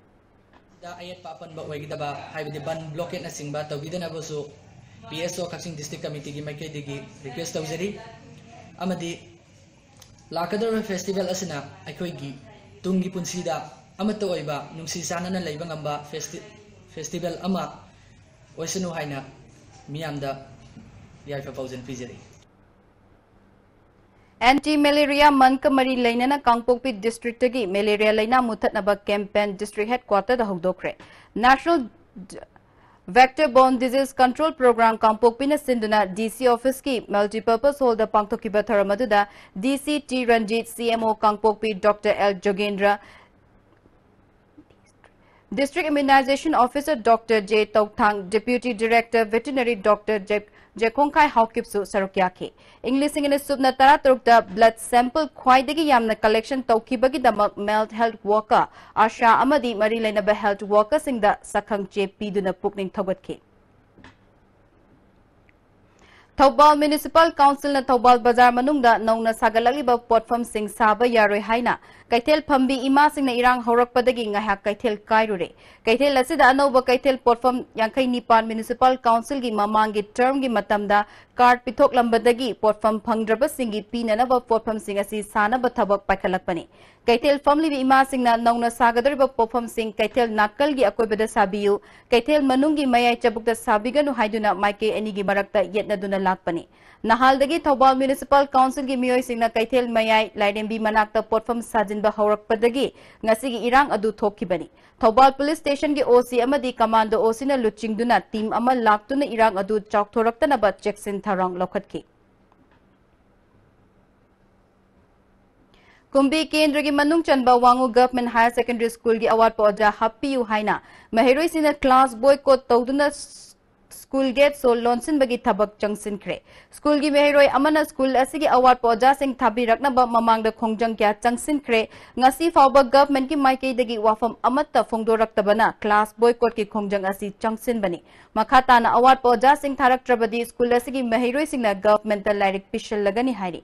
ꯗ ꯑꯌꯦꯠꯄ ꯑꯄꯟꯕ ꯑꯣꯏꯒꯗꯕ, ꯍꯥꯏꯕꯗꯤ ꯕꯟ ꯕ꯭ꯂꯣꯀꯦꯠꯅꯆꯤꯡꯕ ꯇꯧꯕꯤꯗꯅꯕꯁꯨ ꯄꯤ ꯑꯦꯁ ꯑꯣ ꯀꯛꯆꯤꯡ ꯗꯤꯁꯇ꯭ꯔꯤꯛ ꯀꯃꯤꯇꯤꯒꯤ ꯃꯥꯏꯀꯩꯗꯒꯤ ꯔꯤꯀ꯭ꯋꯦꯁ ꯇꯧꯖꯔꯤ꯫ ꯑꯃꯗꯤ ꯂꯥꯛꯀꯗꯧꯔꯤꯕ ꯐꯦꯁꯇꯤꯚꯦꯜ ꯑꯁꯤꯅ ꯑꯩꯈꯣꯏꯒꯤ ꯇꯨꯡꯒꯤ ꯄꯨꯟꯁꯤꯗ ꯑꯃꯠꯇ ꯑꯣꯏꯕ, ꯅꯨꯡꯁꯤ ꯆꯥꯟꯅꯅ ꯂꯩꯕ ꯉꯝꯕ ꯐꯦꯁꯇꯤ-, ꯐꯦꯁꯇꯤꯚꯦꯜ ꯑꯃ ꯑꯣꯏꯁꯅꯨ ꯍꯥꯏꯅ ꯃꯤꯌꯥꯝꯗ ꯌꯥꯏꯐ ꯄꯥꯎꯖꯦꯜ ꯄꯤꯖꯔꯤ꯫ ꯑꯦꯟꯇꯤ ꯃꯦꯂꯦꯔꯤꯌꯥ ꯃꯟꯊꯀ ꯃꯔꯤ ꯂꯩꯅꯅ ꯀꯥꯡꯄꯣꯛꯄꯤ ꯗꯤꯁꯇ꯭ꯔꯤꯛꯇꯒꯤ ꯃꯦꯂꯦꯔꯤꯌꯥ ꯂꯩꯅꯥ ꯃꯨꯠꯊꯠꯅꯕ ꯀꯦꯝꯄꯦꯟ ꯗꯤꯁꯇ꯭ꯔꯤꯛ ꯍꯦꯗꯀ꯭ꯋꯥꯇꯔꯗ ꯍꯧꯗꯣꯛꯈ꯭ꯔꯦ꯫ National vector borne disease control programme ꯀꯥꯡꯄꯣꯛꯄꯤꯅ ꯁꯤꯟꯗꯨꯅ ꯗꯤ ꯁꯤ ꯑꯣꯐꯤꯁꯀꯤ ꯃꯜꯇꯤꯄꯔꯄꯁ ꯍꯣꯜꯗ ꯄꯥꯡꯊꯣꯛꯈꯤꯕ ꯊꯧꯔꯝ ꯑꯗꯨꯗ ꯗꯤ C T Ranjit, C M O Kangpokpi doctor L Jogendra, district immunisation officer doctor J Touthang, deputy director veterinary doctor ꯖꯦ-, ꯖꯦꯈꯣꯡꯈꯥꯏ ꯍꯥꯎꯀꯤꯞꯁꯨ ꯁꯔꯨꯛ ꯌꯥꯈꯤ꯫ ꯏꯪ ꯂꯤꯁꯤꯡ ꯑꯅꯤ ꯁꯨꯞꯅ ꯇꯔꯥꯇꯔꯨꯛꯇ ꯕ꯭ꯂꯗ ꯁꯦꯝꯄꯜ ꯈ꯭ꯋꯥꯏꯗꯒꯤ ꯌꯥꯝꯅ ꯀꯂꯦꯛꯁꯟ ꯇꯧꯈꯤꯕꯒꯤꯗꯃꯛ ꯃꯦꯜ ꯍꯦꯜꯊ ꯋꯥꯔꯀꯔ, ꯑꯥꯁꯥ ꯑꯃꯗꯤ ꯃꯔꯤ ꯂꯩꯅꯕ ꯍꯦꯜꯊ ꯋꯥꯔꯀꯔꯁꯤꯡꯗ ꯁꯛꯈꯪ ꯆꯦ ꯄꯤꯗꯨꯅ ꯄꯨꯛꯅꯤꯡ ꯊꯧꯒꯠꯈꯤ꯫ ꯊꯧꯕꯥꯜ ꯃ꯭ꯌꯨꯅꯤꯁꯤꯄꯥꯜ ꯀꯥꯎꯟꯁꯤꯜꯅ ꯊꯧꯕꯥꯜ ꯕꯖꯥꯔ ꯃꯅꯨꯡꯗ ꯅꯧꯅ ꯁꯥꯒꯠꯂꯛꯂꯤꯕ ꯄꯣꯠꯐꯝꯁꯤꯡ ꯁꯥꯕ ꯌꯥꯔꯣꯏ ꯍꯥꯏꯅ ꯀꯩꯊꯦꯜ ꯐꯝꯕꯤ ꯏꯃꯥꯁꯤꯡꯅ ꯏꯔꯥꯡ ꯍꯧꯔꯛꯄꯗꯒꯤ ꯉꯥꯏꯍꯥꯛ ꯀꯩꯊꯦꯜ ꯀꯥꯏꯔꯨꯔꯦ꯫ ꯀꯩꯊꯦꯜ ꯑꯁꯤꯗ ꯑꯅꯧꯕ ꯀꯩꯊꯦꯜ ꯄꯣꯠꯐꯝ ꯌꯥꯡꯈꯩ ꯅꯤꯄꯥꯟ ꯃ꯭ꯌꯨꯅꯤꯁꯤꯄꯥꯜ ꯀꯥꯎꯟꯁꯤꯜꯒꯤ ꯃꯃꯥꯡꯒꯤ ꯇꯔꯝꯒꯤ ꯃꯇꯝꯗ ꯀꯥꯔꯗ ꯄꯤꯊꯣꯛꯂꯝꯕꯗꯒꯤ ꯄꯣꯠꯐꯝ ꯐꯪꯗ꯭ꯔꯕꯁꯤꯡꯒꯤ ꯄꯤꯅꯅꯕ ꯄꯣꯠꯐꯝꯁꯤꯡ ꯑꯁꯤ ꯁꯥꯅꯕ ꯊꯕꯛ ꯄꯥꯏꯈꯠꯂꯛꯄꯅꯤ꯫ ꯀꯩꯊꯦꯜ ꯐꯝꯂꯤꯕ ꯏꯃꯥꯁꯤꯡꯅ ꯅꯧꯅ ꯁꯥꯒꯗꯧꯔꯤꯕ ꯄꯣꯠꯐꯝꯁꯤꯡ ꯀꯩꯊꯦꯜ ꯅꯥꯀꯜꯒꯤ ꯑꯀꯣꯏꯕꯗ ꯁꯥꯕꯤꯌꯨ, ꯀꯩꯊꯦꯜ ꯃꯅꯨꯡꯒꯤ ꯃꯌꯥꯏ ꯆꯕꯨꯛꯇ ꯁꯥꯕꯤꯒꯅꯨ ꯍꯥꯏꯗꯨꯅ ꯃꯥꯏꯀꯩ ꯑꯅꯤꯒꯤ ꯃꯔꯛꯇ ꯌꯦꯠꯅꯗꯨꯅ ꯂꯥꯛꯄꯅꯤ꯫ ꯅꯍꯥꯜꯗꯒꯤ ꯊꯧꯕꯥꯜ ꯃ꯭ꯌꯨꯅꯤꯁꯤꯄꯥꯜ ꯀꯥꯎꯟꯁꯤꯜꯒꯤ ꯃꯤꯑꯣꯏꯁꯤꯡꯅ ꯀꯩꯊꯦꯜ ꯃꯌꯥꯏ ꯂꯥꯏꯔꯦꯝꯕꯤ ꯃꯅꯥꯛꯇ ꯄꯣꯠꯐꯝ ꯁꯥꯖꯤꯟꯕ ꯍꯧꯔꯛꯄꯗꯒꯤ ꯉꯁꯤꯒꯤ ꯏꯔꯥꯡ ꯑꯗꯨ ꯊꯣꯛꯈꯤꯕꯅꯤ꯫ ꯊꯧꯕꯥꯜ ꯄꯨꯂꯤꯁ ꯁ꯭ꯇꯦꯁꯟꯒꯤ ꯑꯣ ꯁꯤ ꯑꯃꯗꯤ ꯀꯃꯥꯟꯗꯣ ꯑꯣ ꯁꯤꯅ ꯂꯨꯆꯤꯡꯗꯨꯅ ꯇꯤꯝ ꯑꯃ ꯂꯥꯛꯇꯨꯅ ꯏꯔꯥꯡ ꯑꯗꯨ ꯆꯥꯎꯊꯣꯔꯛꯇꯅꯕ ꯆꯦꯛꯁꯤꯟ ꯊꯧꯔꯥꯡ ꯂꯧꯈꯠꯈꯤ꯫ ꯀꯨꯝꯕꯤ ꯀꯦꯟꯗ꯭ꯔꯒꯤ ꯃꯅꯨꯡ ꯆꯟꯕ ꯋꯥꯉꯨ ꯒꯚꯔꯟꯃꯦꯟꯠ ꯍꯥꯌꯔ ꯁꯦꯀꯦꯟꯗꯔꯤ ꯁ꯭ꯀꯨꯜꯒꯤ ꯑꯋꯥꯠꯄ ꯑꯣꯖꯥ ꯍꯥꯞꯄꯤꯌꯨ ꯍꯥꯏꯅ ꯃꯍꯩꯔꯣꯏꯁꯤꯡꯅ ꯀ꯭ꯂꯥꯁ ꯕꯣꯏꯀꯣꯠ ꯇꯧꯗꯨꯅ ꯁ꯭ꯀꯨꯜ ꯒꯦꯠ ꯁꯣ ꯂꯣꯟꯁꯤꯟꯕꯒꯤ ꯊꯕꯛ ꯆꯪꯁꯤꯟꯈ꯭ꯔꯦ꯫ ꯁ꯭ꯀꯨꯜꯒꯤ ꯃꯍꯩꯔꯣꯏ ꯑꯃꯅ ꯁ꯭ꯀꯨꯜ ꯑꯁꯤꯒꯤ ꯑꯋꯥꯠꯄ ꯑꯣꯖꯥꯁꯤꯡ ꯊꯥꯕꯤꯔꯛꯅꯕ ꯃꯃꯥꯡꯗ ꯈꯣꯡꯖꯪ ꯀꯌꯥ ꯆꯪꯁꯤꯟꯈ꯭ꯔꯦ꯫ ꯉꯁꯤ ꯐꯥꯎꯕ ꯒꯚꯔꯟꯃꯦꯟꯠꯀꯤ ꯃꯥꯏꯀꯩꯗꯒꯤ ꯋꯥꯐꯝ ꯑꯃꯠꯇ ꯐꯣꯡꯗꯣꯔꯛꯇꯕꯅ ꯀ꯭ꯂꯥꯁ ꯕꯣꯏꯀꯣꯠꯀꯤ ꯈꯣꯡꯖꯪ ꯑꯁꯤ ꯆꯪꯁꯤꯟꯕꯅꯤ꯫ ꯃꯈꯥ ꯇꯥꯅ ꯑꯋꯥꯠꯄ ꯑꯣꯖꯥꯁꯤꯡ ꯊꯥꯔꯛꯇ꯭ꯔꯕꯗꯤ ꯁ꯭ꯀꯨꯜ ꯑꯁꯤꯒꯤ ꯃꯍꯩꯔꯣꯏꯁꯤꯡꯅ ꯒꯚꯔꯟꯃꯦꯟꯠꯇ ꯂꯥꯏꯔꯤꯛ ꯄꯤꯁꯤꯜꯂꯒꯅꯤ ꯍꯥꯏꯔꯤ꯫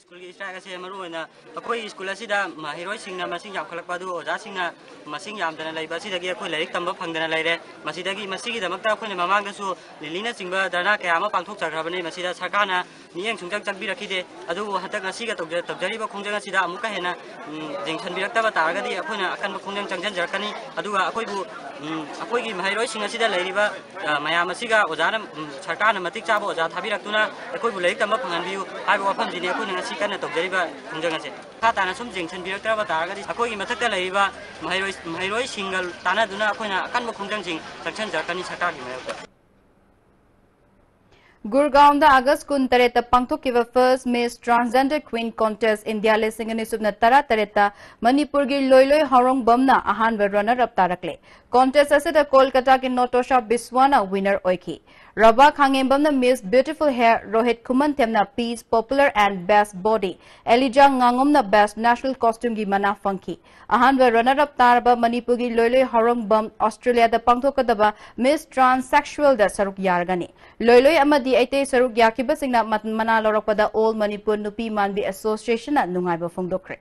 ꯁ꯭ꯀꯨꯜꯒꯤ ꯁ꯭ꯇ꯭ꯔꯥꯏꯛ ꯑꯁꯦ ꯃꯔꯨ ꯑꯣꯏꯅ ꯑꯩꯈꯣꯏ ꯁ꯭ꯀꯨꯜ ꯑꯁꯤꯗ ꯃꯍꯩꯔꯣꯏꯁꯤꯡꯅ ꯃꯁꯤꯡ ꯌꯥꯝꯈꯠꯂꯛꯄ ꯑꯗꯨ ꯑꯣꯖꯥꯁꯤꯡꯅ ꯃꯁꯤꯡ ꯌꯥꯝꯗꯅ ꯂꯩꯕ ꯑꯁꯤꯗꯒꯤ ꯑꯩꯈꯣꯏ ꯂꯥꯏꯔꯤꯛ ꯇꯝꯕ ꯐꯪꯗꯅ ꯂꯩꯔꯦ꯫ ꯃꯁꯤꯗꯒꯤ, ꯃꯁꯤꯒꯤꯗꯃꯛꯇ ꯑꯩꯈꯣꯏꯅ ꯃꯃꯥꯡꯗꯁꯨ ꯂꯤꯂꯤꯅꯆꯤꯡꯕ ꯙꯔꯅꯥ ꯀꯌꯥ ꯑꯃ ꯄꯥꯡꯊꯣꯛꯆꯈ꯭ꯔꯕꯅꯤ꯫ ꯃꯁꯤꯗ ꯁꯔꯀꯥꯔꯅ ꯃꯤꯠꯌꯦꯡ ꯁꯨꯡꯆꯪ ꯆꯪꯕꯤꯔꯛꯈꯤꯗꯦ꯫ ꯑꯗꯨꯕꯨ ꯍꯟꯗꯛ ꯉꯁꯤꯒ ꯇꯧꯖ-, ꯇꯧꯖꯔꯤꯕ ꯈꯣꯡꯖꯪ ꯑꯁꯤꯗ ꯑꯃꯨꯛꯀ ꯍꯦꯟꯅ, ꯎꯝ, ꯌꯦꯡꯁꯤꯟꯕꯤꯔꯛꯇꯕ ꯇꯥꯔꯒꯗꯤ ꯑꯩꯈꯣꯏꯅ ꯑꯀꯟꯕ ꯈꯣꯡꯖꯪ ꯆꯪꯁꯤꯟꯖꯔꯛꯀꯅꯤ꯫ ꯑꯗꯨꯒ ꯑꯩꯈꯣꯏꯕꯨ, ꯎꯝ, ꯑꯩꯈꯣꯏꯒꯤ ꯃꯍꯩꯔꯣꯏꯁꯤꯡ ꯑꯁꯤꯗ ꯂꯩꯔꯤꯕ, ꯑ, ꯃꯌꯥꯝ ꯑꯁꯤꯒ ꯑꯣꯖꯥꯅ, ꯎꯝ, ꯁꯔꯀꯥꯔꯅ ꯃꯇꯤꯛ ꯆꯥꯕ ꯑꯣꯖꯥ ꯊꯥꯕꯤꯔꯛꯇꯨꯅ ꯑꯩꯈꯣꯏꯕꯨ ꯂꯥꯏꯔꯤꯛ ꯇꯝꯕ ꯐꯪꯍꯟꯕꯤꯌꯨ ꯍꯥꯏꯕ ꯋꯥꯐꯝꯁꯤꯅꯤ ꯑꯩꯈꯣꯏꯅ ꯉꯁꯤ ꯀꯟꯅ ꯇꯧꯖꯔꯤꯕ ꯈꯣꯡꯖꯪ ꯑꯁꯦ꯫ ꯃꯈꯥ ꯇꯥꯅ ꯁꯨꯝ ꯌꯦꯡꯁꯤꯟꯕꯤꯔꯛꯇ꯭ꯔꯕ ꯇꯥꯔꯒꯗꯤ ꯑꯩꯈꯣꯏꯒꯤ ꯃꯊꯛꯇ ꯂꯩꯔꯤꯕ ꯃꯍꯩꯔꯣꯏ-, ꯃꯍꯩꯔꯣꯏꯁꯤꯡꯒ ꯇꯥꯟꯅꯗꯨꯅ ꯑꯩꯈꯣꯏꯅ ꯑꯀꯟꯕ ꯈꯣꯡꯖꯪꯁꯤꯡ ꯆꯪꯁꯤꯟꯖꯔꯛꯀꯅꯤ ꯁꯔꯀꯥꯔꯒꯤ ꯃꯥꯌꯣꯛꯇ꯫ ꯒꯨꯔꯒꯥꯎꯟꯗ ꯑꯥꯒꯁ ꯀꯨꯟꯇꯔꯦꯠꯇ ꯄꯥꯡꯊꯣꯛꯈꯤꯕ First Miss Transgender Queen Contest India ꯂꯤꯁꯤꯡ ꯑꯅꯤ ꯁꯨꯞꯅ ꯇꯔꯥꯇꯔꯦꯠꯇ ꯃꯅꯤꯄꯨꯔꯒꯤ ꯂꯣꯏꯂꯣꯏ ꯍꯥꯎꯔꯣꯡꯕꯝꯅ ꯑꯍꯥꯟꯕ runner up ꯇꯥꯔꯛꯂꯦ꯫ Contest ꯑꯁꯤꯗ ꯀꯣꯜꯀꯇꯥꯒꯤ ꯅꯣꯇꯣꯁꯥ ꯕꯤꯁ꯭ꯋꯥꯅ winner ꯑꯣꯏꯈꯤ꯫ Rabha ꯈꯥꯉꯦꯝꯕꯝꯅ Miss Beautiful Hair, Rohit ꯈꯨꯃꯟꯊꯦꯝꯅ Peace, Popular and Best Body, ꯑꯦꯂꯤꯖꯥ ꯉꯥꯉꯣꯝꯅ Best National Costumeꯒꯤ ꯃꯅꯥ ꯐꯪꯈꯤ꯫ ꯑꯍꯥꯟꯕ runner up ꯇꯥꯔꯕ ꯃꯅꯤꯄꯨꯔꯒꯤ ꯂꯣꯏꯂꯣꯏ ꯍꯥꯎꯔꯣꯡꯕꯝ ꯑꯣꯁꯇ꯭ꯔꯦꯂꯤꯌꯥꯗ ꯄꯥꯡꯊꯣꯛꯀꯗꯕ Miss Transexualꯗ ꯁꯔꯨꯛ ꯌꯥꯔꯒꯅꯤ꯫ ꯂꯣꯏꯂꯣꯏ ꯑꯃꯗꯤ ꯑꯇꯩ ꯁꯔꯨꯛ ꯌꯥꯈꯤꯕꯁꯤꯡꯅ ꯃ-, ꯃꯅꯥ ꯂꯧꯔꯛꯄꯗ All Manipur ꯅꯨꯄꯤ ꯃꯥꯟꯕꯤ Associationꯅ ꯅꯨꯡꯉꯥꯏꯕ ꯐꯣꯡꯗꯣꯛꯈ꯭ꯔꯦ꯫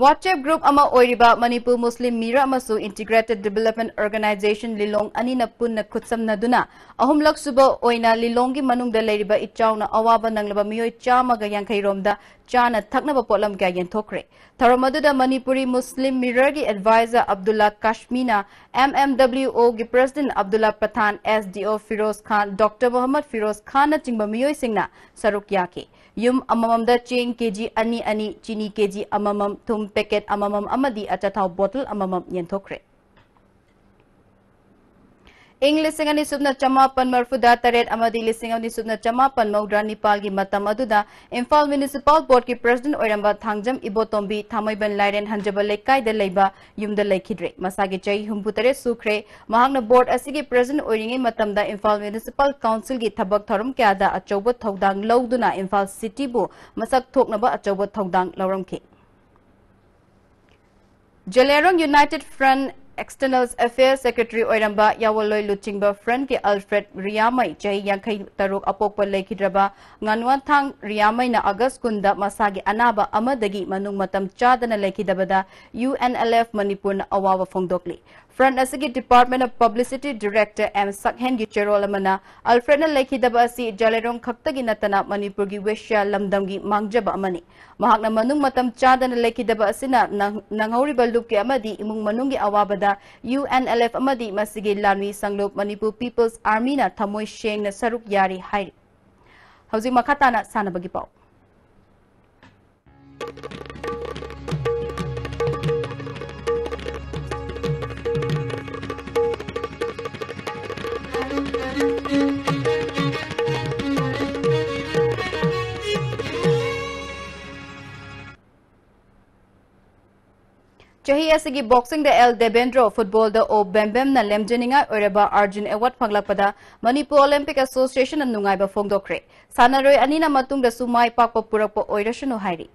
WhatsApp group ꯑꯃ ꯑꯣꯏꯔꯤꯕ ꯃꯅꯤꯄꯨꯔ ꯃꯨꯁꯂꯤꯝ ꯃꯤꯔ ꯑꯃꯁꯨꯡ Integrated Development Organization ꯂꯤꯂꯣꯡ ꯑꯅꯤꯅ ꯄꯨꯟꯅ ꯈꯨꯠꯁꯝꯅꯗꯨꯅ ꯑꯍꯨꯝꯂꯛ ꯁꯨꯕ ꯑꯣꯏꯅ ꯂꯤꯂꯣꯡꯒꯤ ꯃꯅꯨꯡꯗ ꯂꯩꯔꯤꯕ ꯏꯆꯥꯎꯅ ꯑꯋꯥꯕ ꯅꯪꯂꯕ ꯃꯤꯑꯣꯏ ꯆꯥꯝꯃꯒ ꯌꯥꯡꯈꯩ ꯔꯣꯝꯗ ꯆꯥꯅ ꯊꯛꯅꯕ ꯄꯣꯠꯂꯝ ꯀꯌꯥ ꯌꯦꯟꯊꯣꯛꯈ꯭ꯔꯦ꯫ ꯊꯧꯔꯝ ꯑꯗꯨꯗ ꯃꯅꯤꯄꯨꯔꯤ ꯃꯨꯁꯂꯤꯝ ꯃꯤꯔꯔꯒꯤ adviser Abdulla ꯀꯥꯁꯃꯤꯅ, M M W ꯑꯣꯒꯤ ꯄ꯭ꯔꯦꯁꯤꯗꯦꯟꯠ ꯑꯕꯗꯨꯜꯂꯥ ꯄꯊꯥꯟ, ꯑꯦꯁ ꯗꯤ ꯑꯣ ꯐꯤꯔꯣꯖ ꯈꯥꯟ, ꯗꯣꯛꯇꯔ ꯃꯣꯍꯝꯃꯗ ꯐꯤꯔꯣꯖ ꯈꯥꯟꯅꯆꯤꯡꯕ ꯃꯤꯑꯣꯏꯁꯤꯡꯅ ꯁꯔꯨꯛ ꯌꯥꯈꯤ꯫ ꯌꯨꯝ ꯑꯃꯃꯝꯗ ꯆꯦꯡ ꯀꯦꯖꯤ ꯑꯅꯤ ꯑꯅꯤ, ꯆꯤꯅꯤ ꯀꯦꯖꯤ ꯑꯃꯃꯝ, ꯊꯨꯝ ꯄꯦꯀꯦꯠ ꯑꯃꯃꯝ ꯑꯃꯗꯤ ꯑꯆꯥꯊꯥꯎ ꯕꯣꯇꯜ ꯑꯃꯃꯝ ꯌꯦꯟꯊꯣꯛꯈ꯭ꯔꯦ꯫ ꯏꯪ ꯂꯤꯁꯤꯡ ꯑꯅꯤ ꯁꯨꯞꯅ ꯆꯃꯥꯄꯟ ꯃꯔꯤꯐꯨꯇꯔꯦꯠ ꯑꯃꯗꯤ ꯂꯤꯁꯤꯡ ꯑꯅꯤ ꯁꯨꯞꯅ ꯆꯃꯥꯄꯟ ꯃꯧꯗ꯭ꯔꯥ ꯅꯤꯄꯥꯜꯒꯤ ꯃꯇꯝ ꯑꯗꯨꯗ ꯏꯝꯐꯥꯜ ꯃ꯭ꯌꯨꯅꯤꯁꯤꯄꯥꯜ ꯕꯣꯔꯗꯀꯤ ꯄ꯭ꯔꯦꯁꯤꯗꯦꯟꯠ ꯑꯣꯏꯔꯝꯕ ꯊꯥꯡꯖꯝ ꯏꯕꯣꯇꯣꯝꯕꯤ ꯊꯥꯡꯃꯩꯕꯟ ꯂꯥꯏꯔꯦꯟ ꯍꯟꯖꯕ ꯂꯩꯀꯥꯏꯗ ꯂꯩꯕ ꯌꯨꯝꯗ ꯂꯩꯈꯤꯗ꯭ꯔꯦ꯫ ꯃꯁꯥꯒꯤ ꯆꯍꯤ ꯍꯨꯝꯐꯨꯇꯔꯦꯠ ꯁꯨꯈ꯭ꯔꯦ꯫ ꯃꯍꯥꯛꯅ ꯕꯣꯔꯗ ꯑꯁꯤꯒꯤ ꯄ꯭ꯔꯦꯁꯤꯗꯦꯟꯠ ꯑꯣꯏꯔꯤꯉꯩ ꯃꯇꯝꯗ ꯏꯝꯐꯥꯜ ꯃ꯭ꯌꯨꯅꯤꯁꯤꯄꯥꯜ ꯀꯥꯎꯟꯁꯤꯜꯒꯤ ꯊꯕꯛ ꯊꯧꯔꯝ ꯀꯌꯥꯗ ꯑꯆꯧꯕ ꯊꯧꯗꯥꯡ ꯂꯧꯗꯨꯅ ꯏꯝꯐꯥꯜ ꯁꯤꯇꯤꯕꯨ ꯃꯁꯛ ꯊꯣꯛꯅꯕ ꯑꯆꯧꯕ ꯊꯧꯗꯥꯡ ꯂꯧꯔꯝꯈꯤ꯫ Jalerong united front external affairs secretary ꯑꯣꯏꯔꯝꯕ ꯌꯥꯋꯣꯜꯂꯣꯏ ꯂꯨꯆꯤꯡꯕ ꯐ꯭ꯔꯟꯠꯀꯤ ꯑꯜꯐ꯭ꯔꯦꯗ ꯔꯤꯌꯥꯃꯩ, ꯆꯍꯤ ꯌꯥꯡꯈꯩ ꯇꯔꯨꯛ, ꯑꯄꯣꯛꯄ ꯂꯩꯈꯤꯗ꯭ꯔꯕ ꯉꯥꯅꯨꯋꯥꯟꯊꯥꯡ ꯔꯤꯌꯥꯃꯩꯅ ꯑꯥꯒꯁ ꯀꯨꯟꯗ ꯃꯁꯥꯒꯤ ꯑꯅꯥꯕ ꯑꯃꯗꯒꯤ ꯃꯅꯨꯡ ꯃꯇꯝ ꯆꯥꯗꯅ ꯂꯩꯈꯤꯗꯕꯗ ꯌꯨ ꯑꯦꯟ ꯑꯦꯜ ꯑꯦꯐ ꯃꯅꯤꯄꯨꯔꯅ ꯑꯋꯥꯕ ꯐꯣꯡꯗꯣꯛꯂꯤ꯫ ꯐ꯭ꯔꯟꯠ ꯑꯁꯤꯒꯤ department of publicity director M ꯁꯛꯍꯦꯟꯒꯤ ꯆꯦꯔꯣꯜ ꯑꯃꯅ, ꯑꯜꯐ꯭ꯔꯦꯗꯅ ꯂꯩꯈꯤꯗꯕ ꯑꯁꯤ ꯖꯂꯦꯔꯣꯡ ꯈꯛꯇꯒꯤ ꯅꯠꯇꯅ ꯃꯅꯤꯄꯨꯔꯒꯤ ꯋꯦꯁ꯭ꯌꯥ ꯂꯝꯗꯝꯒꯤ ꯃꯥꯡꯖꯕ ꯑꯃꯅꯤ꯫ ꯃꯍꯥꯛꯅ ꯃꯅꯨꯡ ꯃꯇꯝ ꯆꯥꯗꯅ ꯂꯩꯈꯤꯗꯕ ꯑꯁꯤꯅ ꯅꯪ-, ꯅꯪꯍꯧꯔꯤꯕ ꯂꯨꯞꯀꯤ ꯑꯃꯗꯤ ꯏꯃꯨꯡ ꯃꯅꯨꯡꯒꯤ ꯑꯋꯥꯕꯗ ꯌꯨ ꯑꯦꯟ ꯑꯦꯜ ꯑꯦꯐ ꯑꯃꯗꯤ ꯃꯁꯤꯒꯤ ꯂꯥꯟꯃꯤ ꯁꯪꯂꯨꯞ ꯃꯅꯤꯄꯨꯔ ꯄꯤꯄꯜꯁ ꯑꯥꯔꯃꯤꯅ ꯊꯃꯣꯏ ꯁꯦꯡꯅ ꯁꯔꯨꯛ ꯌꯥꯔꯤ ꯍꯥꯏꯔꯤ꯫ ꯍꯧꯖꯤꯛ ꯃꯈꯥ ꯇꯥꯅ ꯁꯥꯟꯅꯕꯒꯤ ꯄꯥꯎ꯫ ꯆꯍꯤ ꯑꯁꯤꯒꯤ ꯕꯣꯛꯁꯤꯡꯗ ꯑꯦꯜ ꯗꯦꯕꯦꯟꯗ꯭ꯔꯣ, ꯐꯨꯠꯕꯣꯜꯗ ꯑꯣ ꯕꯦꯝꯕꯦꯝꯅ ꯂꯦꯝꯖꯅꯤꯡꯉꯥꯏ ꯑꯣꯏꯔꯕ ꯑꯥꯔꯖꯨꯟ ꯑꯦꯋꯥꯔꯗ ꯐꯪꯂꯛꯄꯗ ꯃꯅꯤꯄꯨꯔ ꯑꯣꯂꯤꯝꯄꯤꯛ ꯑꯦꯁꯣꯁꯤꯌꯦꯁꯟꯅ ꯅꯨꯡꯉꯥꯏꯕ ꯐꯣꯡꯗꯣꯛꯈ꯭ꯔꯦ꯫ ꯁꯥꯟꯅꯔꯣꯏ ꯑꯅꯤꯅ ꯃꯇꯨꯡꯗꯁꯨ ꯃꯥꯏ ꯄꯥꯛꯄ ꯄꯨꯔꯛꯄ ꯑꯣꯏꯔꯁꯅꯨ ꯍꯥꯏꯔꯤ꯫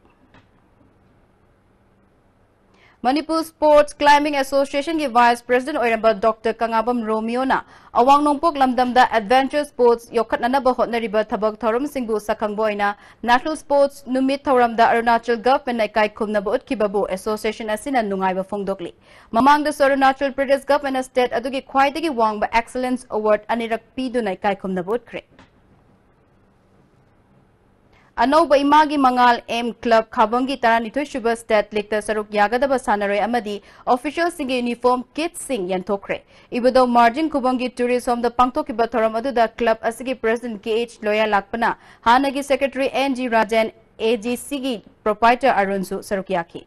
ꯃꯅꯤꯄꯨꯔ ꯁ꯭ꯄꯣꯔꯠꯁ ꯀ꯭ꯂꯥꯏꯝꯕꯤꯡ ꯑꯦꯁꯣꯁꯤꯌꯦꯁꯟꯒꯤ ꯚꯥꯏꯁ ꯄ꯭ꯔꯦꯁꯤꯗꯦꯟꯠ ꯑꯣꯏꯔꯝꯕ ꯗꯣꯛꯇꯔ ꯀꯪꯉꯥꯕꯝ ꯔꯣꯃꯤꯌꯣꯅ ꯑꯋꯥꯡ ꯅꯣꯡꯄꯣꯛ ꯂꯝꯗꯝꯗ ꯑꯦꯗꯚꯦꯟꯆꯔ ꯁ꯭ꯄꯣꯔꯠꯁ ꯌꯣꯛꯈꯠꯅꯅꯕ ꯍꯣꯠꯅꯔꯤꯕ ꯊꯕꯛ ꯊꯧꯔꯝꯁꯤꯡꯕꯨ ꯁꯛꯈꯪꯕ ꯑꯣꯏꯅ ꯅꯦꯁꯅꯦꯜ ꯁ꯭ꯄꯣꯔꯠꯁ ꯅꯨꯃꯤꯠ ꯊꯧꯔꯝꯗ ꯑꯔꯨꯅꯥꯆꯜ ꯒꯚꯔꯟꯃꯦꯟꯠꯅ ꯏꯀꯥꯏ ꯈꯨꯝꯅꯕ ꯎꯠꯈꯤꯕꯕꯨ ꯑꯦꯁꯣꯁꯤꯌꯦꯁꯟ ꯑꯁꯤꯅ ꯅꯨꯡꯉꯥꯏꯕ ꯐꯣꯡꯗꯣꯛꯂꯤ꯫ ꯃꯃꯥꯡꯗꯁꯨ ꯑꯔꯨꯅꯥꯆꯜ ꯄ꯭ꯔꯗꯦꯁ ꯒꯚꯔꯟꯃꯦꯟꯠꯅ ꯁ꯭ꯇꯦꯠ ꯑꯗꯨꯒꯤ ꯈ꯭ꯋꯥꯏꯗꯒꯤ ꯋꯥꯡꯕ ꯑꯦꯛꯁꯦꯂꯦꯟꯁ ꯑꯦꯋꯥꯔꯗ ꯑꯅꯤꯔꯛ ꯄꯤꯗꯨꯅ ꯏꯀꯥꯏ ꯈꯨꯝꯅꯕ ꯎꯠꯈ꯭ꯔꯦ꯫ ꯑꯅꯧꯕ ꯏꯃꯥꯒꯤ ꯃꯉꯥꯜ ꯑꯦꯝ ꯀ꯭ꯂꯕ ꯈꯥꯕꯝꯒꯤ ꯇꯔꯥꯅꯤꯊꯣꯏ ꯁꯨꯕ ꯁ꯭ꯇꯦꯠ ꯂꯤꯒꯇ ꯁꯔꯨꯛ ꯌꯥꯒꯗꯕ ꯁꯥꯟꯅꯔꯣꯏ ꯑꯃꯗꯤ ꯑꯣꯐꯤꯁꯤꯌꯦꯜꯁꯤꯡꯒꯤ ꯌꯨꯅꯤꯐꯣꯔꯝ ꯀꯤꯠꯁꯤꯡ ꯌꯦꯟꯊꯣꯛꯈ꯭ꯔꯦ꯫ ꯏꯕꯨꯙꯧ ꯃꯥꯔꯖꯤꯟ ꯈꯨꯕꯝꯒꯤ ꯇꯨꯔꯤꯖꯝꯗ ꯄꯥꯡꯊꯣꯛꯈꯤꯕ ꯊꯧꯔꯝ ꯑꯗꯨꯗ ꯀ꯭ꯂꯕ ꯑꯁꯤꯒꯤ ꯄ꯭ꯔꯦꯁꯤꯗꯦꯟꯠ ꯀꯦ ꯑꯩꯆ ꯂꯣꯌꯥ ꯂꯥꯛꯄꯅ ꯍꯥꯟꯅꯒꯤ secretary N G Rajen, A G ꯁꯤꯒꯤ ꯄ꯭ꯔꯣꯄꯥꯏꯇꯔ ꯑꯔꯨꯟꯁꯨ ꯁꯔꯨꯛ ꯌꯥꯈꯤ꯫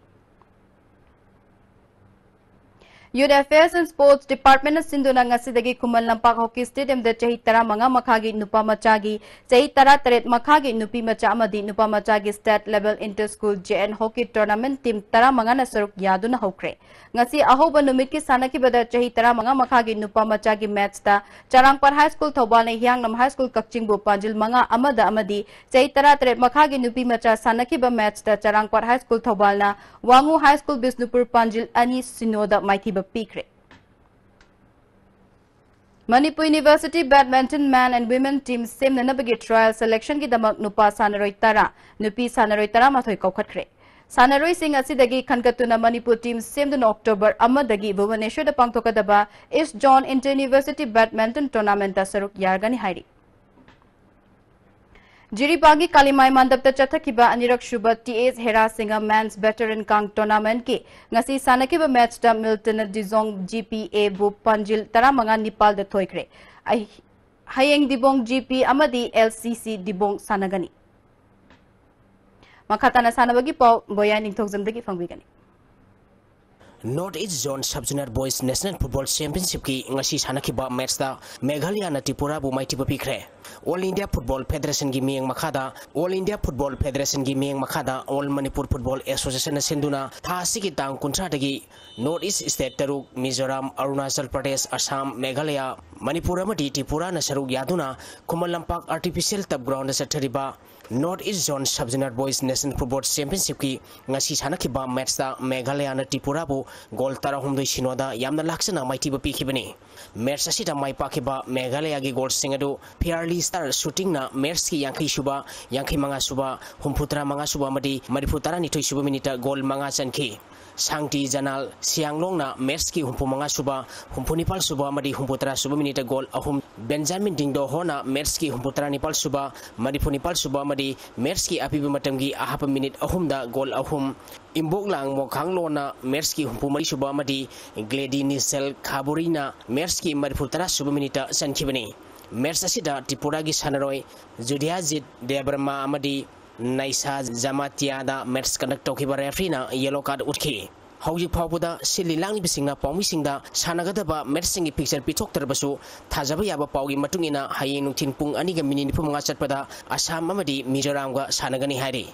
Youth Affairs and Sports Department ꯅ ꯁꯤꯟꯗꯨꯅ ꯉꯁꯤꯗꯒꯤ ꯈꯨꯃꯟ ꯂꯝꯄꯥꯛ ꯍꯣꯀꯤ ꯁ꯭ꯇꯦꯗꯤꯌꯝꯗ ꯆꯍꯤ ꯇꯔꯥꯃꯉꯥ ꯃꯈꯥꯒꯤ ꯅꯨꯄꯥ ꯃꯆꯥꯒꯤ, ꯆꯍꯤ ꯇꯔꯥꯇꯔꯦꯠ ꯃꯈꯥꯒꯤ ꯅꯨꯄꯤ ꯃꯆꯥ ꯑꯃꯗꯤ ꯅꯨꯄꯥ ꯃꯆꯥꯒꯤ state level inter school J N hockey tournament team ꯇꯔꯥꯃꯉꯥꯅ ꯁꯔꯨꯛ ꯌꯥꯗꯨꯅ ꯍꯧꯈ꯭ꯔꯦ꯫ ꯉꯁꯤ ꯑꯍꯧꯕ ꯅꯨꯃꯤꯠꯀꯤ ꯁꯥꯟꯅꯈꯤꯕꯗ ꯆꯍꯤ ꯇꯔꯥꯃꯉꯥ ꯃꯈꯥꯒꯤ ꯅꯨꯄꯥ ꯃꯆꯥꯒꯤ match ꯇ ꯆꯔꯥꯡꯄꯥꯠ High School ꯊꯧꯕꯥꯜꯅ ꯍꯤꯌꯥꯡꯂꯝ High School ꯀꯛꯆꯤꯡꯕꯨ ꯄꯥꯟꯖꯤꯜ ꯃꯉꯥ ꯑꯃꯗ ꯑꯃꯗꯤ ꯆꯍꯤ ꯇꯔꯥꯇꯔꯦꯠ ꯃꯈꯥꯒꯤ ꯅꯨꯄꯤ ꯃꯆꯥ ꯁꯥꯟꯅꯈꯤꯕ match ꯇ ꯆꯔꯥꯡꯄꯥꯠ High School ꯊꯧꯕꯥꯜꯅ ꯋꯥꯉꯨ High School Bishnupur ꯄꯥꯟꯖꯤꯜ ꯑꯅꯤ ꯁꯤꯅꯣꯗ ꯃꯥꯏꯊꯤꯕ ꯄꯤꯈ꯭ꯔꯦ꯫ Manipur University badminton men and women team ꯁꯦꯝꯅꯅꯕꯒꯤ trial selection ꯒꯤꯗꯃꯛ ꯅꯨꯄꯥ ꯁꯥꯟꯅꯔꯣꯏ ꯇꯔꯥ, ꯅꯨꯄꯤ ꯁꯥꯟꯅꯔꯣꯏ ꯇꯔꯥꯃꯥꯊꯣꯏ ꯀꯧꯈꯠꯈ꯭ꯔꯦ꯫ ꯁꯥꯟꯅꯔꯣꯏꯁꯤꯡ ꯑꯁꯤꯗꯒꯤ ꯈꯟꯒꯠꯇꯨꯅ ꯃꯅꯤꯄꯨꯔ team ꯁꯦꯝꯗꯨꯅ October ꯑꯃꯗꯒꯤ ꯚꯨꯕꯅꯦꯁ꯭ꯋꯔꯗ ꯄꯥꯡꯊꯣꯛꯀꯗꯕ East Zone Inter University badminton tournament ꯇ ꯁꯔꯨꯛ ꯌꯥꯔꯒꯅꯤ ꯍꯥꯏꯔꯤ꯫ ꯖꯤꯔꯤꯕꯥꯝꯒꯤ ꯀꯥꯂꯤꯃꯥꯏ ꯃꯟꯗꯞꯇ ꯆꯠꯊꯈꯤꯕ ꯑꯅꯤꯔꯛ ꯁꯨꯕ ꯇꯤ ꯑꯦꯁ ꯍꯦꯔꯥ Singh Men's Veteran Kang tournament ꯀꯤ ꯉꯁꯤ ꯁꯥꯟꯅꯈꯤꯕ match ꯇ ꯃꯤꯜꯇꯟꯅ ꯗꯤꯖꯣꯡ ꯖꯤ ꯄꯤ ꯑꯦ ꯕꯨ ꯄꯥꯟꯖꯤꯜ ꯇꯔꯥꯃꯉꯥ ꯅꯤꯄꯥꯜꯗ ꯊꯣꯏꯈ꯭ꯔꯦ꯫ ꯑꯩ-, ꯍꯌꯦꯡ ꯗꯤꯕꯣꯡ ꯖꯤ ꯄꯤ ꯑꯃꯗꯤ ꯑꯦꯜ ꯁꯤ ꯁꯤ ꯗꯤꯕꯣꯡ ꯁꯥꯟꯅꯒꯅꯤ꯫ ꯃꯈꯥ ꯇꯥꯅ ꯁꯥꯟꯅꯕꯒꯤ ꯄꯥꯎ ꯕꯣꯌꯥ ꯅꯤꯡꯊꯧꯖꯝꯗꯒꯤ ꯐꯪꯕꯤꯒꯅꯤ꯫ North East Zone Sub Junior Boys National Football Championship ꯀꯤ ꯉꯁꯤ ꯁꯥꯟꯅꯈꯤꯕ match ꯇ ꯃꯦꯘꯥꯂꯌꯥꯅ ꯇ꯭ꯔꯤꯄꯨꯔꯥꯕꯨ ꯃꯥꯏꯊꯤꯕ ꯄꯤꯈ꯭ꯔꯦ꯫ All India Football Federation ꯒꯤ ꯃꯤꯠꯌꯦꯡ ꯃꯈꯥꯗ, All India Football Federation ꯒꯤ ꯃꯤꯠꯌꯦꯡ ꯃꯈꯥꯗ All Manipur Football Association ꯅ ꯁꯤꯟꯗꯨꯅ ꯊꯥ ꯑꯁꯤꯒꯤ ꯇꯥꯡ ꯀꯨꯟꯊ꯭ꯔꯥꯗꯒꯤ North East State ꯇꯔꯨꯛ, ꯃꯤꯖꯣꯔꯥꯝ, ꯑꯔꯨꯅꯥꯆꯜ ꯄ꯭ꯔꯗꯦꯁ, ꯑꯁꯥꯝ, ꯃꯦꯘꯥꯂꯌꯥ, ꯃꯅꯤꯄꯨꯔ ꯑꯃꯗꯤ ꯇ꯭ꯔꯤꯄꯨꯔꯥꯅ ꯁꯔꯨꯛ ꯌꯥꯗꯨꯅ Khuman Lampak Artificial Turf Ground ꯗ ꯆꯠꯊꯔꯤꯕ North East Zone Sub Junior Boys National Football Championship ꯀꯤ ꯉꯁꯤ ꯁꯥꯟꯅꯈꯤꯕ match ꯇ ꯃꯦꯘꯥꯂꯌꯥꯅ ꯇ꯭ꯔꯤꯄꯨꯔꯥꯕꯨ goal ꯇꯔꯥꯍꯨꯝꯗꯣꯏ ꯁꯤꯅꯣꯗ ꯌꯥꯝꯅ ꯂꯥꯛꯆꯅ ꯃꯥꯏꯊꯤꯕ ꯄꯤꯈꯤꯕꯅꯤ꯫ Match ꯑꯁꯤꯗ ꯃꯥꯏ ꯄꯥꯛꯈꯤꯕ ꯃꯦꯘꯥꯂꯌꯥꯒꯤ goal ꯁꯤꯡ ꯑꯗꯨ ꯐꯤꯌꯥꯔꯂꯤ ꯁ꯭ꯇꯥꯔ ꯁꯨꯇꯤꯡꯅ match ꯀꯤ ꯌꯥꯡꯈꯩ ꯁꯨꯕ, ꯌꯥꯡꯈꯩ ꯃꯉꯥ ꯁꯨꯕ, ꯍꯨꯝꯐꯨ ꯇꯔꯥ ꯃꯉꯥ ꯁꯨꯕ ꯑꯃꯗꯤ ꯃꯔꯤꯐꯨ ꯇꯔꯥꯅꯤꯊꯣꯏ ꯁꯨꯕ minute ꯇ goal ꯃꯉꯥ ꯆꯟꯈꯤ꯫ ꯁꯥꯡꯇꯤ ꯖꯅꯥꯜ ꯁꯤꯌꯥꯡꯂꯣꯡꯅ match ꯀꯤ ꯍꯨꯝꯐꯨ ꯃꯉꯥ ꯁꯨꯕ, ꯍꯨꯝꯐꯨ ꯅꯤꯄꯥꯜ ꯁꯨꯕ ꯑꯃꯗꯤ ꯍꯨꯝꯐꯨ ꯇꯔꯥ ꯁꯨꯕ minute ꯇ goal ꯑꯍꯨꯝ ꯕꯦꯟꯖꯥꯃꯤꯟ ꯗꯤꯡꯗꯣꯍꯣꯅ ꯃꯦꯠꯁꯀꯤ ꯍꯨꯝꯐꯨ ꯇꯔꯥ ꯅꯤꯄꯥꯜ ꯁꯨꯕ, ꯃꯔꯤꯐꯨ ꯅꯤꯄꯥꯜ ꯁꯨꯕ ꯑꯃꯗꯤ ꯃꯦꯠꯁꯀꯤ ꯑꯄꯤꯕ ꯃꯇꯝꯒꯤ ꯑꯍꯥꯞꯄ ꯃꯤꯅꯤꯠ ꯑꯍꯨꯝꯗ ꯒꯣꯜ ꯑꯍꯨꯝ, ꯏꯝꯕꯣꯛꯂꯥꯡ ꯃꯣꯈꯥꯡꯂꯣꯅ ꯃꯦꯠꯁꯀꯤ ꯍꯨꯝꯐꯨ ꯃꯔꯤ ꯁꯨꯕ ꯑꯃꯗꯤ ꯒ꯭ꯂꯦꯗꯤ ꯅꯤꯁꯦꯜ ꯈꯥꯕꯨꯔꯤꯅ ꯃꯦꯠꯁꯀꯤ ꯃꯔꯤꯐꯨ ꯇꯔꯥ ꯁꯨꯕ ꯃꯤꯅꯤꯠꯇ ꯆꯟꯈꯤꯕꯅꯤ꯫ ꯃꯦꯠꯁ ꯑꯁꯤꯗ ꯇ꯭ꯔꯤꯄꯨꯔꯥꯒꯤ ꯁꯥꯟꯅꯔꯣꯏ ꯖꯨꯗꯤꯌꯥꯖꯤꯠ ꯗꯦꯕꯔꯃꯥ ꯑꯃꯗꯤ ꯅꯥꯏꯁꯥ ꯖꯃꯥꯇꯤꯌꯥꯗ ꯃꯦꯠꯁ ꯀꯟꯗꯛ ꯇꯧꯈꯤꯕ ꯔꯦꯐ꯭ꯔꯤꯅ ꯌꯦꯂꯣ ꯀꯥꯔꯗ ꯎꯠꯈꯤ꯫ ꯍꯧꯖꯤꯛ ꯐꯥꯎꯕꯗ ꯁꯤꯜꯂꯤ ꯂꯥꯡꯂꯤꯕꯁꯤꯡꯅ ꯄꯥꯎꯃꯤꯁꯤꯡꯗ ꯁꯥꯟꯅꯒꯗꯕ ꯃꯦꯠꯁꯁꯤꯡꯒꯤ ꯐꯤꯛꯆꯔ ꯄꯤꯊꯣꯛꯇ꯭ꯔꯕꯁꯨ, ꯊꯥꯖꯕ ꯌꯥꯕ ꯄꯥꯎꯒꯤ ꯃꯇꯨꯡ ꯏꯟꯅ ꯍꯌꯦꯡ ꯅꯨꯡꯊꯤꯜ ꯄꯨꯡ ꯑꯅꯤꯒ ꯃꯤꯅꯤꯠ ꯅꯤꯐꯨ ꯃꯉꯥ ꯆꯠꯄꯗ ꯑꯁꯥꯝ ꯑꯃꯗꯤ ꯃꯤꯖꯣꯔꯥꯝꯒ ꯁꯥꯟꯅꯒꯅꯤ ꯍꯥꯏꯔꯤ꯫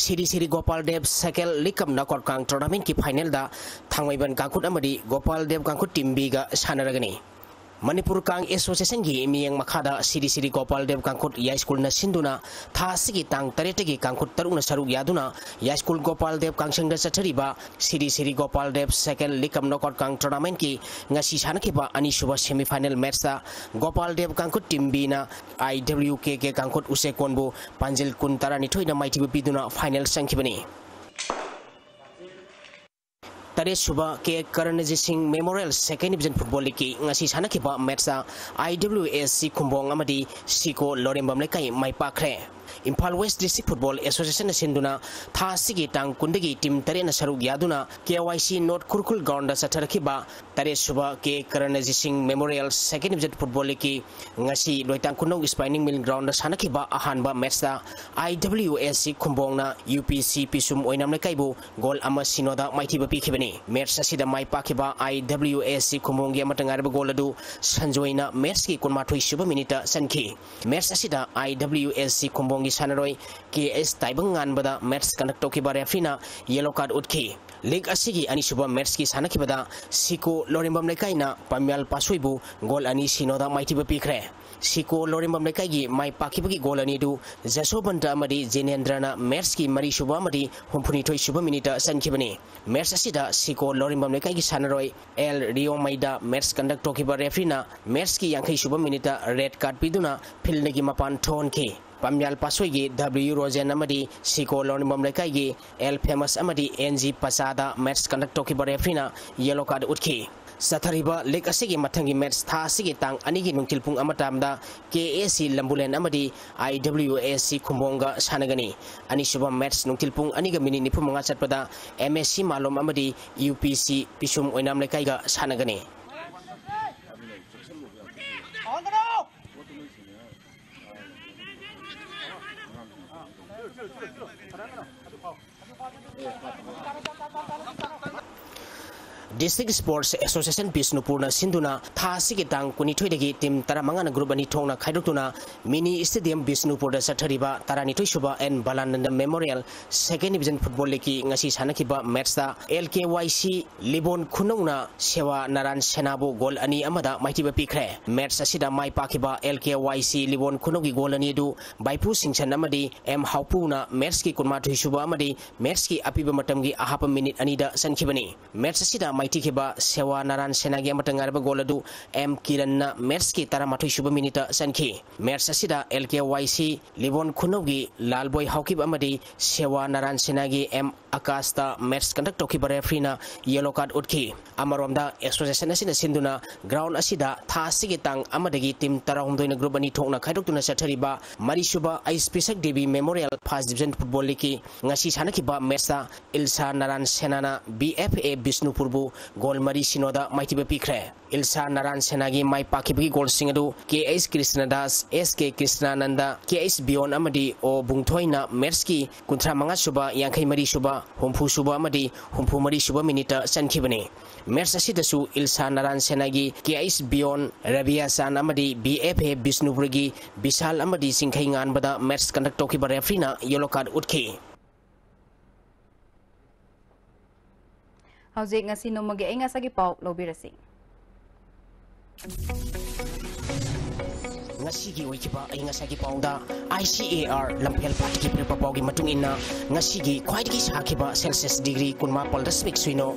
ꯁꯤꯔꯤ ꯁꯤꯔꯤ ꯒꯣꯄꯥꯜ ꯗꯦꯕ ꯁꯦꯀꯦꯟ ꯂꯤꯛ ꯀꯞ ꯅꯣꯛꯑꯥꯎꯠ ꯀꯥꯡ ꯇꯣꯔꯅꯥꯃꯦꯟꯠꯀꯤ ꯐꯥꯏꯅꯦꯜꯗ ꯊꯥꯡꯃꯩꯕꯟ ꯀꯥꯡꯈꯨꯠ ꯑꯃꯗꯤ ꯒꯣꯄꯥꯜ ꯗꯦꯕ ꯀꯥꯡꯈꯨꯠ ꯇꯤꯝ ꯕꯤꯒ ꯁꯥꯟꯅꯔꯒꯅꯤ꯫ ꯃꯅꯤꯄꯨꯔ ꯀꯥꯡ ꯑꯦꯁꯣꯁꯤꯌꯦꯁꯟꯒꯤ ꯃꯤꯠꯌꯦꯡ ꯃꯈꯥꯗ ꯁꯤꯔꯤ ꯁꯤꯔꯤ ꯒꯣꯄꯥꯜ ꯗꯦꯕ ꯀꯥꯡꯈꯨꯠ ꯌꯥꯏꯁ꯭ꯀꯨꯜꯅ ꯁꯤꯟꯗꯨꯅ ꯊꯥ ꯑꯁꯤꯒꯤ ꯇꯥꯡ ꯇꯔꯦꯠꯇꯒꯤ ꯀꯥꯡꯈꯨꯠ ꯇꯔꯨꯛꯅ ꯁꯔꯨꯛ ꯌꯥꯗꯨꯅ ꯌꯥꯏꯁ꯭ꯀꯨꯜ ꯒꯣꯄꯥꯜ ꯗꯦꯕ ꯀꯥꯡꯁꯪꯗ ꯆꯠꯊꯔꯤꯕ ꯁꯤꯔꯤ ꯁꯤꯔꯤ ꯒꯣꯄꯥꯜ ꯗꯦꯕ ꯁꯦꯀꯦꯟ ꯂꯤꯛ ꯀꯞ ꯅꯣꯛꯑꯥꯎꯠ ꯀꯥꯡ ꯇꯣꯔꯅꯥꯃꯦꯟꯠꯀꯤ ꯉꯁꯤ ꯁꯥꯟꯅꯈꯤꯕ ꯑꯅꯤꯁꯨꯕ ꯁꯦꯃꯤ ꯐꯥꯏꯅꯦꯜ ꯃꯦꯠꯁꯇ ꯒꯣꯄꯥꯜ ꯗꯦꯕ ꯀꯥꯡꯈꯨꯠ ꯇꯤꯝ ꯕꯤꯅ ꯑꯥꯏ ꯗꯕ꯭ꯂꯤꯌꯨ ꯀꯦ ꯀꯦ ꯀꯥꯡꯈꯨꯠ ꯎꯆꯦꯛꯀꯣꯟꯕꯨ ꯄꯥꯟꯖꯤꯜ ꯀꯨꯟ ꯇꯔꯥꯅꯤꯊꯣꯏꯅ ꯃꯥꯏꯊꯤꯕ ꯄꯤꯗꯨꯅ ꯐꯥꯏꯅꯦꯜ ꯆꯪꯈꯤꯕꯅꯤ꯫ ꯇꯔꯦꯠ ꯁꯨꯕ ꯀꯦ ꯀꯔꯅꯖꯤꯠ ꯁꯤꯡ ꯃꯦꯃꯣꯔꯤꯌꯦꯜ ꯁꯦꯀꯦꯟ ꯗꯤꯕꯤꯖꯟ ꯐꯨꯠꯕꯣꯜ ꯂꯤꯛꯀꯤ ꯉꯁꯤ ꯁꯥꯟꯅꯈꯤꯕ ꯃꯦꯠꯁꯇ ꯑꯥꯏ ꯗꯕ꯭ꯂꯤꯌꯨ ꯑꯦꯁ ꯁꯤ ꯈꯨꯝꯕꯣꯡ ꯑꯃꯗꯤ ꯁꯤꯀꯣ ꯂꯣꯔꯦꯝꯕꯝ ꯂꯩꯀꯥꯏ ꯃꯥꯏ ꯄꯥꯛꯈ꯭ꯔꯦ꯫ ꯏꯝꯐꯥꯜ ꯋꯦꯁ ꯗꯤꯁꯇ꯭ꯔꯤꯛ ꯐꯨꯠꯕꯣꯜ ꯑꯦꯁꯣꯁꯤꯌꯦꯁꯟꯅ ꯁꯤꯟꯗꯨꯅ ꯊꯥ ꯑꯁꯤꯒꯤ ꯇꯥꯡ ꯀꯨꯟꯗꯒꯤ ꯇꯤꯝ ꯇꯔꯦꯠꯅ ꯁꯔꯨꯛ ꯌꯥꯗꯨꯅ ꯀꯦ ꯋꯥꯏ ꯁꯤ ꯅꯣꯔꯠ ꯈꯨꯔꯈꯨꯜ ꯒ꯭ꯔꯥꯎꯟꯗ ꯆꯠꯊꯔꯛꯈꯤꯕ ꯇꯔꯦꯠ ꯁꯨꯕ ꯀꯦ ꯀꯔꯅꯖꯤꯠ ꯁꯤꯡ ꯃꯦꯃꯣꯔꯤꯌꯦꯜ ꯁꯦꯀꯦꯟ ꯗꯤꯕꯤꯖꯟ ꯐꯨꯠꯕꯣꯜ ꯂꯤꯛꯀꯤ ꯉꯁꯤ ꯂꯣꯏꯇꯥꯡ ꯈꯨꯅꯧ ꯁ꯭ꯄꯥꯏꯅꯤꯡ ꯃꯤꯜ ꯒ꯭ꯔꯥꯎꯟꯗ ꯁꯥꯟꯅꯈꯤꯕ ꯑꯍꯥꯟꯕ ꯃꯦꯠꯁꯇ ꯑꯥꯏ ꯗꯕ꯭ꯂꯤꯌꯨ ꯑꯦꯁ ꯁꯤ ꯈꯨꯝꯕꯣꯡꯅ ꯌꯨ ꯄꯤ ꯁꯤ ꯄꯤꯁꯨꯝ ꯑꯣꯏꯅꯥꯝ ꯂꯩꯀꯥꯏꯕꯨ ꯒꯣꯜ ꯑꯃ ꯁꯤꯅꯣꯗ ꯃꯥꯏꯊꯤꯕ ꯄꯤꯈꯤꯕꯅꯤ꯫ ꯃꯦꯠꯁ ꯑꯁꯤꯗ ꯃꯥꯏ ꯄꯥꯛꯈꯤꯕ ꯑꯥꯏ ꯗꯕ꯭ꯂꯤꯌꯨ ꯑꯦꯁ ꯁꯤ ꯈꯨꯝꯕꯣꯡꯒꯤ ꯑꯃꯠꯇ ꯉꯥꯏꯔꯕ ꯒꯣꯜ ꯑꯗꯨ ꯁꯟꯖꯣꯏꯅ ꯃꯦꯠꯁꯀꯤ ꯀꯨꯟꯃꯥꯊꯣꯏ ꯁꯨꯕ ꯃꯤꯅꯤꯠꯇ ꯆꯟꯈꯤ꯫ ꯃꯦꯠꯁ ꯑꯁꯤꯗ ꯑꯥꯏ ꯗꯕ꯭ꯂꯤꯌꯨ ꯑꯦꯁ ꯁꯤ ꯈꯨꯝꯕꯣꯡꯒꯤ ꯁꯥꯟꯅꯔꯣꯏ ꯀꯦ ꯑꯦꯁ ꯇꯥꯏꯕꯪ ꯉꯥꯟꯕꯗ ꯃꯦꯠꯁ ꯀꯟꯗꯛ ꯇꯧꯈꯤꯕ ꯔꯦꯐ꯭ꯔꯤꯅ ꯌꯦꯂꯣ ꯀꯥꯔꯗ ꯎꯠꯈꯤ꯫ ꯂꯤꯒ ꯑꯁꯤꯒꯤ ꯑꯅꯤꯁꯨꯕ ꯃꯦꯠꯁꯀꯤ ꯁꯥꯟꯅꯈꯤꯕꯗ ꯁꯤꯀꯣ ꯂꯧꯔꯦꯝꯕꯝ ꯂꯩꯀꯥꯏꯅ ꯄꯥꯝꯌꯥꯜ ꯄꯥꯁꯣꯏꯕꯨ ꯒꯣꯜ ꯑꯅꯤ ꯁꯤꯅꯣꯗ ꯃꯥꯏꯊꯤꯕ ꯄꯤꯈ꯭ꯔꯦ꯫ ꯁꯤꯀꯣ ꯂꯧꯔꯦꯝꯕꯝ ꯂꯩꯀꯥꯏꯒꯤ ꯃꯥꯏ ꯄꯥꯛꯈꯤꯕꯒꯤ ꯒꯣꯜ ꯑꯅꯤꯗꯨ ꯖꯁꯣꯕꯟꯇ ꯑꯃꯗꯤ ꯖꯤꯅꯦꯟꯗ꯭ꯔꯅ ꯃꯦꯠꯁꯀꯤ ꯃꯔꯤꯁꯨꯕ ꯑꯃꯗꯤ ꯍꯨꯝꯐꯨꯅꯤꯊꯣꯏ ꯁꯨꯕ ꯃꯤꯅꯤꯠꯇ ꯆꯟꯈꯤꯕꯅꯤ꯫ ꯃꯦꯠꯁ ꯑꯁꯤꯗ ꯁꯤꯀꯣ ꯂꯧꯔꯦꯝꯕꯝ ꯂꯩꯀꯥꯏꯒꯤ ꯁꯥꯟꯅꯔꯣꯏ ꯑꯦꯜ ꯔꯤꯌꯣꯃꯩꯗ ꯃꯦꯠꯁ ꯀꯟꯗꯛ ꯇꯧꯈꯤꯕ ꯔꯦꯐ꯭ꯔꯤꯅ ꯃꯦꯠꯁꯀꯤ ꯌꯥꯡꯈꯩ ꯁꯨꯕ ꯃꯤꯅꯤꯠꯇ ꯔꯦꯗ ꯀꯥꯔꯗ ꯄꯤꯗꯨꯅ ꯐꯤꯜꯗꯒꯤ ꯃꯄꯥꯟ ꯊꯣꯛꯍꯟꯈꯤ꯫ ꯄꯥꯝꯌꯥꯜ ꯄꯥꯁꯣꯏꯒꯤ ꯗꯕ꯭ꯂꯤꯌꯨ ꯔꯣꯖꯦꯟ ꯑꯃꯗꯤ ꯁꯤꯀꯣ ꯂꯧꯔꯦꯝꯕꯝ ꯂꯩꯀꯥꯏꯒꯤ ꯑꯦꯜ ꯐꯦꯃꯁ ꯑꯃꯗꯤ ꯑꯦꯟ ꯖꯤ ꯄꯆꯥꯗ ꯃꯦꯠꯁ ꯀꯟꯗꯛ ꯇꯧꯈꯤꯕ ꯔꯦꯐ꯭ꯔꯤꯅ ꯌꯦꯂꯣ ꯀꯥꯔꯗ ꯎꯠꯈꯤ꯫ ꯆꯠꯊꯔꯤꯕ ꯂꯤꯒ ꯑꯁꯤꯒꯤ ꯃꯊꯪꯒꯤ ꯃꯦꯠꯁ ꯊꯥ ꯑꯁꯤꯒꯤ ꯇꯥꯡ ꯑꯅꯤꯒꯤ ꯅꯨꯡꯊꯤꯜ ꯄꯨꯡ ꯑꯃ ꯇꯥꯕꯗ ꯀꯦ ꯑꯦ ꯁꯤ ꯂꯝꯕꯨꯂꯦꯟ ꯑꯃꯗꯤ ꯑꯥꯏ ꯗꯕ꯭ꯂꯤꯌꯨ ꯑꯦ ꯁꯤ ꯈꯨꯝꯕꯣꯡꯒ ꯁꯥꯟꯅꯒꯅꯤ꯫ ꯑꯅꯤꯁꯨꯕ ꯃꯦꯠꯁ ꯅꯨꯡꯊꯤꯜ ꯄꯨꯡ ꯑꯅꯤꯒ ꯃꯤꯅꯤꯠ ꯅꯤꯐꯨ ꯃꯉꯥ ꯆꯠꯄꯗ ꯑꯦꯝ ꯑꯦꯁ ꯁꯤ ꯃꯥꯂꯣꯝ ꯑꯃꯗꯤ ꯌꯨ ꯄꯤ ꯁꯤ ꯄꯤꯁꯨꯝ ꯑꯣꯏꯅꯥꯝ ꯂꯩꯀꯥꯏꯒ ꯁꯥꯟꯅꯒꯅꯤ꯫ ꯗꯤꯁꯇ꯭ꯔꯤꯛ ꯁ꯭ꯄꯣꯔꯠꯁ ꯑꯦꯁꯣꯁꯤꯌꯦꯁꯟ ꯕꯤꯁꯅꯨꯄꯨꯔꯅ ꯁꯤꯟꯗꯨꯅ ꯊꯥ ꯑꯁꯤꯒꯤ ꯇꯥꯡ ꯀꯨꯟꯅꯤꯊꯣꯏꯗꯒꯤ ꯇꯤꯝ ꯇꯔꯥꯃꯉꯥꯅ ꯒ꯭ꯔꯨꯞ ꯑꯅꯤ ꯊꯣꯛꯅ ꯈꯥꯏꯗꯣꯛꯇꯨꯅ ꯃꯤꯅꯤ ꯁ꯭ꯇꯦꯗꯤꯌꯝ ꯕꯤꯁꯅꯨꯄꯨꯔꯗ ꯆꯠꯊꯔꯤꯕ ꯇꯔꯥꯅꯤꯊꯣꯏ ꯁꯨꯕ N Balananda memorial second division football ꯂꯤꯒꯀꯤ ꯉꯁꯤ ꯁꯥꯟꯅꯈꯤꯕ ꯃꯦꯠꯁꯇ ꯑꯦꯜ ꯀꯦ ꯋꯥꯏ ꯁꯤ ꯂꯤꯕꯣꯟ ꯈꯨꯅꯧꯅ ꯁꯦꯋꯥ ꯅꯥꯔꯥꯟ ꯁꯦꯅꯥꯕꯨ ꯒꯣꯜ ꯑꯅꯤ ꯑꯃꯗ ꯃꯥꯏꯊꯤꯕ ꯄꯤꯈ꯭ꯔꯦ꯫ ꯃꯦꯠꯁ ꯑꯁꯤꯗ ꯃꯥꯏ ꯄꯥꯛꯈꯤꯕ ꯑꯦꯜ ꯀꯦ ꯋꯥꯏ ꯁꯤ ꯂꯤꯕꯣꯟ ꯈꯨꯅꯧꯒꯤ ꯒꯣꯜ ꯑꯅꯤ ꯑꯗꯨ ꯕꯥꯏꯄꯨ ꯁꯤꯡꯁꯟ ꯑꯃꯗꯤ ꯑꯦꯝ ꯍꯥꯎꯄꯨꯅ ꯃꯦꯠꯁꯀꯤ ꯀꯨꯟꯃꯥꯊꯣꯏ ꯁꯨꯕ ꯑꯃꯗꯤ ꯃꯦꯠꯁꯀꯤ ꯑꯄꯤꯕ ꯃꯇꯝꯒꯤ ꯑꯍꯥꯞꯄ ꯃꯤꯅꯤꯠ ꯑꯅꯤꯗ ꯆꯟꯈꯤꯕꯅꯤ꯫ ꯃꯦꯠꯁ ꯑꯁꯤꯗ ꯃꯥꯏꯊꯤꯈꯤꯕ ꯁꯦꯋꯥ ꯅꯥꯔꯥꯟ ꯁꯦꯅꯥꯒꯤ ꯑꯃꯠꯇ ꯉꯥꯏꯔꯕ ꯒꯣꯜ ꯑꯗꯨ ꯑꯦꯝ ꯀꯤꯔꯟꯅ ꯃꯦꯠꯁꯀꯤ ꯇꯔꯥꯃꯥꯊꯣꯏ ꯁꯨꯕ ꯃꯤꯅꯤꯠꯇ ꯆꯟꯈꯤ꯫ ꯃꯦꯠꯁ ꯑꯁꯤꯗ ꯑꯦꯜ ꯀꯦ ꯋꯥꯏ ꯁꯤ ꯂꯤꯕꯣꯟ ꯈꯨꯅꯧꯒꯤ ꯂꯥꯜꯕꯣꯏ ꯍꯥꯎꯈꯤꯕ ꯑꯃꯗꯤ ꯁꯦꯋꯥ ꯅꯥꯔꯥꯟ ꯁꯦꯅꯥꯒꯤ ꯑꯦꯝ ꯑꯀꯥꯁꯇ ꯃꯦꯠꯁ ꯀꯟꯗꯛ ꯇꯧꯈꯤꯕ ꯔꯦꯐ꯭ꯔꯤꯅ ꯌꯦꯂꯣ ꯀꯥꯔꯗ ꯎꯠꯈꯤ꯫ ꯑꯃꯔꯣꯝꯗ ꯑꯦꯁꯣꯁꯤꯌꯦꯁꯟ ꯑꯁꯤꯅ ꯁꯤꯟꯗꯨꯅ ꯒ꯭ꯔꯥꯎꯟ ꯑꯁꯤꯗ ꯊꯥ ꯑꯁꯤꯒꯤ ꯇꯥꯡ ꯑꯃꯗꯒꯤ ꯇꯤꯝ ꯇꯔꯥꯍꯨꯝꯗꯣꯏꯅ ꯒ꯭ꯔꯨꯞ ꯑꯅꯤ ꯊꯣꯛꯅ ꯈꯥꯏꯗꯣꯛꯇꯨꯅ ꯆꯠꯊꯔꯤꯕ ꯃꯔꯤꯁꯨꯕ S Pishak Devi memorial first division football ꯂꯤꯒꯀꯤ ꯉꯁꯤ ꯁꯥꯟꯅꯈꯤꯕ ꯃꯦꯠꯁꯇ ꯏꯜꯁꯥ ꯅꯥꯔꯥꯟ ꯁꯦꯅꯥꯅ ꯕꯤ ꯑꯦꯐ ꯑꯦ ꯕꯤꯁꯅꯨꯄꯨꯔꯕꯨ ꯒꯣꯜ ꯃꯔꯤ ꯁꯤꯅꯣꯗ ꯃꯥꯏꯊꯤꯕ ꯄꯤꯈ꯭ꯔꯦ꯫ ꯏꯜꯁꯥ ꯅꯥꯔꯥꯟ ꯁꯦꯅꯥꯒꯤ ꯃꯥꯏ ꯄꯥꯛꯈꯤꯕꯒꯤ ꯒꯣꯜꯁꯤꯡ ꯑꯗꯨ ꯀꯦ ꯑꯩꯆ ꯀ꯭ꯔꯤꯁꯅꯗꯥꯁ, ꯑꯦꯁ ꯀꯦ ꯀ꯭ꯔꯤꯁꯅꯥꯅꯟꯗ, ꯀꯦ ꯑꯩꯆ ꯕꯤꯌꯣꯟ ꯑꯃꯗꯤ ꯑꯣ ꯕꯨꯡꯊꯣꯏꯅ ꯃꯦꯠꯁꯀꯤ ꯀꯨꯟꯊ꯭ꯔꯥ ꯃꯉꯥ ꯁꯨꯕ, ꯌꯥꯡꯈꯩ ꯃꯔꯤ ꯁꯨꯕ, ꯍꯨꯝꯐꯨ ꯁꯨꯕ ꯑꯃꯗꯤ ꯍꯨꯝꯐꯨ ꯃꯔꯤ ꯁꯨꯕ ꯃꯤꯅꯤꯠꯇ ꯆꯟꯈꯤꯕꯅꯤ꯫ ꯃꯦꯠꯁ ꯑꯁꯤꯗꯁꯨ ꯏꯜꯁꯥ ꯅꯥꯔꯥꯟ ꯁꯦꯅꯥꯒꯤ ꯀꯦ ꯑꯩꯆ ꯕꯤꯌꯣꯟ, ꯔꯕꯤꯌꯥ ꯆꯥꯟ ꯑꯃꯗꯤ ꯕꯤ ꯑꯦꯐ ꯑꯦ ꯕꯤꯁꯅꯨꯄꯨꯔꯒꯤ ꯕꯤꯁꯥꯜ ꯑꯃꯗꯤ ꯆꯤꯡꯈꯩ ꯉꯥꯟꯕꯗ ꯃꯦꯠꯁ ꯀꯟꯗꯛ ꯇꯧꯈꯤꯕ ꯔꯦꯐ꯭ꯔꯤꯅ ꯌꯦꯂꯣ ꯀꯥꯔꯗ ꯎꯠꯈꯤ꯫ ꯍꯧꯖꯤꯛ ꯉꯁꯤ ꯅꯣꯡꯃꯒꯤ ꯑꯏꯪ ꯑꯁꯥꯒꯤ ꯄꯥꯎ ꯂꯧꯕꯤꯔꯁꯤ꯫ ꯉꯁꯤꯒꯤ ꯑꯣꯏꯈꯤꯕ ꯑꯏꯪ ꯑꯁꯥꯒꯤ ꯄꯥꯎꯗ ꯑꯥꯏ ꯁꯤ ꯑꯦ ꯑꯥꯔ ꯂꯝꯐꯦꯜ ꯄꯥꯠꯀꯤ ꯄꯤꯔꯛꯄ ꯄꯥꯎꯒꯤ ꯃꯇꯨꯡ ꯏꯟꯅ, ꯉꯁꯤꯒꯤ ꯈ꯭ꯋꯥꯏꯗꯒꯤ ꯁꯥꯈꯤꯕ ꯁꯦꯜꯁꯤꯌꯁ ꯗꯤꯒ꯭ꯔꯤ ꯀꯨꯟꯃꯥꯄꯜ ꯗꯁꯃꯤꯛ ꯁꯨꯏꯅꯣ,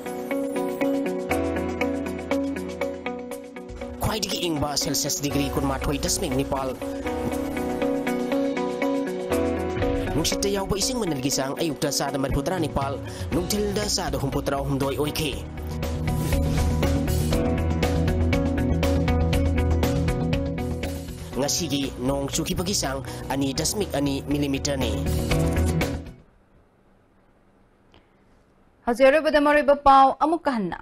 ꯈ꯭ꯋꯥꯏꯗꯒꯤ ꯏꯪꯕ ꯁꯦꯜꯁꯤꯌꯁ ꯗꯤꯒ꯭ꯔꯤ ꯀꯨꯟꯃꯥꯊꯣꯏ ꯗꯁꯃꯤꯛ ꯅꯤꯄꯥꯜ, ꯅꯨꯡꯁꯤꯠꯇ ꯌꯥꯎꯕ ꯏꯁꯤꯡ ꯃꯅꯤꯜꯒꯤ ꯆꯥꯡ ꯑꯌꯨꯛꯇ ꯆꯥꯗ ꯃꯔꯤꯐꯨ ꯇꯔꯥ ꯅꯤꯄꯥꯜ, ꯅꯨꯡꯊꯤꯜꯗ ꯆꯥꯗ ꯍꯨꯝꯐꯨ ꯇꯔꯥ ꯍꯨꯝꯗꯣꯏ ꯑꯣꯏꯈꯤ꯫ ꯉꯁꯤꯒꯤ ꯅꯣꯡ ꯆꯨꯈꯤꯕꯒꯤ ꯆꯥꯡ ꯑꯅꯤ ꯗꯁꯃꯤꯛ ꯑꯅꯤ ꯃꯤꯂꯤꯃꯤꯇꯔꯅꯤ꯫ ꯍꯧꯖꯤꯛ ꯑꯔꯣꯏꯕꯗ ꯃꯔꯨꯑꯣꯏꯕ ꯄꯥꯎ ꯑꯃꯨꯛꯀ ꯍꯟꯅ꯫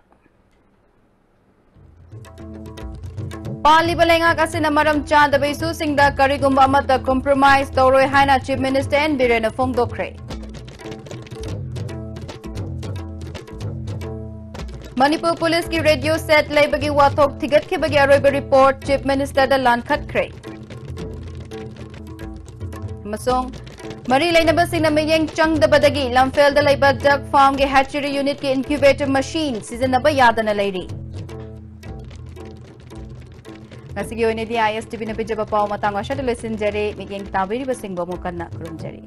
ꯄꯥꯜꯂꯤꯕ ꯂꯩꯉꯥꯛ ꯑꯁꯤꯅ ꯃꯔꯝ ꯆꯥꯗꯕ ꯏꯁꯨꯁꯤꯡꯗ ꯀꯔꯤꯒꯨꯝꯕ ꯑꯃꯠꯇ ꯀꯣꯝꯄ꯭ꯔꯣꯃꯥꯏꯖ ꯇꯧꯔꯣꯏ ꯍꯥꯏꯅ ꯆꯤꯐ ꯃꯤꯅꯤꯁꯇꯔ ꯑꯦꯟ ꯕꯤꯔꯦꯟꯅ ꯐꯣꯡꯗꯣꯛꯈ꯭ꯔꯦ꯫ ꯃꯅꯤꯄꯨꯔ ꯄꯨꯂꯤꯁꯀꯤ ꯔꯦꯗꯤꯑꯣ ꯁꯦꯠ ꯂꯩꯕꯒꯤ ꯋꯥꯊꯣꯛ ꯊꯤꯒꯠꯈꯤꯕꯒꯤ ꯑꯔꯣꯏꯕ ꯔꯤꯄꯣꯔꯠ ꯆꯤꯐ ꯃꯤꯅꯤꯁꯇꯔꯗ ꯂꯥꯟꯈꯠꯈ꯭ꯔꯦ꯫ ꯑꯃꯁꯨꯡ ꯃꯔꯤ ꯂꯩꯅꯕꯁꯤꯡꯅ ꯃꯤꯠꯌꯦꯡ ꯆꯪꯗꯕꯗꯒꯤ ꯂꯝꯐꯦꯜꯗ ꯂꯩꯕ duck farmꯒꯤ hatchery unitꯀꯤ incubator machine ꯁꯤꯖꯤꯟꯅꯕ ꯌꯥꯗꯅ ꯂꯩꯔꯤ꯫ ꯉꯁꯤꯒꯤ ꯑꯣꯏꯅꯗꯤ ꯑꯥꯏ ꯑꯦꯁ ꯇꯤ ꯚꯤꯅ ꯄꯤꯖꯕ ꯄꯥꯎ ꯃꯇꯥꯡ ꯑꯁꯤꯗ ꯂꯣꯏꯁꯤꯟꯖꯔꯦ꯫ ꯃꯤꯠꯌꯦꯡ ꯇꯥꯕꯤꯔꯤꯕꯁꯤꯡꯕꯨ ꯑꯃꯨꯛ ꯍꯟꯅ ꯈꯨꯔꯨꯝꯖꯔꯤ꯫